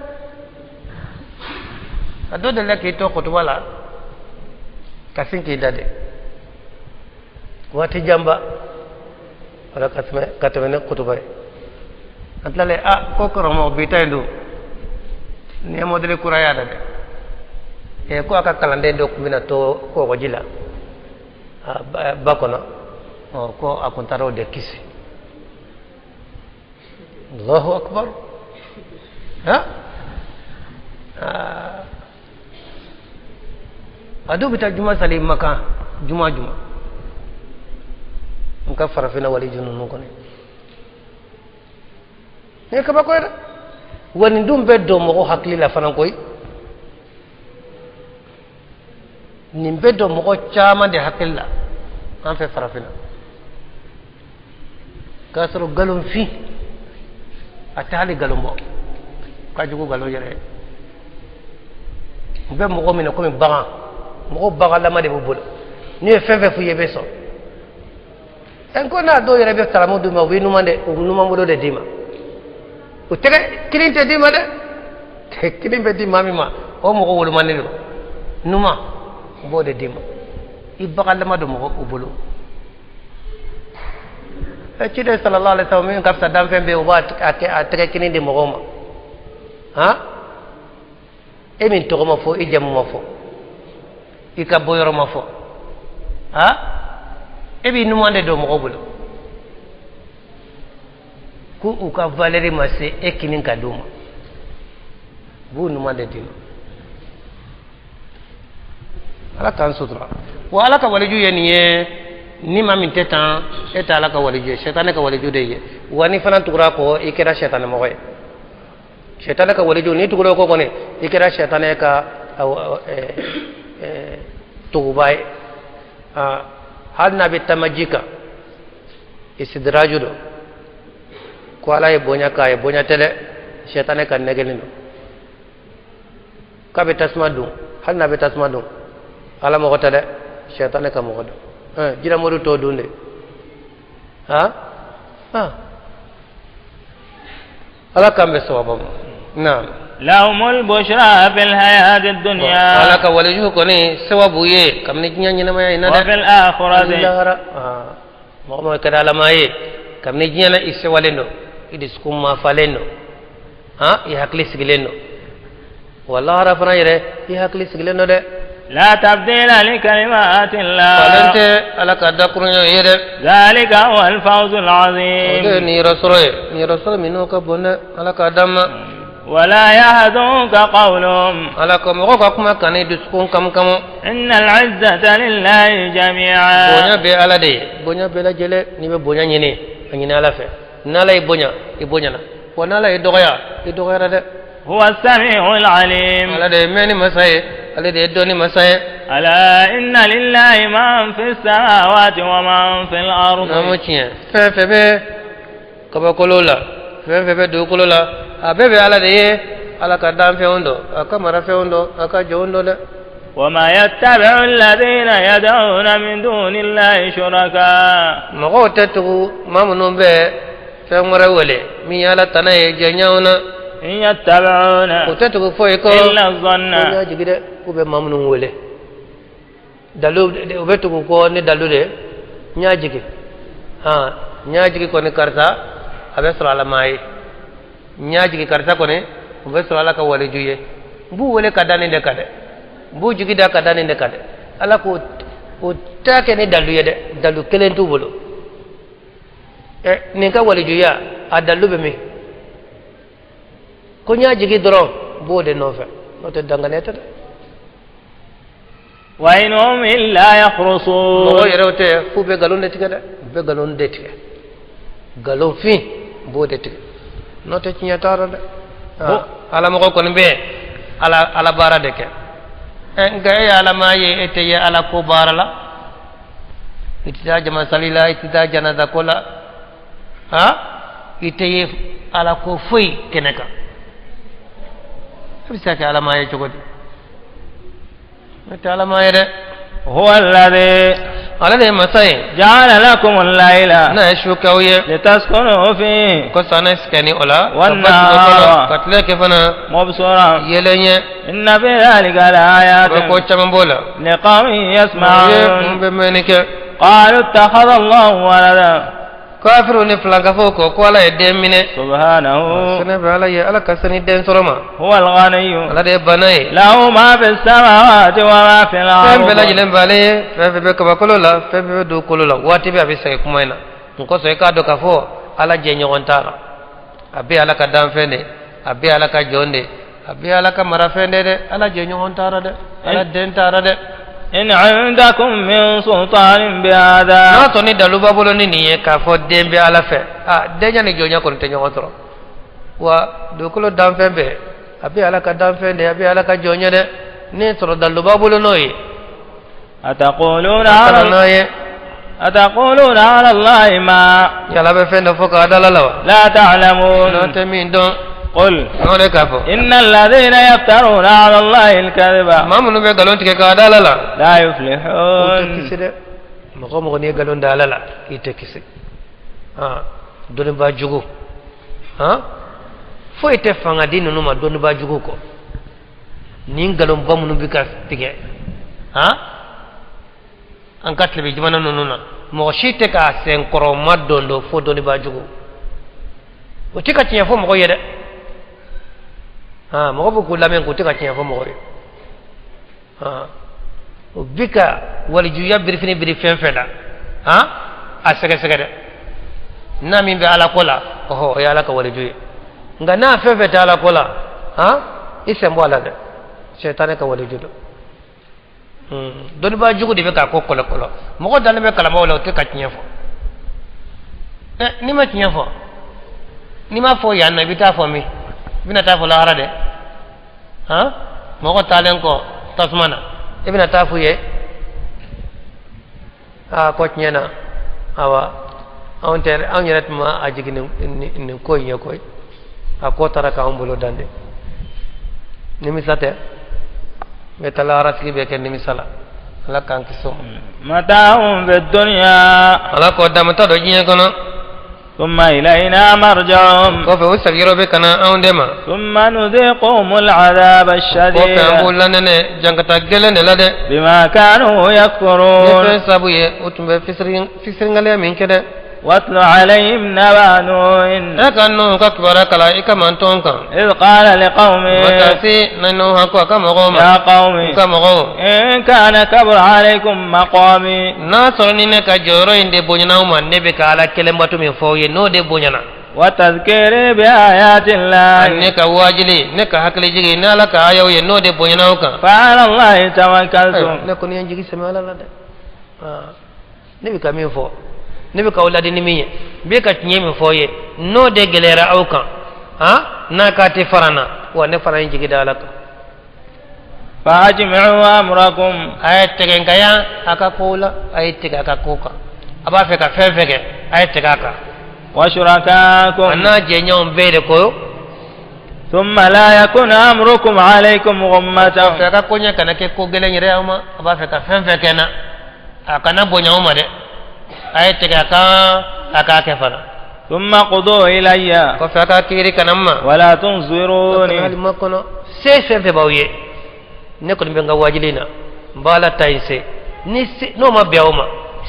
A dɔ delila k'i to kutuba la ka sin k'i da de waati janba wala ka tɛmɛ ni kutuba ye. An tilalen, a ko karamɔgɔ, bi ta in don, nin ye mɔdɛli kura y'a la dɛ. Ko a ka kalanden dɔ tun bɛna to kɔgɔji la ba kɔnɔ, ko a kun taara o de kisi. Allahu akbar. Ha, a dɔw bɛ taa juma sali Makan juma juma. N ka farafinna waliju ninnu kɔni, nin ye kabako ye dɛ. Wa nin dun bɛ don mɔgɔ hakili la fana koyi. Nin bɛ don mɔgɔ caman de hakili la an fɛ farafinna, k'a sɔrɔ nkalonfin a tɛ hali nkalon bɔ, ka jugu nkalon yɛrɛ ye. U bɛ mɔgɔ minɛ komi bagan, mɔgɔ baganlama de b'u bolo. N'u ye fɛn fɛn f'u ye, i bɛ sɔn. Ɛ, ko n'a dɔw yɛrɛ bɛ salamu d'u ma, u bɛ numan de, u bɛ numan bolo de d'i ma, u tɛgɛ kelen tɛ d'i ma dɛ. Kelen bɛ di maa min ma, o mɔgɔ wolomanen don, numan u b'o de d'i ma. I baganlama don mɔgɔ u bolo. Ciden sallallahu alaihi wasallam min ka fisa danfɛn bɛɛ, u b'a a tɛgɛ kelen di mɔgɔw ma. Han, e min tɔgɔ ma fɔ, i jamu ma fɔ, i ka bɔyɔrɔ ma fɔ, han, e b'i numan de don mɔgɔw bolo ko u ka valeur ma se e kinin ka d'u ma, u b'u numan de d'i ma. Ala k'an sutura. Wa Ala ka waliju ye nin ye. Ni maa min tɛ tan, e tɛ Ala ka waliju ye, sɛtanɛ ka waliju de ye. Wa ni fana tugura a kɔ, i kɛra sɛtanɛ mɔgɔ ye. Sɛtanɛ ka waliju, n'i tugura o kɔ kɔni, i kɛra sɛtanɛ ka tuguba ye. Hali n'a bɛ taama ji kan, istidraju don, ko Ala ye bonya k'a ye, bonya tɛ dɛ, sɛtanɛ ka nɛgɛli don. K'a bɛ tasuma dun, hali n'a bɛ tasuma dun, Ala mɔgɔ tɛ dɛ, sɛtanɛ ka mɔgɔ don. Jiramori t'o dun de. Han han, Ala k'an bɛ sababa ma. Naam. Lahumul bushra fil hayati dunya. Ala ka waliju kɔni sababu ye kabini diɲɛ ɲɛnamaya in na dɛ. Wa fil akhirati. Lahara. Mɔgɔ mɔgɔ kɛra alama ye kabini diɲɛ na, i sewalen don, i dusukun mafalen don, han, i hakili sigilen don. Wa lahara fana yɛrɛ, i hakili sigilen don dɛ. La tabdila li kalimatillah. Falen tɛ Ala ka dakurunya ye dɛ. Zalika huwa al-fawzul azim. O de ye niyɔrɔ sɔrɔ ye, niyɔrɔ sɔrɔ min n'o ka bon dɛ, Ala k'a d'an ma. Wala yahzunka qawluhum. Ala ko mɔgɔw ka kuma kan'i dusukun kamu. Innal izzata lillahi jami'a. Bonya bɛ Ala de ye, bonya bɛɛ lajɛlen. N'i bɛ bonya ɲini, a ɲini Ala fɛ. N'Ala y'i bonya, i bonyana. Wa n'Ala y'i dɔgɔya, i dɔgɔyara dɛ. هو السميع العليم. Ala de ye mɛnni masa ye, ale de ye dɔnni masa ye. ألا إن لله من في السماوات ومن في الأرض. Naamu, tiɲɛ, fɛn fɛn bɛ kabakolo la, fɛn fɛn bɛ dugukolo la, a bɛɛ bɛ Ala de ye. Ala ka danfɛnw dɔ, a ka marafɛnw dɔ, a ka jɔnw dɔ dɛ. وما يتبع الذين يدعون من دون الله شركاء. Mɔgɔw tɛ tugu maa minnu bɛ fɛn wɛrɛ wele min ye Ala tana ye jɛɲɔgɔn na. إن يتبعون O tɛ tugu foyi kɔ إلا الظن. Ko y'a jigi dɛ, k'u bɛ maa minnu wele dalu, u bɛ tugu kɔ ni dalu de. N y'a jigi, han, n y'a jigi kɔni, karisa a bɛ sɔrɔ Ala maa ye. N y'a jigi, karisa kɔni o bɛ sɔrɔ Ala ka waliju ye. N b'u wele ka da nin de kan dɛ, n b'u jigi da ka da nin de kan dɛ. Ala k'o o t'a kɛ ni dalu ye dɛ, dalu kelen t'u bolo. Ɛ, nin ka walijuya a dalu bɛ min? Ko n y'a jigi dɔrɔn, n b'o de nɔfɛ, n'o tɛ danganiya tɛ dɛ. وإن هم إلا يخرصون. Mɔgɔ yɛrɛw tɛ f'u bɛ nkalon de tigɛ dɛ, u bɛ nkalon de tigɛ, nkalon fin, u b'o de tigɛ, n'o tɛ tiɲɛ t'a rɔ dɛ. Ala mɔgɔ kɔni bɛ Ala Ala baara de kɛ. Ɛ, nka e ye Ala maa ye, e tɛ ye Ala ko baara la, i tɛ taa jama sali la, i tɛ taa janaza ko la, han, i tɛ ye Ala ko foyi kɛnɛ kan, e bɛ se ka kɛ Ala maa ye cogo di? E tɛ Ala maa ye dɛ. هو الذي Ale de ye masa ye جعل لكم الليل n'a ye su k'aw ye لتسكنوا فيه ko sanɛ sigani o la, ka والنهار basigi o kɔnɔ, ka tile kɛ fana مبصرا yelen ye. إن في ذلك لآيات O bɛ ko caman b'o la لقوم ye mun يسمعون. bɛ mɛnni kɛ. قالوا اتخذ الله ولدا. Kafiru ni filankafow ko ko Ala ye den minɛ. سبحانه. Sɛnɛ bɛ Ala ye, Ala ka sani den sɔrɔ ma. هو الغني. Ala de ye bana ye. له ما في السماوات وما في Fɛn bɛɛ الأرض. lajɛlen b'ale ye, fɛn fɛn bɛ kabakolo la, fɛn fɛn bɛ dugukolo la. Waati bɛɛ a bɛ segin kuma in na n kosɔn. I k'a dɔn k'a fɔ Ala jɛɲɔgɔn t'a la. A bɛ Ala ka danfɛn de, a bɛ Ala ka jɔn de, a bɛ Ala ka marafɛn de dɛ. Ala jɛɲɔgɔn t'a la dɛ, Ala den t'a la dɛ. إن عندكم من سلطان بهذا. N'a sɔrɔ ni dalu b'a bolo ni nin ye k'a fɔ den bɛ Ala fɛ, a denya ni jɔnya kɔni tɛ ɲɔgɔn sɔrɔ. Wa dugukolo danfɛn bɛɛ, a bɛ Ala ka danfɛn de, a bɛ Ala ka jɔn ye dɛ. Ne sɔrɔ dalu b'a bolo n'o ye, أتقولون a kana على n'a ye. أتقولون على الله ما Yala bɛ fɛn dɔ fɔ k'a da la wa لا n'o تعلمون. tɛ min dɔn. قل N'o de k'a fɔ إن الذين يفترون على الله الكذب maa minnu bɛ nkalon tigɛ k'a da la لا o tɛ يفلحون. kisi dɛ. Mɔgɔ o mɔgɔ n'i ye nkalon da Ala la, i tɛ kisi. Ah, dɔnnibaa jugu, han, foyi tɛ fanga di ninnu ma dɔnnibaa jugu kɔ. Nin nkalonba minnu bɛ ka tigɛ, han, an ka tilebi jamana ninnu na, mɔgɔ si tɛ k'a senkɔrɔma dɔn dɔn fo dɔnnibaa jugu. O tɛ ka tiɲɛ fɔ mɔgɔ ye dɛ. Han, mɔgɔ bɛ k'u lamɛn k'u tɛ ka tiɲɛ fɔ mɔgɔ ye. Han, o bi ka walijuya birifini biri fɛn fɛn la, han, a sɛgɛsɛgɛ dɛ. N'a min bɛ Ala ko la, ɔhɔ, o ye Ala ka waliju ye. Nka n'a fɛn fɛn tɛ Ala ko la, han, i sen bɔ a la dɛ, sɛtanɛ ka waliju don. Dɔnnibaa jugu de bɛ k'a ko kɔlɔkɔlɔ. Mɔgɔ dalen bɛ kalanbaaw la, o tɛ ka tiɲɛ fɔ. Ɛ, n'i ma tiɲɛ fɔ, n'i ma fɔ yan nɔ, i bɛ taa fɔ min? I bɛna taa fɔ lahara dɛ. Han, mɔgɔ taalen kɔ tasuma na, i bɛna taa f'u ye aa ko tiɲɛ na, awa, anw tɛ, anw yɛrɛ tun ma a jigin nin ko in ye koyi. A ko taara k'anw bolo dan de. Nimisa tɛ, n bɛ taa lahara sigi bɛ kɛ nimisa la. Ala k'an kisi o ma. متاع في الدنيا. Ala k'o damata dɔ diɲɛ kɔnɔ. ثم إلينا مرجعهم. Kɔfɛ u sagiyɔrɔ bɛ ka na anw de ma. ثم نذيقهم العذاب Kɔfɛ an b'u الشديد lanɛnɛ jankata gɛlɛn de la dɛ. بما كانوا Ni يكفرون. fɛn sabu ye o tun bɛ fisiriŋaliya min kɛ dɛ. واتل عليهم نبأ نوح. E ka Nuhu ka kibaruya kalan i ka mantɔn kan. إذ قال لقومه Matasi na Nuhu ko a ka mɔgɔw ma يا قوم n ka mɔgɔw إن كان كبر عليكم مقامي n'a sɔrɔ ni ne ka jɔyɔrɔ in de bonyana aw ma, ne bɛ ka Ala kelen bato min fɔ aw ye, n'o de bonyana وتذكيري بآيات الله ne ka waajili, ne ka hakili jigi ni Ala ka ayaw ye, n'o de bonyana aw kan, فعلى الله ayiwa, توكلت. Ne kɔni ye n jigi sɛmɛ Ala la dɛ. Ah, ne bɛ ka min fɔ, ne bɛ k'aw ladi ni min ye, n bɛ ka tiɲɛ min fɔ aw ye, n'o de gɛlɛyara aw kan. Ha, n'a k'a tɛ fara n na, wa ne fana ye n jigi da Ala kan. فأجمعوا أمركم. A ye tigɛ n ka yan a ka kow la, a ye tigɛ a ka kow kan. A b'a fɛ ka fɛn fɛn kɛ, a ye tigɛ a kan. A وشركاءكم. n'a jɛɲɔgɔn bɛɛ de ko. ثم لا يكن أمركم عليكم غمة. Kɔfɛ a ka koɲɛ kana kɛ ko gɛlɛn yɛrɛ aw ma. A b'a fɛ ka fɛn fɛn kɛ n na, a kana bonya aw ma dɛ. A ye tigɛ a kan, a k'a kɛ fana. ثم قضوا إلي. Kɔfɛ a ka kiiri kana n ma. ولا hali تنظروني. ma kɔnɔ se fɛn fɛn b'aw ye, ne kɔni bɛ n ka wajuli na, n b'a la ta in se ni se n'o ma bɛn aw ma,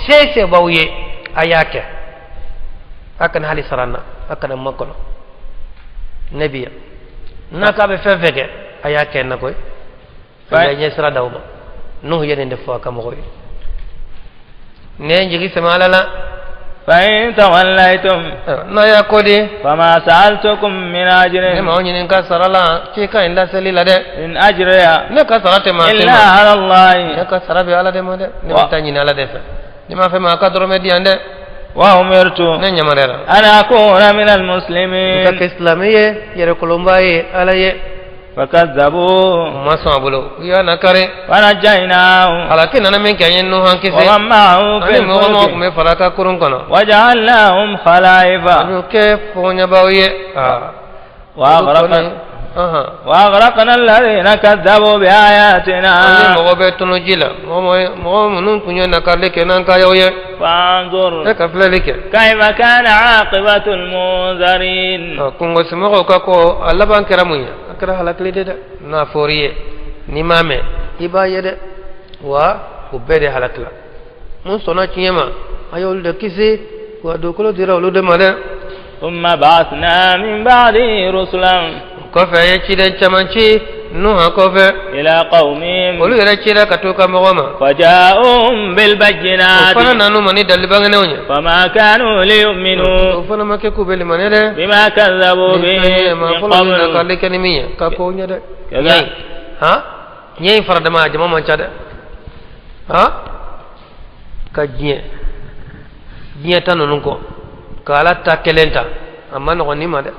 se se b'aw ye, a y'a kɛ. A kana hali sara n na, a kana n makɔnɔ. Ne bi yan n'a k'a bɛ fɛn fɛn kɛ, a y'a kɛ n na koyi, a y'a ɲɛ sira d'aw ma. Nuhu ye nin de fɔ a ka mɔgɔw ye. Ne ye n jigi sɛmɛ Ala la. فإن توليتم N'a y'a ko di, فما سألتكم من ne أجر. m'aw ɲininka ka sara la ci kan in laseli la dɛ. إن أجري Ne ka sara tɛ maa tɛ إلا ma. على الله. Ne ka sara bɛ Ala de ma dɛ. Ne bɛ taa ɲini Ala de fɛ. Ne m'a fɛ maa ka dɔrɔmɛ di yan dɛ. وأمرت Ne ɲamaruyara أن أكون من n ka المسلمين. kɛ silamɛ ye, yɛrɛkolonba ye Ala ye. فكذبوه. U ma sɔn a bolo, u y'a nakari. فنجيناه Halaki nana min kɛ, an ye Nuhan kisi ومن معه في ani mɔgɔ mɔgɔ tun الفلك bɛ fara a ka kurun kɔnɔ. وجعلناهم خلائف. An y'u kɛ fɔɲɛbaaw ye. وأغرقنا Ahan. وأغرقنا الذين كذبوا An ye بآياتنا. mɔgɔ bɛ tunu ji la, mɔgɔ mɔgɔ minnu tun ye nakarili kɛ n'an kayaw ye. فانظر E ka filɛli kɛ. كيف كان عاقبة المنذرين. Kungosimɔgɔw ka ko a laban kɛra mun ye? A kɛra halakili de dɛ. N'a fɔr'i ye, n'i m'a mɛn, i b'a ye dɛ. Wa u bɛɛ de halakila. Mun sɔnna tiɲɛ ma, a y'olu de kisi, wa dugukolo dira olu de ma dɛ. ثم بعثنا من بعده رسلا O kɔfɛ, a ye ciden caman ci Nuha kɔfɛ. إلى قومهم. Olu yɛrɛ cira ka t'u ka mɔgɔ ma. فجاءوهم O بالبينات. fana nan'u ma ni dalili bangenenw ye. فما كانوا ليؤمنوا O fana ma kɛ k'u bɛ limaniya dɛ. بما كذبوا Ni به fɛn ye maa من fɔlɔ min قبل. nakarili kɛ ni min ye ka ko ɲɛ dɛ. Kaza. Ɲɛ in han, ɲɛ in fara dama, a jama man ca dɛ. Han, ka diɲɛ diɲɛ ta ninnu kɔ ka Ala ta kelen ta, a ma nɔgɔn ni ma dɛ.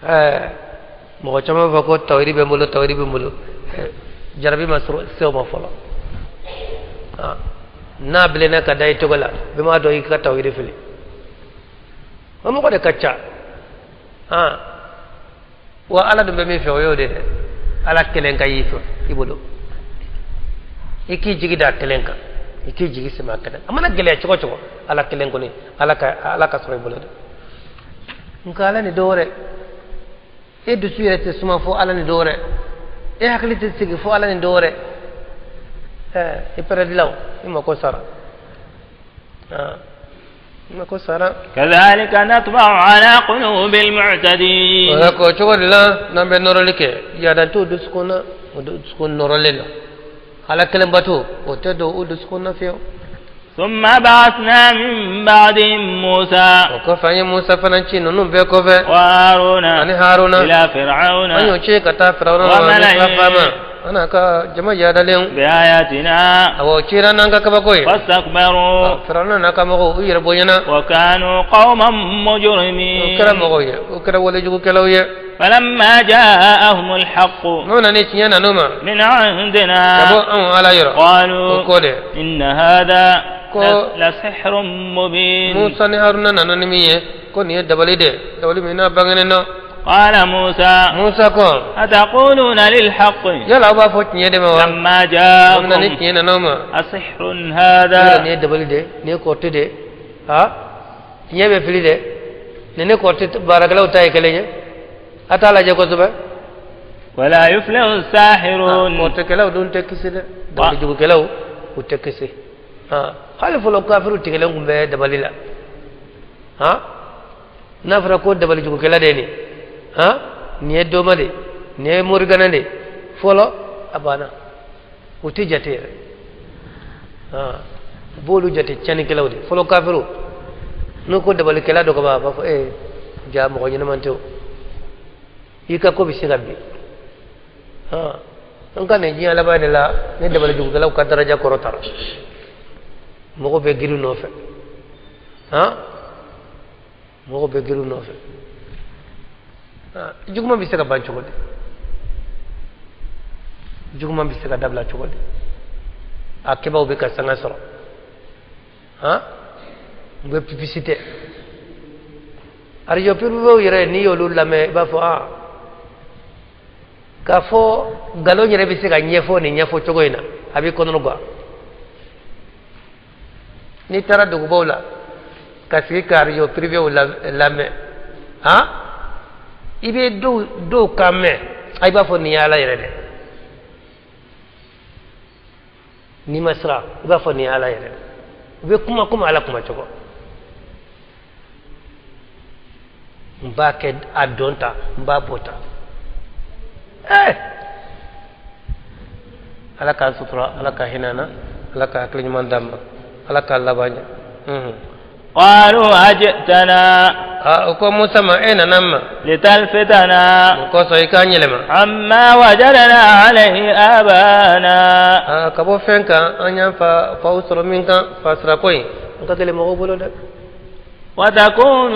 Ɛɛ, mɔgɔ caman b'a fɔ ko tawhidi bɛ n bolo, tawhidi bɛ n bolo. Ɛɛ, jarabi ma sɔrɔ se o ma fɔlɔ. Han, n'a bilenna ka da i tɔgɔ la, bɛɛ b'a dɔn i ka tawhidi fili. O mɔgɔ de ka ca. Han, wa Ala dun bɛ min fɛ, o y'o de dɛ. Ala kelen ka y'i fɛ i bolo, i k'i jigi da a kelen kan, i k'i jigi sɛmɛ a kelen. A mana gɛlɛya cogo o cogo, Ala kelen kɔni, Ala ka sɔrɔ i bolo dɛ. Nka Ala ni dɔ wɛrɛ, e dusu yɛrɛ tɛ suma fo Ala ni dɔ wɛrɛ, e hakili tɛ sigi fo Ala ni dɔ wɛrɛ. Ɛɛ, i pɛrɛdilaw, i mako sara, i mako sara. كذلك نطبع على قلوب المعتدين. O la ko cogo de la n'an bɛ nɔrɔli kɛ, yaada t'u dusukun na, o dusukun nɔrɔlen na. Ala kelen bato, o tɛ don u dusukun na fiyewu. ثم بعثنا من بعدهم موسى O kɔfɛ, an ye Musa fana ci ninnu bɛɛ kɔfɛ وهارون ani Haruna. إلى فرعون An y'o ci ka taa Firawuna wa ma, Misira mala'i. faama ana ka jama yaadalenw. بآياتنا. Awɔ, o cira n'an ka kabako ye. فاستكبروا. Firawuna n'a ka mɔgɔw, u yɛrɛ bonyana. وكانوا قوما O مجرمين. kɛra mɔgɔw ye, o kɛra walejugukɛlaw ye. فلما جاءهم الحق N'o nana ni tiɲɛ nan'u ma من ka bɔ عندنا anw Ala yɔrɔ, o قالوا ko de إن هذا ko لسحر مبين. Musa ni Haruna nana ni min ye, ko nin ye dabali de, dabali min n'a bangenen nɔ. قال موسى Musa ko: أتقولون للحق Yala aw b'a fɔ tiɲɛ de ma wa لما min na ni جاءكم tiɲɛ nan'aw ma? أسحر Yala هذا؟ nin ye dabali de, nin ye kɔrɔti de. Ha, tiɲɛ bɛ fili de. Nin ni kɔrɔti baarakɛlaw ta ye kelen ye, a t'a lajɛ kosɛbɛ. ولا يفلح الساحرون. Kɔrɔtikɛlaw dun tɛ kisi dɛ, dabalijugukɛlaw u tɛ kisi. Hali fɔlɔ kafiru tigɛlen tun bɛ dabali la. Han, n'a fɔra ko dabalijugukɛla de ye nin, han, nin ye doma de, nin ye morigana de, fɔlɔ a banna, u tɛ jate yɛrɛ. Han, u b'olu jate tiɲɛnikɛlaw de. Fɔlɔ kafiru, n'u ko dabalikɛla dɔ ka ban, a b'a fɔ ee, ja mɔgɔ ɲɛnɛman tɛ o, i ka ko bɛ se ka bin. Han, an ka nin diɲɛ laban de la, ni dabalijugukɛlaw ka daraja kɔrɔtara, mɔgɔ bɛ girin nɔfɛ. Han, mɔgɔ bɛ girin nɔfɛ. Juguman bɛ se ka ban cogo di? Juguman bɛ se ka dabila cogo di? A kɛbaaw bɛ ka sanga sɔrɔ, han, u bɛ publicité arajo privéw yɛrɛ, n'i y'olu lamɛn, i b'a fɔ aa, k'a fɔ nkalon yɛrɛ bɛ se ka ɲɛfɔ nin ɲɛfɔ cogo in na, a b'i kɔnɔ gan. N'i taara dugubaw la ka sigi ka arajo privéw lamɛn, han, i bɛ dɔw kan mɛn, i b'a fɔ nin ye Ala yɛrɛ dɛ. N'i ma siran, i b'a fɔ nin ye Ala yɛrɛ dɛ. U bɛ kuma komi Ala kuma cogo. N b'a kɛ a dɔn ta, n b'a bɔ ta. Ala k'an sutura, Ala ka hinɛ an na, Ala ka hakili ɲuman d'an ma, Ala k'a laban ɲɛ. قالوا أجئتنا O ko Musa ma, e nana an ma لتلفتنا mun kosɔn i k'an yɛlɛma عما وجدنا عليه آباءنا. Ka bɔ fɛn kan an y'an fa faw sɔrɔ min kan, fa sira ko in an ka gɛlɛn mɔgɔw bolo dɛ. وتكون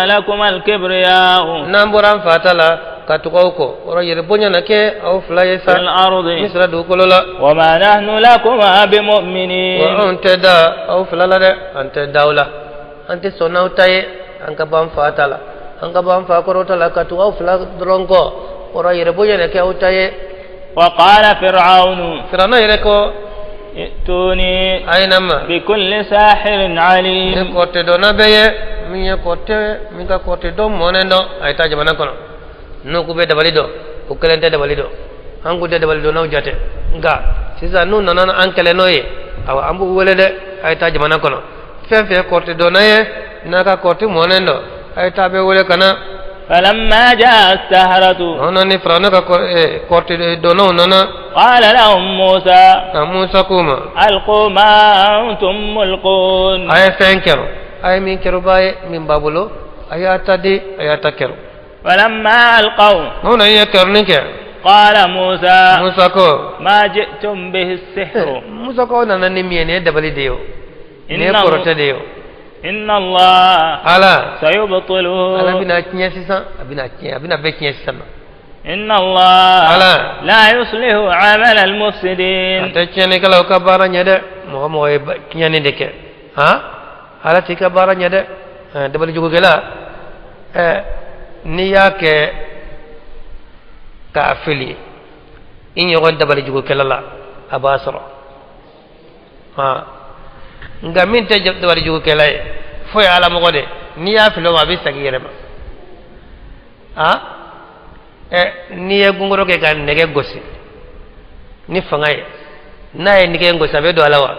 لكما الكبرياء N'an bɔra an fa ta la ka tugu aw kɔ, o yɔrɔ yɛrɛ bonya na kɛ aw fila ye في sa الأرض Misira dugukolo la. وما نحن لكما Wa بمؤمنين. anw tɛ da aw fila la dɛ, an tɛ da aw la, an tɛ sɔn n'aw ta ye. An ka bɔ an fa ta la, an ka bɔ an fa kɔrɔ ta la ka tugu aw fila dɔrɔn kɔ, o yɔrɔ yɛrɛ bonya na kɛ aw ta ye. وقال فرعون Firawuna yɛrɛ ko ائتوني a ye na ma بكل ساحر ni عليم. kɔrɔtɛ dɔnna bɛɛ ye, min ye kɔrɔtɛ, min ka kɔrɔtɛ dɔn mɔnɛ dɔn, a ye taa jamana kɔnɔ. N'u k'u bɛ dabali dɔn, o kelen tɛ dabali dɔn, an k'u tɛ dabali dɔn n'aw jate. Nka sisan n'u nana an kɛlɛ n'o ye, awa, an b'u wele dɛ. A ye taa jamana kɔnɔ, fɛn fɛn ye kɔrɔtɛ dɔnna ye, n'a ka kɔrɔtɛ mɔnɛ dɔn, a ye taa bɛɛ wele ka na. فلما جاء السحرة Nana ni Firawuna ka kɔrɔtɛ dɔnnaw nana, قال لهم موسى ka Musa k'u ma ألقوا ما أنتم ملقون. A ye fɛn kɛrɔ, a ye min kɛrɔba ye, min b'a bolo, a y'a ta di, a y'a ta kɛrɔ. فلما ألقوا N'u na ye kɛrɔni kɛ, قال موسى Musa ko ما جئتم به السحر Musa ko aw nana ni min ye, nin ye dabali de ye o, nin ye إنه kɔrɔtɛ de ye o. إن الله Ala سيبطله. Ala bɛna tiɲɛ sisan, a bɛna tiɲɛ, a bɛna bɛɛ tiɲɛ sisan nɔ. إن الله Ala لا يصلح عمل a المفسدين. tɛ tiɲɛnikɛlaw ka baara ɲɛ dɛ. Mɔgɔ mɔgɔ ye tiɲɛni de kɛ, han, Ala t'i ka baara ɲɛ dɛ. Dabali jugukɛla, n'i y'a kɛ k'a fili i ɲɔgɔn dabali jugukɛla la, a b'a sɔrɔ han. Nka min tɛ dabali jugukɛla ye, fo ye Ala mɔgɔ de, n'i y'a fili o ma, a bɛ segin i yɛrɛ ma. Han, n'i ye gungoro kɛ ka nɛgɛ gosi ni fanga ye, n'a ye nɛgɛ in gosi, a bɛ don a la wa?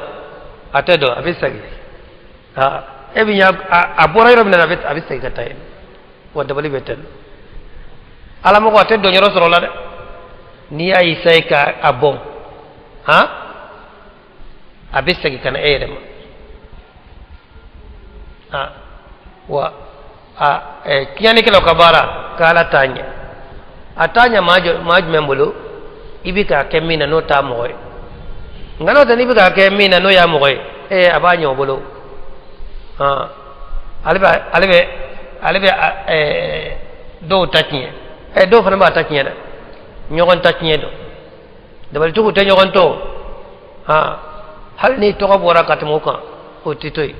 A tɛ don, a bɛ segin. Ha, e bɛ ɲa a bɔra yɔrɔ min na, a bɛ segin ka taa yen. Wa dabali bɛ ten. Ala mɔgɔ, a tɛ don yɔrɔ sɔrɔ o la dɛ. N'i y'a essayer ka a bɔn, han, a bɛ segin ka na e yɛrɛ ma. Ha, wa a tiɲɛnikɛlaw ka baara k'Ala t'a ɲɛ, a t'a ɲɛ maa jɔ maa jumɛn bolo? I bɛ k'a kɛ min na, n'o t'a mɔgɔ ye. Nka n'o tɛ, n'i bɛ k'a kɛ min na, n'o y'a mɔgɔ ye, a b'a ɲɛ o bolo. Han, ale bɛ dɔw ta tiɲɛ, dɔw fana b'a ta tiɲɛ dɛ. Ɲɔgɔn ta tiɲɛ dɔn, dabalitigiw tɛ ɲɔgɔn to. Han, hali n'i tɔgɔ bɔra ka tɛmɛ o kan, o tɛ to yen.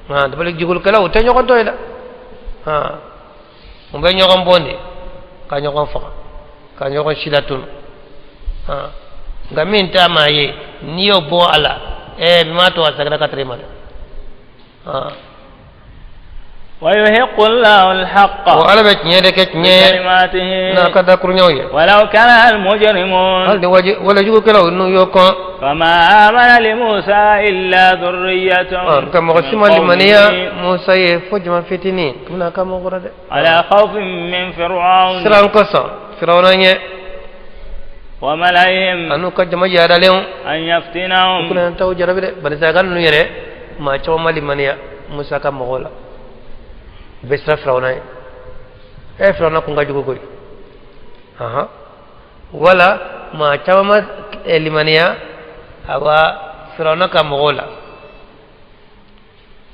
Han, dabali jugukɛlaw tɛ ɲɔgɔn to yen dɛ. Han, u bɛ ɲɔgɔn bɔn de ka ɲɔgɔn faga, ka ɲɔgɔn silatunu. Han, nka min t'a maa ye, n'i y'o bɔ a la, min m'a to a seginna ka taa i ma dɛ. Han. ويحق الله الحق Wa Ala bɛ tiɲɛ de kɛ tiɲɛ ye بكلماته n'a ka dakuruɲaw ye, ولو كره المجرمون. Hali ni waji wala jugukɛlaw n'u y'o kɔn. فما آمن لموسى إلا ذرية Nka mɔgɔ si من ma limaniya قومه Musa ye fo jama fitinin tuguni a ka mɔgɔ kɔrɔ dɛ. على خوف من فرعون Siran kosɔn Firawuna ɲɛ وملئهم an'u ka jama yaadalenw أن يفتنهم. u kuna t'aw jarabi dɛ. Barisa ka ninnu yɛrɛ, maa caman ma limaniya Musa ka mɔgɔw la, u bɛ siran Firawuna ye. Firawuna kun ka jugu koyi. Ahan, wala maa caman ma limaniya awa Firawuna ka mɔgɔw la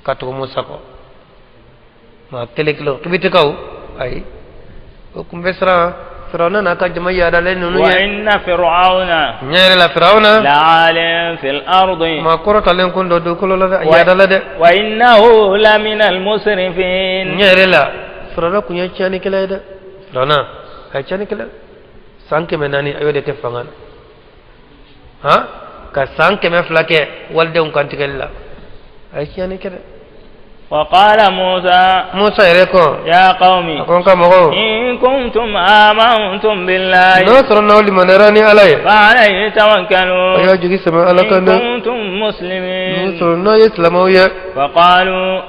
ka tugu Musa kɔ, maa kelen kelen kibitikaw. Ayi, o kun bɛ siran Firawuna n'a ka jama yaadalen ninnu wa ye. Inna fir'auna Ɲɛ yɛrɛ la, Firawuna la'alin fil ardi. Maa kɔrɔtalen kun dɔ dugukolo la dɛ, a yaadala dɛ. Wa innahu lamina al-musrifin. Ɲɛ yɛrɛ la, Firawuna kun ye tiɲɛnikɛla ye dɛ. Firawuna a ye tiɲɛnikɛla. San 400 a y'o de kɛ fanga na, han, ka san 200 kɛ walidenw kantigɛli la. A ye tiɲɛni kɛ dɛ. وقال موسى Musa yɛrɛ ko يا قوم a ko n ka mɔgɔw, إن كنتم آمنتم بالله n'a sɔrɔ n'aw limaniyara ni Ala ye, فعليه توكلوا a y'a jigi sɛmɛ Ala إن kan dɛ, كنتم n'o مسلمين. sɔrɔ n'aw ye silamɛw ye. فقالوا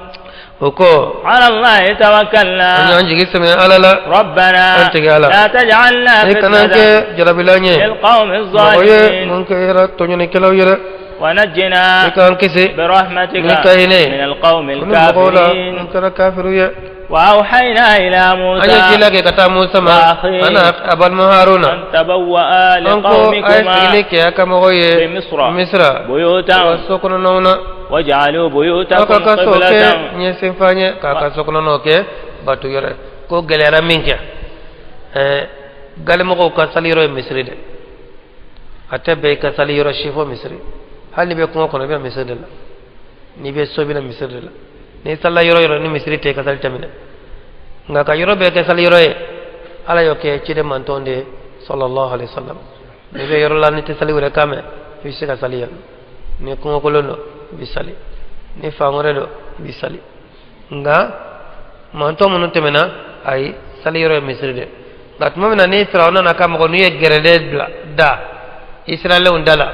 O ko على الله an توكلنا y'an jigi sɛmɛ Ala la. ربنا An tigi Ala. لا تجعلنا I kana فتنة kɛ jarabilan ye للقوم mɔgɔ ye الظالمين mun kɛra tɔɲɔnikɛlaw ye dɛ. ونجنا I k'an kisi برحمتك ni ka hinɛ من القوم ni mɔgɔw la الكافرين. mun kɛra kafiru ye. وأوحينا إلى An ye موسى ci la kɛ ka taa Musa ma وأخيه ana a balima Haruna أن تبوأ an ko a ye لقومكما sigili kɛ a ka mɔgɔw ye بمصر Misira بيوتا wa so kɔnɔnaw na. واجعلوا Aw ka بيوتكم ka so kɛ قبلة ɲɛsinfan ye, k'a ka so kɔnɔnaw kɛ bato yɔrɔ ye. Ko gɛlɛyara min kɛ, galimɔgɔw ka sali yɔrɔ ye misiri dɛ. A tɛ bɛn i ka sali yɔrɔ si fo misiri. Hali n'i bɛ kungo kɔnɔ, i bɛ na misiri de la. N'i bɛ so, i bɛ na misiri de la. N'i salila yɔrɔ yɔrɔ ni misiri tɛ, i ka sali tɛ minɛ. Nka ka yɔrɔ bɛɛ kɛ sali yɔrɔ ye, Ala y'o kɛ ciden mantɔn de ye, sallallahu alaihi wasallam. N'i bɛ yɔrɔ la, n'i tɛ sali wɛrɛ kan mɛn, i bɛ se ka sali yan. Ni kungokolon don, i bɛ sali. Ni fan wɛrɛ don, i bɛ sali. Nka mantɔn minnu tɛmɛna, ayi, sali yɔrɔ ye misiri de. Nka tuma min na ni Firawuna n'a ka mɔgɔ n'u ye gɛrɛndɛ bila da Israɛlɛnw da la,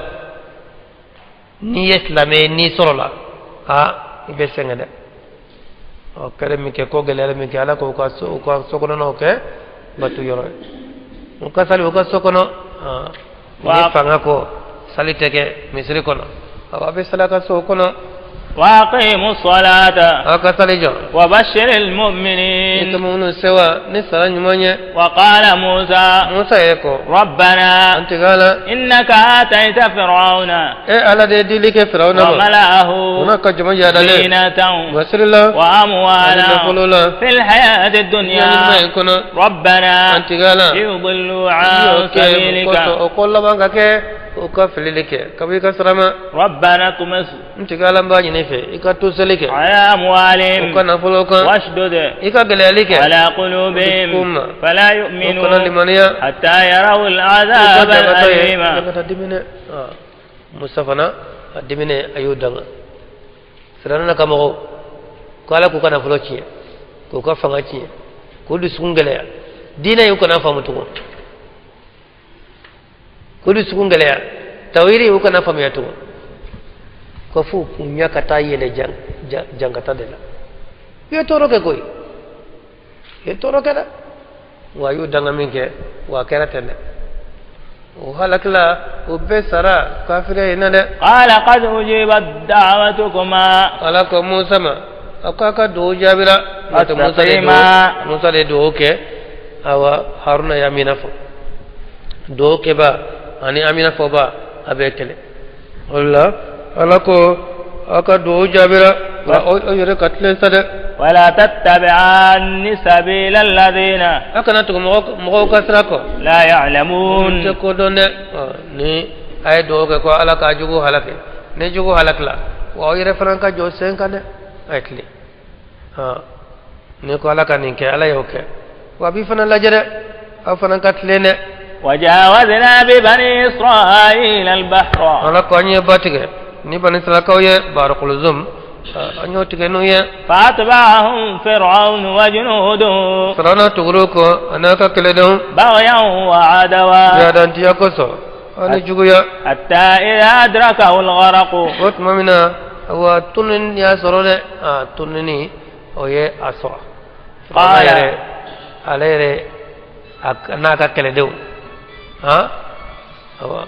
n'i ye silamɛ ye, n'i sɔrɔla, aa, i bɛ sɛgɛn dɛ. Ɔ kɛlen min kɛ, ko gɛlɛyara min kɛ, Ala k'u ka so, u ka so kɔnɔnaw kɛ bato yɔrɔ ye, u ka sali u ka so kɔnɔ. Ni fanga ko sali tɛ kɛ misiri kɔnɔ, awa, a bɛ sali a ka so kɔnɔ. وأقيموا الصلاة Aw ka sali jɔ. وبشر I المؤمنين. ka minnu sewa ni sara ɲuman ye. وقال موسى Musa yɛrɛ ko ربنا an tigi Ala, إنك آتيت فرعون e Ala de ye dili kɛ Firawuna ma وملأه o n'a ka jama yaadalen زينة masiri la ani وأموالا nafolo la في الحياة ɲɛnamaya الدنيا in kɔnɔ. ربنا An tigi Ala, ليضلوا i عن y'o kɛ سبيلك. kosɔn o ko laban ka kɛ o ka filili kɛ ka bɔ i ka sira ma. ربنا اطمس N tigi Ala, n b'a ɲini i fɛ i ka to seli kɛ على u أموالهم ka nafolo kan, واشدد i ka gɛlɛyali kɛ على قلوبهم kuma فلا u kana يؤمنوا limaniya حتى يروا u ka العذاب jangata ye الأليم. Jangata dimine. Musa fana a dimine, a y'o danga Firawuna ka mɔgɔw ko Ala k'u ka nafolo tiɲɛ, k'u ka fanga tiɲɛ, k'u dusukun gɛlɛya, diinɛ y'u kana faamu tugun, k'u dusukun gɛlɛya, tawhidi y'u kana faamuya tugun, ko f'u k'u ɲɛ ka taa yɛlɛ jangata de la. I ye tɔɔrɔ kɛ koyi, i ye tɔɔrɔ kɛ dɛ. Wa a y'u danga min kɛ, wa a kɛra ten dɛ. O halakila, o bɛɛ sara kafiriya in na dɛ. قال قد أجيبت دعوتكما Ala ko Musa ma, a ko a ka duwawu jaabira. N'o tɛ Musa de فاستقيما Musa de duwawu kɛ, awa, Haruna ye amina fɔ. Duwawu kɛba ani amina fɔba, a bɛɛ kelen. O la Ala ko a ka duwawu jaabira, nka aw yɛrɛ ka tilen sa dɛ. ولا تتبعان سبيل الذين A kana tugu mɔgɔw ka sira kɔ لا tɛ يعلمون. ko dɔn dɛ. Ni a ye duwawu kɛ ko Ala k'a jugu halaki, ni jugu halakila, wa aw yɛrɛ fana ka jɔ sen kan dɛ, a ye tilen. Ni ko Ala ka nin kɛ, Ala y'o kɛ, wa a b'i fana lajɛ dɛ, aw fana ka tilen dɛ. وجاوزنا ببني إسرائيل البحر Ala ko an ye ba tigɛ ni bani sarakaw ye, Bahar Kuluzum, an y'o tigɛ n'u ye. فأتبعهم فرعون وجنوده Firawuna tugur'u kɔ a n'a ka kɛlɛdenw بغيا وعدوا yadantiya kosɔn ani juguya. حتى إذا أدركه الغرق O tuma min na, wa tununi y'a sɔrɔ dɛ, a tununi o ye a sɔrɔ. Firawuna قال yɛrɛ, ale yɛrɛ n'a ka kɛlɛdenw, han, awa,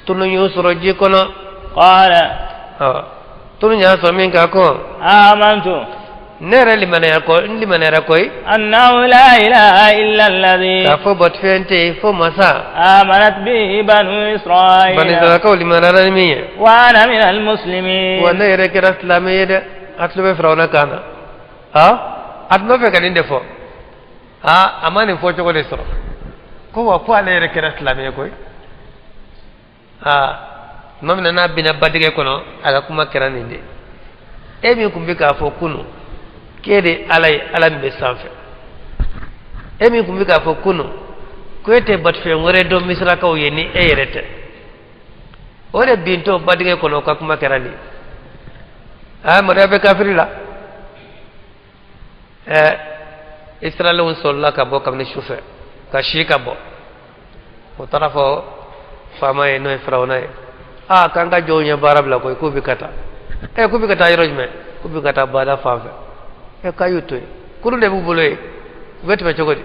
tunu y'u sɔrɔ ji kɔnɔ. قال Awa, tunu y'a sɔrɔ min k'a ko آمنت ne yɛrɛ limaniyara ko n limaniyara koyi أنه لا إله إلا الذي k'a fɔ batofɛn tɛ yen fo masa آمنت به بنو bani إسرائيل sarakaw limaniyara ni min ye وأنا من wa المسلمين. Ne yɛrɛ kɛra silamɛ ye dɛ. A tulo bɛ Firawuna kan na, ha, a tun b'a fɛ ka nin de fɔ. Aa, a ma nin fɔ cogo de sɔrɔ ko wa ko ale yɛrɛ kɛra silamɛ ye koyi. Aa, tuma min na n'a binna badingɛ kɔnɔ, a ka kuma kɛra nin de: e min tun bɛ k'a fɔ kunun k'e de ala ye, ala min bɛ sanfɛ, e min tun bɛ k'a fɔ kunun ko e tɛ batofɛn wɛrɛ dɔn misirakaw ye ni e yɛrɛ tɛ, o de bintɔ badingɛ kɔnɔ, o ka kuma kɛra nin ye. Aa, maloya bɛ kafiri la. Ɛɛ, israɛlɛnw sɔrɔla ka bɔ kabini su fɛ ka si ka bɔ. O taara fɔ faama ye, n'o ye firawuna ye: aa, k'an ka jɔnw ye baara bila koyi, k'u bɛ ka taa. Ɛ, k'u bɛ ka taa yɔrɔ jumɛn? K'u bɛ ka taa bada fan fɛ. Ɛ, k'a y'u to yen, kurun de b'u bolo yen, u bɛ tɛmɛ cogo di?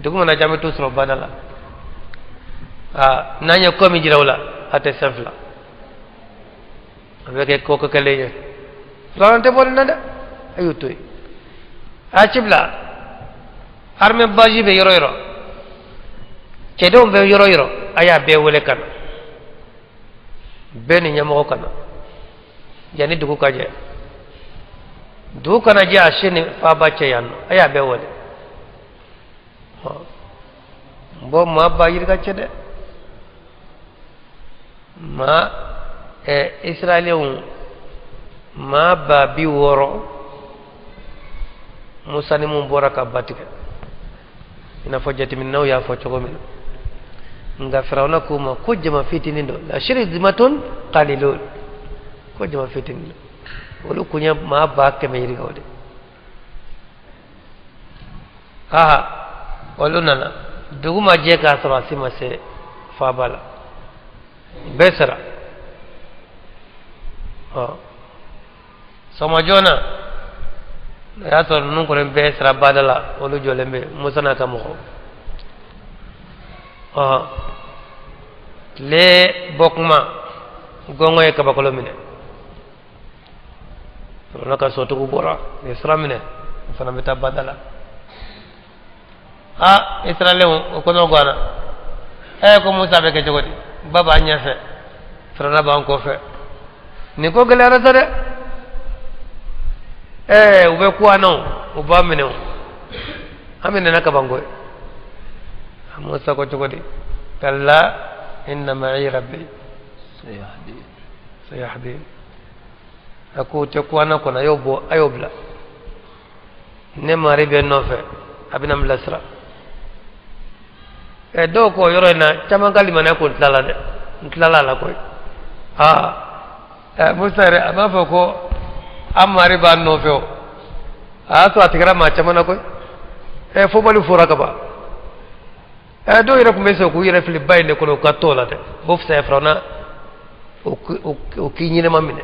Dugu mana jɛ, an bɛ t'u sɔrɔ bada la. Aa, n'an ye ko min jira u la, a tɛ sen fila, a bɛ kɛ ko kɛlen ye. Firawuna tɛ bɔ nin na dɛ, a y'u to yen. A ci bila armée base bɛ yɔrɔ yɔrɔ, cɛdenw bɛ yɔrɔ yɔrɔ, a y'a bɛɛ wele ka na, bɛɛ ni ɲɛmɔgɔ ka na yanni dugu ka jɛ. Dugu kana jɛ a si ni faaba cɛ yan nɔ, a y'a bɛɛ wele. Bɔn, maa ba yirika cɛ dɛ, maa ɛ israɛliyɛnw maa 60,000, musa ni mun bɔra ka ba tigɛ, i n'a fɔ jateminɛw y'a fɔ cogo min na. Nka firawuna k'u ma ko jama fitinin don, la shirzimatun qalilun, ko jama fitinin don. Olu kun ye maa 100,000 yirikaw de. Aha, olu nana, dugu ma jɛ k'a sɔrɔ a si ma se faaba la, bɛɛ sara. Ɔ, sɔgɔma joona, a y'a sɔrɔ ninnu kɔni bɛɛ sara bada la, olu jɔlen bɛ, musa n'a ka mɔgɔw. Ɔ, tile bɔ kuma, gɔngɔn ye kabakolo minɛ. Firawuna ka sotigiw bɔra, u ye sira minɛ, u fana bɛ taa bada la. Aa, israɛlɛnw o kɔnɔ ganna. Ɛ, ko musa, bɛ kɛ cogo di? Ba b'an ɲɛfɛ, firawuna b'an kɔfɛ, nin ko gɛlɛyara sa dɛ. Ɛɛ, u bɛ ku an na o, u b'an minɛ o, an minɛna kaban koyi. Musa ko cogo di? Kalla inna ma'i rabbi sayahdin. A ko u tɛ ku an na kɔnɔ, a y'o bɔ, a y'o bila, ne mari bɛ nɔfɛ, a bɛna n bilasira. Ɛ, dɔw ko yɔrɔ in na, caman ka limaniya ko n tilala dɛ, n tilala a la koyi. Aa, ɛ, musa yɛrɛ a b'a fɔ ko an mari b'an nɔfɛ o, a y'a sɔrɔ a tigɛra maa caman na koyi. Ɛ, fɔbali fɔra ka ban. Ɛ, dɔw yɛrɛ tun bɛ sɔn k'u yɛrɛ fili ba in de kɔnɔ, u ka t'o la dɛ, b'o fisaya firawuna o k'i ɲɛnama minɛ.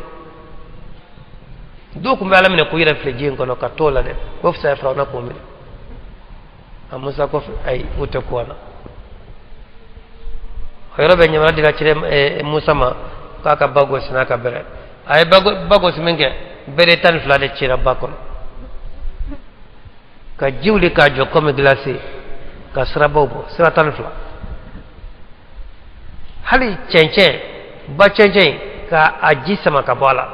Dɔw tun bɛ ala minɛ k'u yɛrɛ fili ji in kɔnɔ ka t'o la dɛ, b'o fisaya firawuna k'o minɛ. A musa ko ayi, u tɛ ku an na. O yɔrɔ bɛ ɲamana dira cire musa ma k'a ka ba gosi n'a ka bɛrɛ. A ye ba gosi min kɛ, bɛrɛ 12 de cira ba kɔnɔ ka ji wuli k'a jɔ komi gilasi, ka sirabaw bɔ, sira 12. Hali cɛncɛn, ba cɛncɛn, ka a ji sama ka bɔ a la,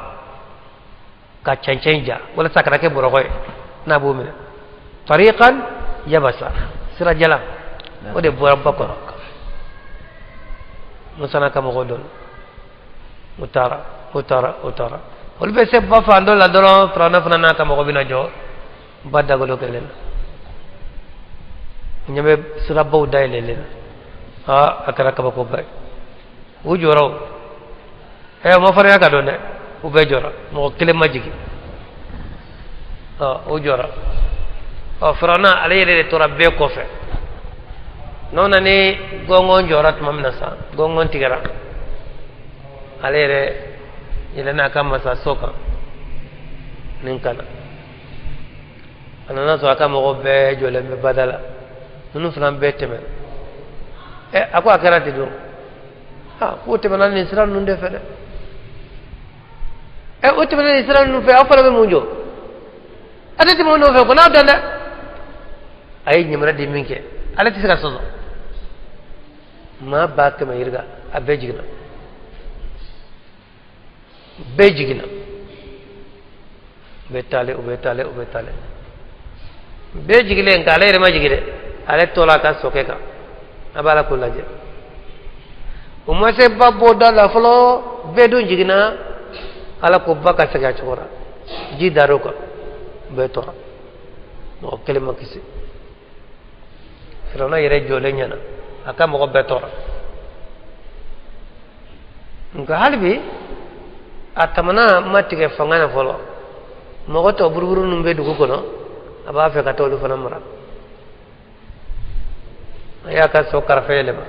ka cɛncɛn ja walasa a kana kɛ bɔrɔkɔ ye n'a b'o minɛ. Tariqan yabasa, sira jalan, o de bɔra ba kɔnɔ. Musa n'a ka mɔgɔw dɔn, u taara, u taara, u taara, olu bɛ se ba fan dɔ la dɔrɔn, firawuna fana n'a ka mɔgɔ bɛna jɔ ba dagolo kelen na, ɲɛ bɛ sirabaw dayɛlɛlen na. Aa, a kɛra kabakoba ye. U jɔra o, ɛ, o ma farinya ka don dɛ, u bɛɛ jɔra, mɔgɔ kelen ma jigin. Ɔ, u jɔra. Ɔ, firawuna ale yɛrɛ de tora bɛɛ kɔfɛ. N'o na ni gɔngɔn jɔra tuma min na sa, gɔngɔn tigɛra, ale yɛrɛ yɛlɛnna a ka masaso kan nin ka na. A nana sɔrɔ a ka mɔgɔw bɛɛ jɔlen bɛ bada la, ninnu fana bɛɛ tɛmɛna. Ɛ, a ko a kɛra ten don. Aa, k'o tɛmɛna nin sira ninnu de fɛ dɛ. Ɛ, o tɛmɛna nin sira ninnu fɛ, aw fana bɛ mun jɔ? A tɛ tɛmɛ o nɔfɛ ko n'aw dan dɛ. A ye ɲamana di min kɛ, ale tɛ se ka sɔsɔ. Maa 100,000 yirika, a bɛɛ jiginna, bɛɛ jiginna, u bɛ taale, u bɛ taale, u bɛ taale. Bɛɛ jigilen nka ale yɛrɛ ma jigin dɛ, ale tora a ka sokɛ kan, a b'a la k'u lajɛ. U ma se ba bɔda la fɔlɔ, bɛɛ dun jiginna. Ala ko ba ka segin a cogo la, ji dar'u kan, bɛɛ tora, mɔgɔ kelen ma kisi. Firawuna yɛrɛ jɔlen ɲɛna, a ka mɔgɔ bɛɛ tora. Nka hali bi a tamana ma tigɛ fanga na fɔlɔ. Mɔgɔ tɔ buruburu ninnu bɛ dugu kɔnɔ, a b'a fɛ ka taa olu fana mara. A y'a ka so karafe yɛlɛma,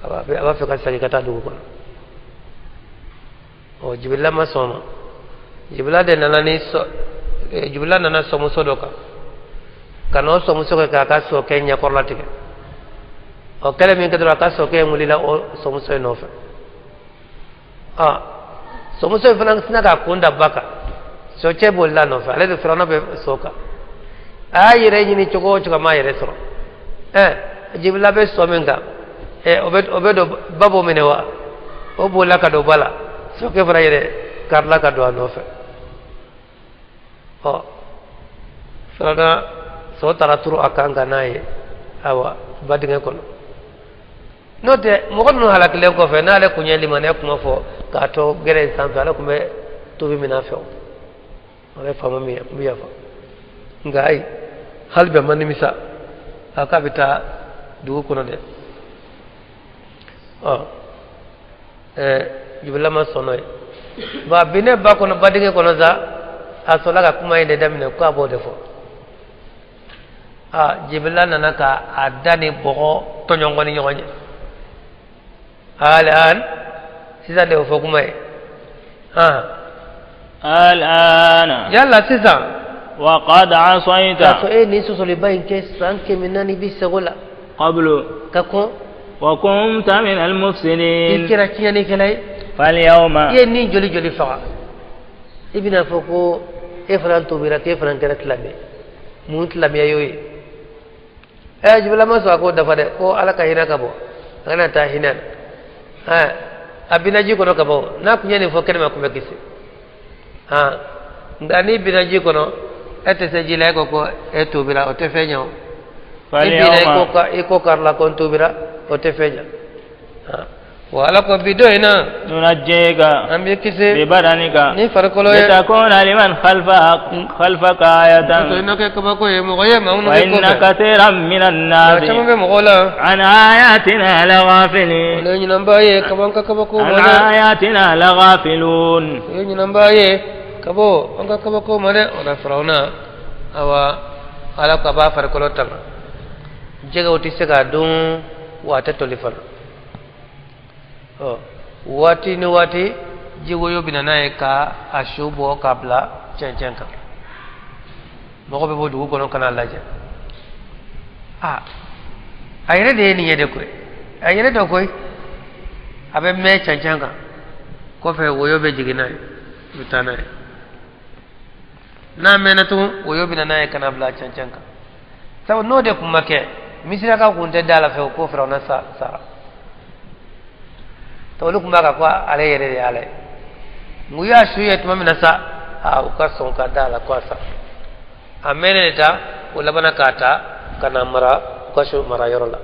a b'a fɛ ka segin ka taa dugu kɔnɔ. Ɔ, Jibirila ma sɔn ma. Jibirila de nana ni sɔ, Jibirila nana sɔmuso dɔ kan, ka n'o sɔmuso kɛ k'a ka sokɛ ɲɛkɔrɔla tigɛ. Ɔ, kɛlɛ min kɛ dɔrɔn, a ka sokɛ in wulila o sɔmuso in nɔfɛ. Ɔ, sɔmuso in fana sinna k'a kun da ba kan, sokɛ bolila a nɔfɛ. Ale de Firawuna bɛ so kan, a y'a yɛrɛ ɲini cogo o cogo, a m'a yɛrɛ sɔrɔ. Ɛ, Jibirila bɛ so min kan, ɛ, o bɛ don ba b'o minɛ wa? O bolila ka don ba la, sokɛ fana yɛrɛ karila ka don a nɔfɛ. Ɔ, Firawuna so taara turu a kan kan n'a ye, awa, ba dingɛ kɔnɔ. N'o tɛ, mɔgɔ ninnu halakilen kɔfɛ, n'ale kun ye limaniya kuma fɔ k'a to gɛrɛ in sanfɛ, ale tun bɛ tubi min a fɛ, o ale faama min ye, n bɛ yafa. Nka ayi, hali bi a ma nimisa, a k'a bɛ taa dugu kɔnɔ dɛ. Ɔ, Jibirila ma sɔn n'o ye. Bon, a binnen ba kɔnɔ, ba dingɛ kɔnɔ sa, a sɔrɔla ka kuma in de daminɛ ko a b'o de fɔ. Aa, Jibirila nana ka a da ni bɔgɔ tɔɲɔgɔn ni ɲɔgɔn ye. Al'an, sisan de o fɔ kuma ye. Al'ana. Yala sisan? Wa qad asaita. K'a sɔrɔ e ye nin sɔsɔliba in kɛ san 420 la. Qablu. Ka kɔn. Wa kunta min al-mufsidin. I kɛra tiɲɛnikɛla ye. Falyawma. I ye nin joli joli faga, i bɛna fɔ ko e fana tobira, k'e fana kɛra silamɛ. Mun silamɛya y'o ye? Ɛ, Jibirila ma sɔn a k'o dafa dɛ, ko Ala ka hinɛ ka bɔ, a kana taa hinɛ na. Ɛ, a binna ji kɔnɔ ka bɔ. N'a kun ye nin fɔ kɛnɛma, kun bɛ kisi. Han, nka n'i binna ji kɔnɔ, e tɛ se ji la, e ko ko e tubira, o tɛ fɛn ɲɛ. O, i binna, i ko ka i ko karila ko n tubira, o tɛ fɛn ɲɛ. Han, wa Ala ko bi don in na, Nunajjika. An b'i kisi. Bibadanika. Ni farikolo ye. Litakuna liman khalfaka ayatan. To i na kɛ kabako ye mɔgɔ ye maa minnu wa bɛ inna kɔfɛ. Kathiran minan Maa caman nasi bɛ mɔgɔw la. An ayatina laghafilin. Olu ye ɲinanba ye ka bɔ an ka kabako an ma dɛ. Ayatina laghafilun. O ye ɲinanba ye ka bɔ an ka kabako ma dɛ. O la, Firawuna, awa, Ala ko a b'a farikolo tanga, jɛgɛw tɛ se k'a dun, wa a tɛ toli fana. Ɔ, waati ni waati, jiwoyo bɛ na n'a ye ka a su bɔ k'a bila cɛncɛn kan. Mɔgɔ bɛ bɔ dugu kɔnɔ ka n'a lajɛ. A a yɛrɛ de ye nin ye de koyi, a yɛrɛ de koyi. A bɛ mɛn cɛncɛn kan, kɔfɛ woyo bɛ jigin n'a ye, u bɛ taa n'a ye. N'a mɛnna tugun, woyo bɛ na n'a ye ka na bila cɛncɛn kan. Sabu n'o de kun ma kɛ, Misirakaw kun tɛ da la fɛ ko Firawuna sara. To olu kun b'a kan ko ale yɛrɛ de ye Ala ye. N'u y'a su ye tuma min na sa, a u ka sɔn ka da la ko a sara. A mɛnnen de ta, o labanna k'a ta ka na mara u ka su mara yɔrɔ la.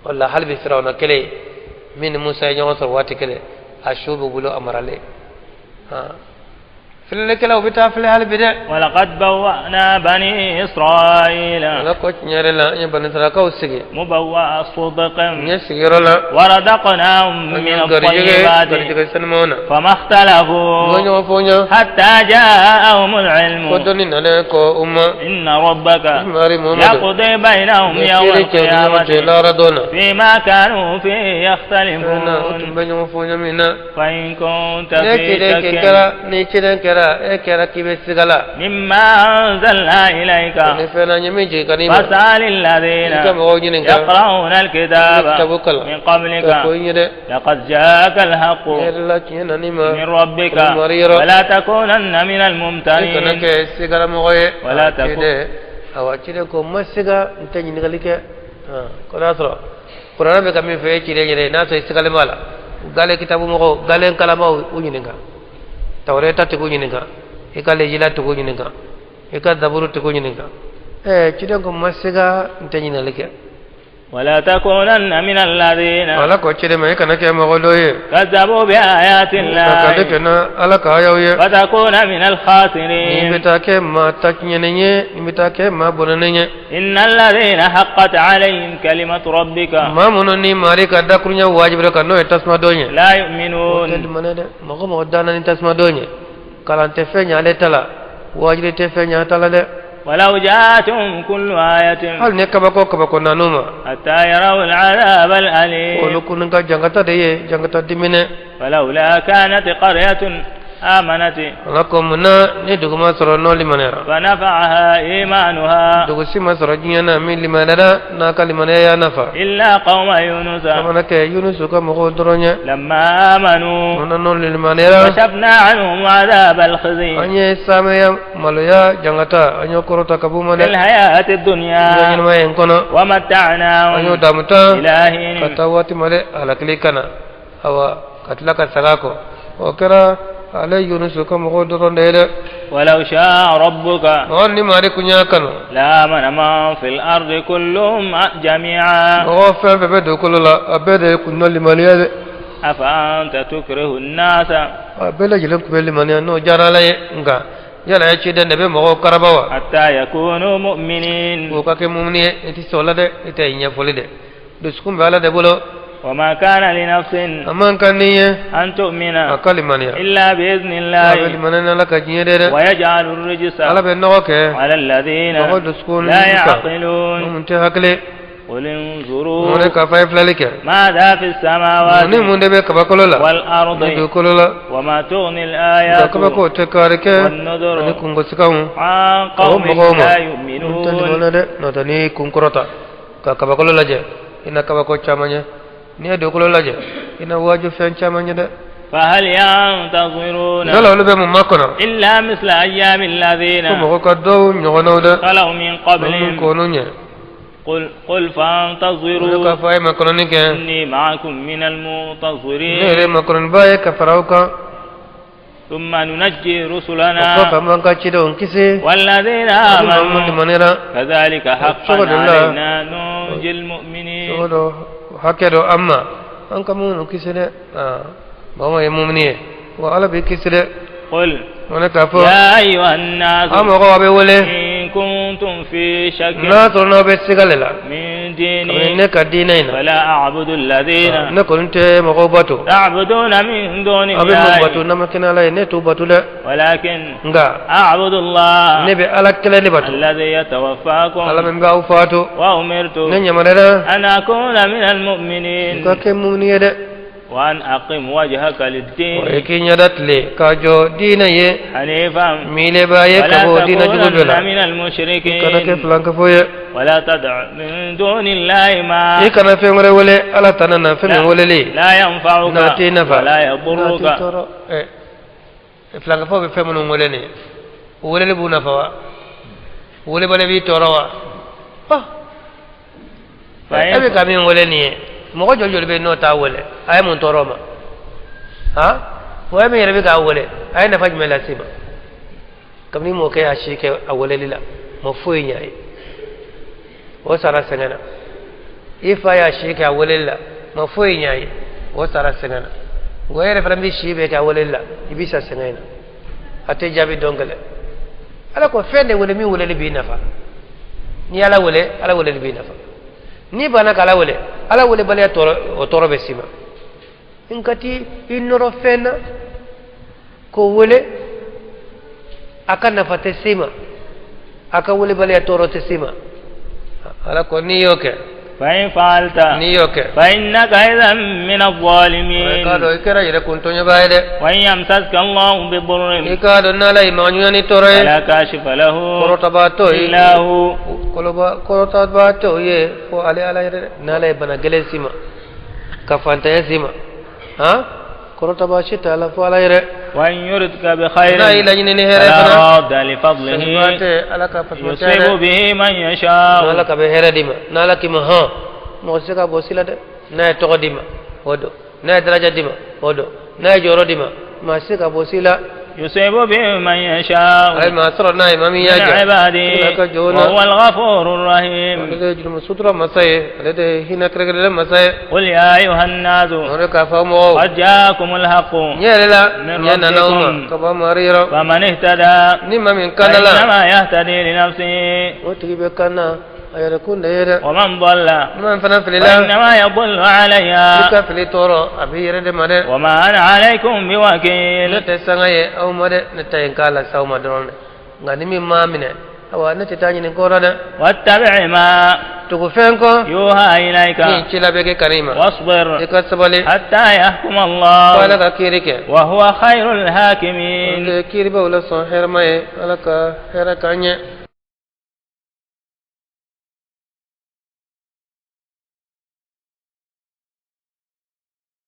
O la, hali bi Firawuna kelen min ni Musa ye ɲɔgɔn sɔrɔ waati kelen, a su b'u bolo, a maralen. Filɛlikɛlaw bɛ taa filɛ hali bi dɛ. Walaqad bawwa'na bani Israila. Ala ko tiɲɛ yɛrɛ la, an ye banisirakaw sigi. Mubawwa'a sidqin. N ye sigiyɔrɔ la. Wa razaqnahum min at-tayyibati. Garijɛgɛ sanumanw na. Fama ikhtalafu. U ma ɲɔgɔn fɔ ɲa. Hatta ja'ahumul ilmu. Ko dɔnni nalen kɔ u ma. Inna rabbaka. Mari Muhammadu. Yaqdi bainahum yawma kiiri kɛ u ni ɲɔgɔn cɛ al-qiyamati. lahara don na. Fima kanu fihi Fɛn na u tun yakhtalifun. bɛ ɲɔgɔn fɔ ɲa min na. Fa in kunta Ne fi ciden shakkin. kɛra, ni ciden kɛra, e kɛra k'i bɛ siga la. Mimma anzalna ilayka. Ni fɛn na n ye min jigin ka n'i ma. Fas'al alladhina. I ka mɔgɔw ɲininka. Yaqra'una alkitaba. Kitabu kalan. Min qablika. Ka ko i ɲɛ dɛ. Laqad ja'aka alhaqqu. Tiɲɛ yɛrɛ la, tiɲɛ nan'i ma. Min rabbika. Mari yɔrɔ. Wala takunanna min I kana almumtarin. kɛ sigalamɔgɔ ye. Wala takun. Ciden, awa, ciden ko n ma siga, n tɛ ɲininkali kɛ. Ko n'a sɔrɔ kuranɛ bɛ ka min fɔ e ciden yɛrɛ ye, n'a sɔrɔ i sigalen b'a la, gale kitabu mɔgɔw, galen kalanbaaw, u ɲininka. Tawureta tigiw ɲininka, i ka Lejila tigiw ɲininka, i ka Zaburu tigiw ɲininka. Ciden ko ma siga, n tɛ ɲininkali kɛ. ولا تكونن من الذين Ala ko ciden ma, i kana kɛ mɔgɔ dɔ ye كذبوا بآيات ka kali الله kɛ na Ala ka ayaw ye, فتكون من ni bɛ الخاسرين. taa kɛ maa ta tiɲɛnen ye, ni bɛ taa kɛ maa bɔnɛnen ye. إن الذين حقت عليهم كلمة ربك Maa minnu ni mari ka dakuruɲɛ wajibira kan, n'o ye tasuma dɔn ye, لا o tɛ يؤمنون. limaniya dɛ. Mɔgɔ mɔgɔ danna ni tasuma dɔn ye, kalan tɛ fɛn ɲɛ ale ta la, wajibi tɛ fɛn ɲɛ a ta la dɛ. ولو جاءتهم كل آية Hali ni kabako kabako nan'u ma, حتى يروا العذاب olu الأليم. kunu ka jangata de ye jangata diminɛ. فلولا كانت قرية آمنت Ala ko munna ni dugu ma sɔrɔ n'o limaniyara فنفعها إيمانها dugu si ma sɔrɔ diɲɛ na min limaniyara n'a ka limaniya y'a nafa, إلا قوم يونس a mana kɛ Yunusu ka mɔgɔw dɔrɔn ye. لما آمنوا Munna n'olu limaniyara, كشفنا عنهم عذاب الخزي an ye saamɛya maloya jangata, an y'o kɔrɔta ka b'u ma في dɛ الحياة diɲɛ الدنيا ɲɛnamaya in kɔnɔ, an y'o ومتعناهم damu tan إلى ka حين. taa waati ma dɛ, halakili kana awa ka tila ka saga kɔ. O kɛra ale Yunusu ka mɔgɔw dɔrɔn de ye dɛ. ولو شاء ربك Mɔgɔ ni mari kun y'a kanu, لآمن من في الأرض كلهم جميعا mɔgɔ fɛn fɛn bɛ dugukolo la, a bɛɛ de kun na limaniya dɛ. أفأنت تكره الناس A bɛɛ lajɛlen kun bɛ limaniya n'o diyara Ala ye. Nka yala ye ciden de bɛ mɔgɔw karaba wa حتى يكونوا مؤمنين؟ k'o ka kɛ mumuni ye, i tɛ sɔn o la dɛ, i tɛ ɲɛfɔli dɛ, dusukun bɛ Ala de bolo. وما كان لنفس A man kan ni ye أن تؤمن a ka limaniya إلا بإذن a bɛ الله limaniya ni Ala ka diɲɛ de dɛ. ويجعل الرجس Ala bɛ nɔgɔ kɛ على الذين mɔgɔ dusukun لا kan يعقلون. mun tɛ hakili. قل Mun انظروا de k'a fɔ a ye filɛli kɛ ماذا في السماوات mun ni mun de bɛ kabakolo la والأرض ni dugukolo la. وما تغني Nka الآيات kabako tɛ kaari kɛ والنذر ani kungosikanw عن ka bɔ قوم mɔgɔw ma لا mun tɛ يؤمنون. limaniya dɛ. N'o tɛ, n'i kun kɔrɔta ka kabakolo lajɛ, i na kabako caman ye. N'i ye dugukolo lajɛ, i na waaju fɛn caman ye dɛ. فهل ينتظرون Yala olu bɛ mun makɔnɔ إلا مثل أيام الذين ko mɔgɔ ka dɔw ɲɔgɔnnaw dɛ خلوا من minnu قبلهم؟ k'olu ɲɛ. قل قل Olu k'a فانتظروا fɔ a ye makɔnɔni kɛ, إني معكم من ne yɛrɛ المنتظرين. makɔnɔniba ye ka fara aw kan. ثم ننجي O kɔfɛ, رسلنا an b'an ka cidenw kisi والذين ani maa minnu آمنوا limaniyara. كذلك حقا cogo de la علينا ننجي المؤمنين. Cogo dɔ hakɛ dɔ an ma, an ka minnu kisi dɛ. Maa o maa ye mumuni ye wa, Ala b'i kisi dɛ. قل O ne k'a fɔ يا أيها الناس an mɔgɔw, a bɛ wele إن كنتم في شك n'a sɔrɔ n'aw bɛ siga le la من kabini ديني ne ka diinɛ in na, فلا أعبد الذين ne kɔni tɛ mɔgɔw bato تعبدون من دون aw bɛ mun bato الله n'a ma kɛ n'Ala ye, ne t'u bato dɛ. ولكن Nka أعبد الله ne bɛ Ala kelen de bato, الذي يتوفاكم Ala min b'aw faatu. وأمرت Ne ɲamaruyara أن أكون من n المؤمنين. ka kɛ mumuni ye dɛ. وأن أقم وجهك O للدين ye k'i ɲɛda tile k'a jɔ diinɛ ye حنيفا miilebaa ye ka ولا bɔ diinɛ jugu dɔ تكونن la, من i kana kɛ المشركين. filankafo ye. ولا تدع من دون الله ما I kana fɛn wɛrɛ wele Ala tana na, fɛn min weleli لا ينفعك n'a t'i nafa ولا n'a t'i يضرك. tɔɔrɔ. Filankafo bɛ fɛn minnu wele nin ye, o weleli b'u nafa wa? O welebali b'i tɔɔrɔ wa? E bɛ فإن ka min wele nin ye, mɔgɔ joli joli bɛ yen n'o t'a wele, a ye mun tɔɔrɔ o ma? Han, o ye min yɛrɛ bɛ k'a wele, a ye nafa jumɛn lase ma? Kabini mɔkɛ y'a si kɛ a weleli la, ma foyi ɲɛ a ye, o sara sɛgɛn na. I fa y'a si kɛ a weleli la, ma foyi ɲɛ a ye, o sara sɛgɛn na. Nka e yɛrɛ fana bɛ si bɛɛ kɛ a weleli la, i bɛ sa sɛgɛn in na, a tɛ jaabi dɔn kɛlɛ. Ala ko fɛn de wele min weleli b'i nafa. N'i y'Ala wele, Ala weleli b'i nafa. N'i banna k'Ala wele, Ala welebaliya tɔɔrɔ, o tɔɔrɔ bɛ s'i ma. Nka ti i nɔrɔ fɛn na k'o wele, a ka nafa tɛ s'i ma, a ka welebaliya tɔɔrɔ tɛ s'i ma. Ala ko n'i y'o kɛ, فإن فعلت n'i y'o kɛ, فإنك إذا من i الظالمين. k'a dɔn i kɛra yɛrɛ kun tɔɲɔbaa ye dɛ. وإن يمسسك الله I بضر k'a dɔn n'Ala ye maa ni tɔɔrɔ ye, فلا كاشف له kɔrɔtabaatɔ ye إلا هو. kɔlɔba kɔrɔtabaatɔ ye fo ale Ala yɛrɛ dɛ. N'Ala ye bana gɛlɛn s'i ma, ka fantanya s'i ma, han, kɔrɔtabaa si t'a la fo Ala yɛrɛ. وإن يردك بخير N'a y'i laɲini ni hɛrɛ فلا fana, راد لفضله saniba tɛ Ala ka fatumata يصيب dɛ. به من N'Ala يشاء. ka bɛ hɛrɛ d'i ma, n'Ala k'i ma hɔn, mɔgɔ tɛ se ka bɔ si la dɛ. N'a ye tɔgɔ d'i ma, o don. N'a ye daraja d'i ma, o don. N'a ye jɔyɔrɔ d'i ma, maa tɛ se ka bɔ si la. يصيب به من يشاء A ye maa sɔrɔ n'a ye maa min y'a من ja عباده ka jɔn na. وهو الغفور الرحيم. Ale de ye jurumu sutura masa ye, ale de ye hinɛ kɛrɛnkɛrɛnnen masa ye. قل يا أيها الناس O de k'a fɔ mɔgɔw قد جاءكم الحق ɲɛ yɛrɛ la من ɲɛ nana aw ma ربكم. ka bɔ mari yɔrɔ. فمن اهتدى Ni maa min kanna la, فإنما يهتدي لنفسه o tigi bɛ kanna a yɛrɛ kun de ye dɛ. ومن ضل Ni maa min fana filila, فإنما يضل i عليها ka fili tɔɔrɔ a b'i yɛrɛ de ma dɛ. وما أنا عليكم Ne بوكيل. tɛ sanga ye aw ma dɛ, ne ta ye n k'a lase aw ma dɔrɔn dɛ, nka ni min m'a minɛ, awa, ne tɛ taa ɲini kɔrɔ dɛ. واتبع ما Tugu fɛn kɔ يوحى إليك min cila bɛ kɛ ka i ma, واصبر i ka sabali حتى يحكم fo Ala الله ka kiiri kɛ. وهو خير الحاكمين. O de ye kiiribaw la sɔn hɛrɛma ye. Ala ka hɛrɛ k'an ɲɛ.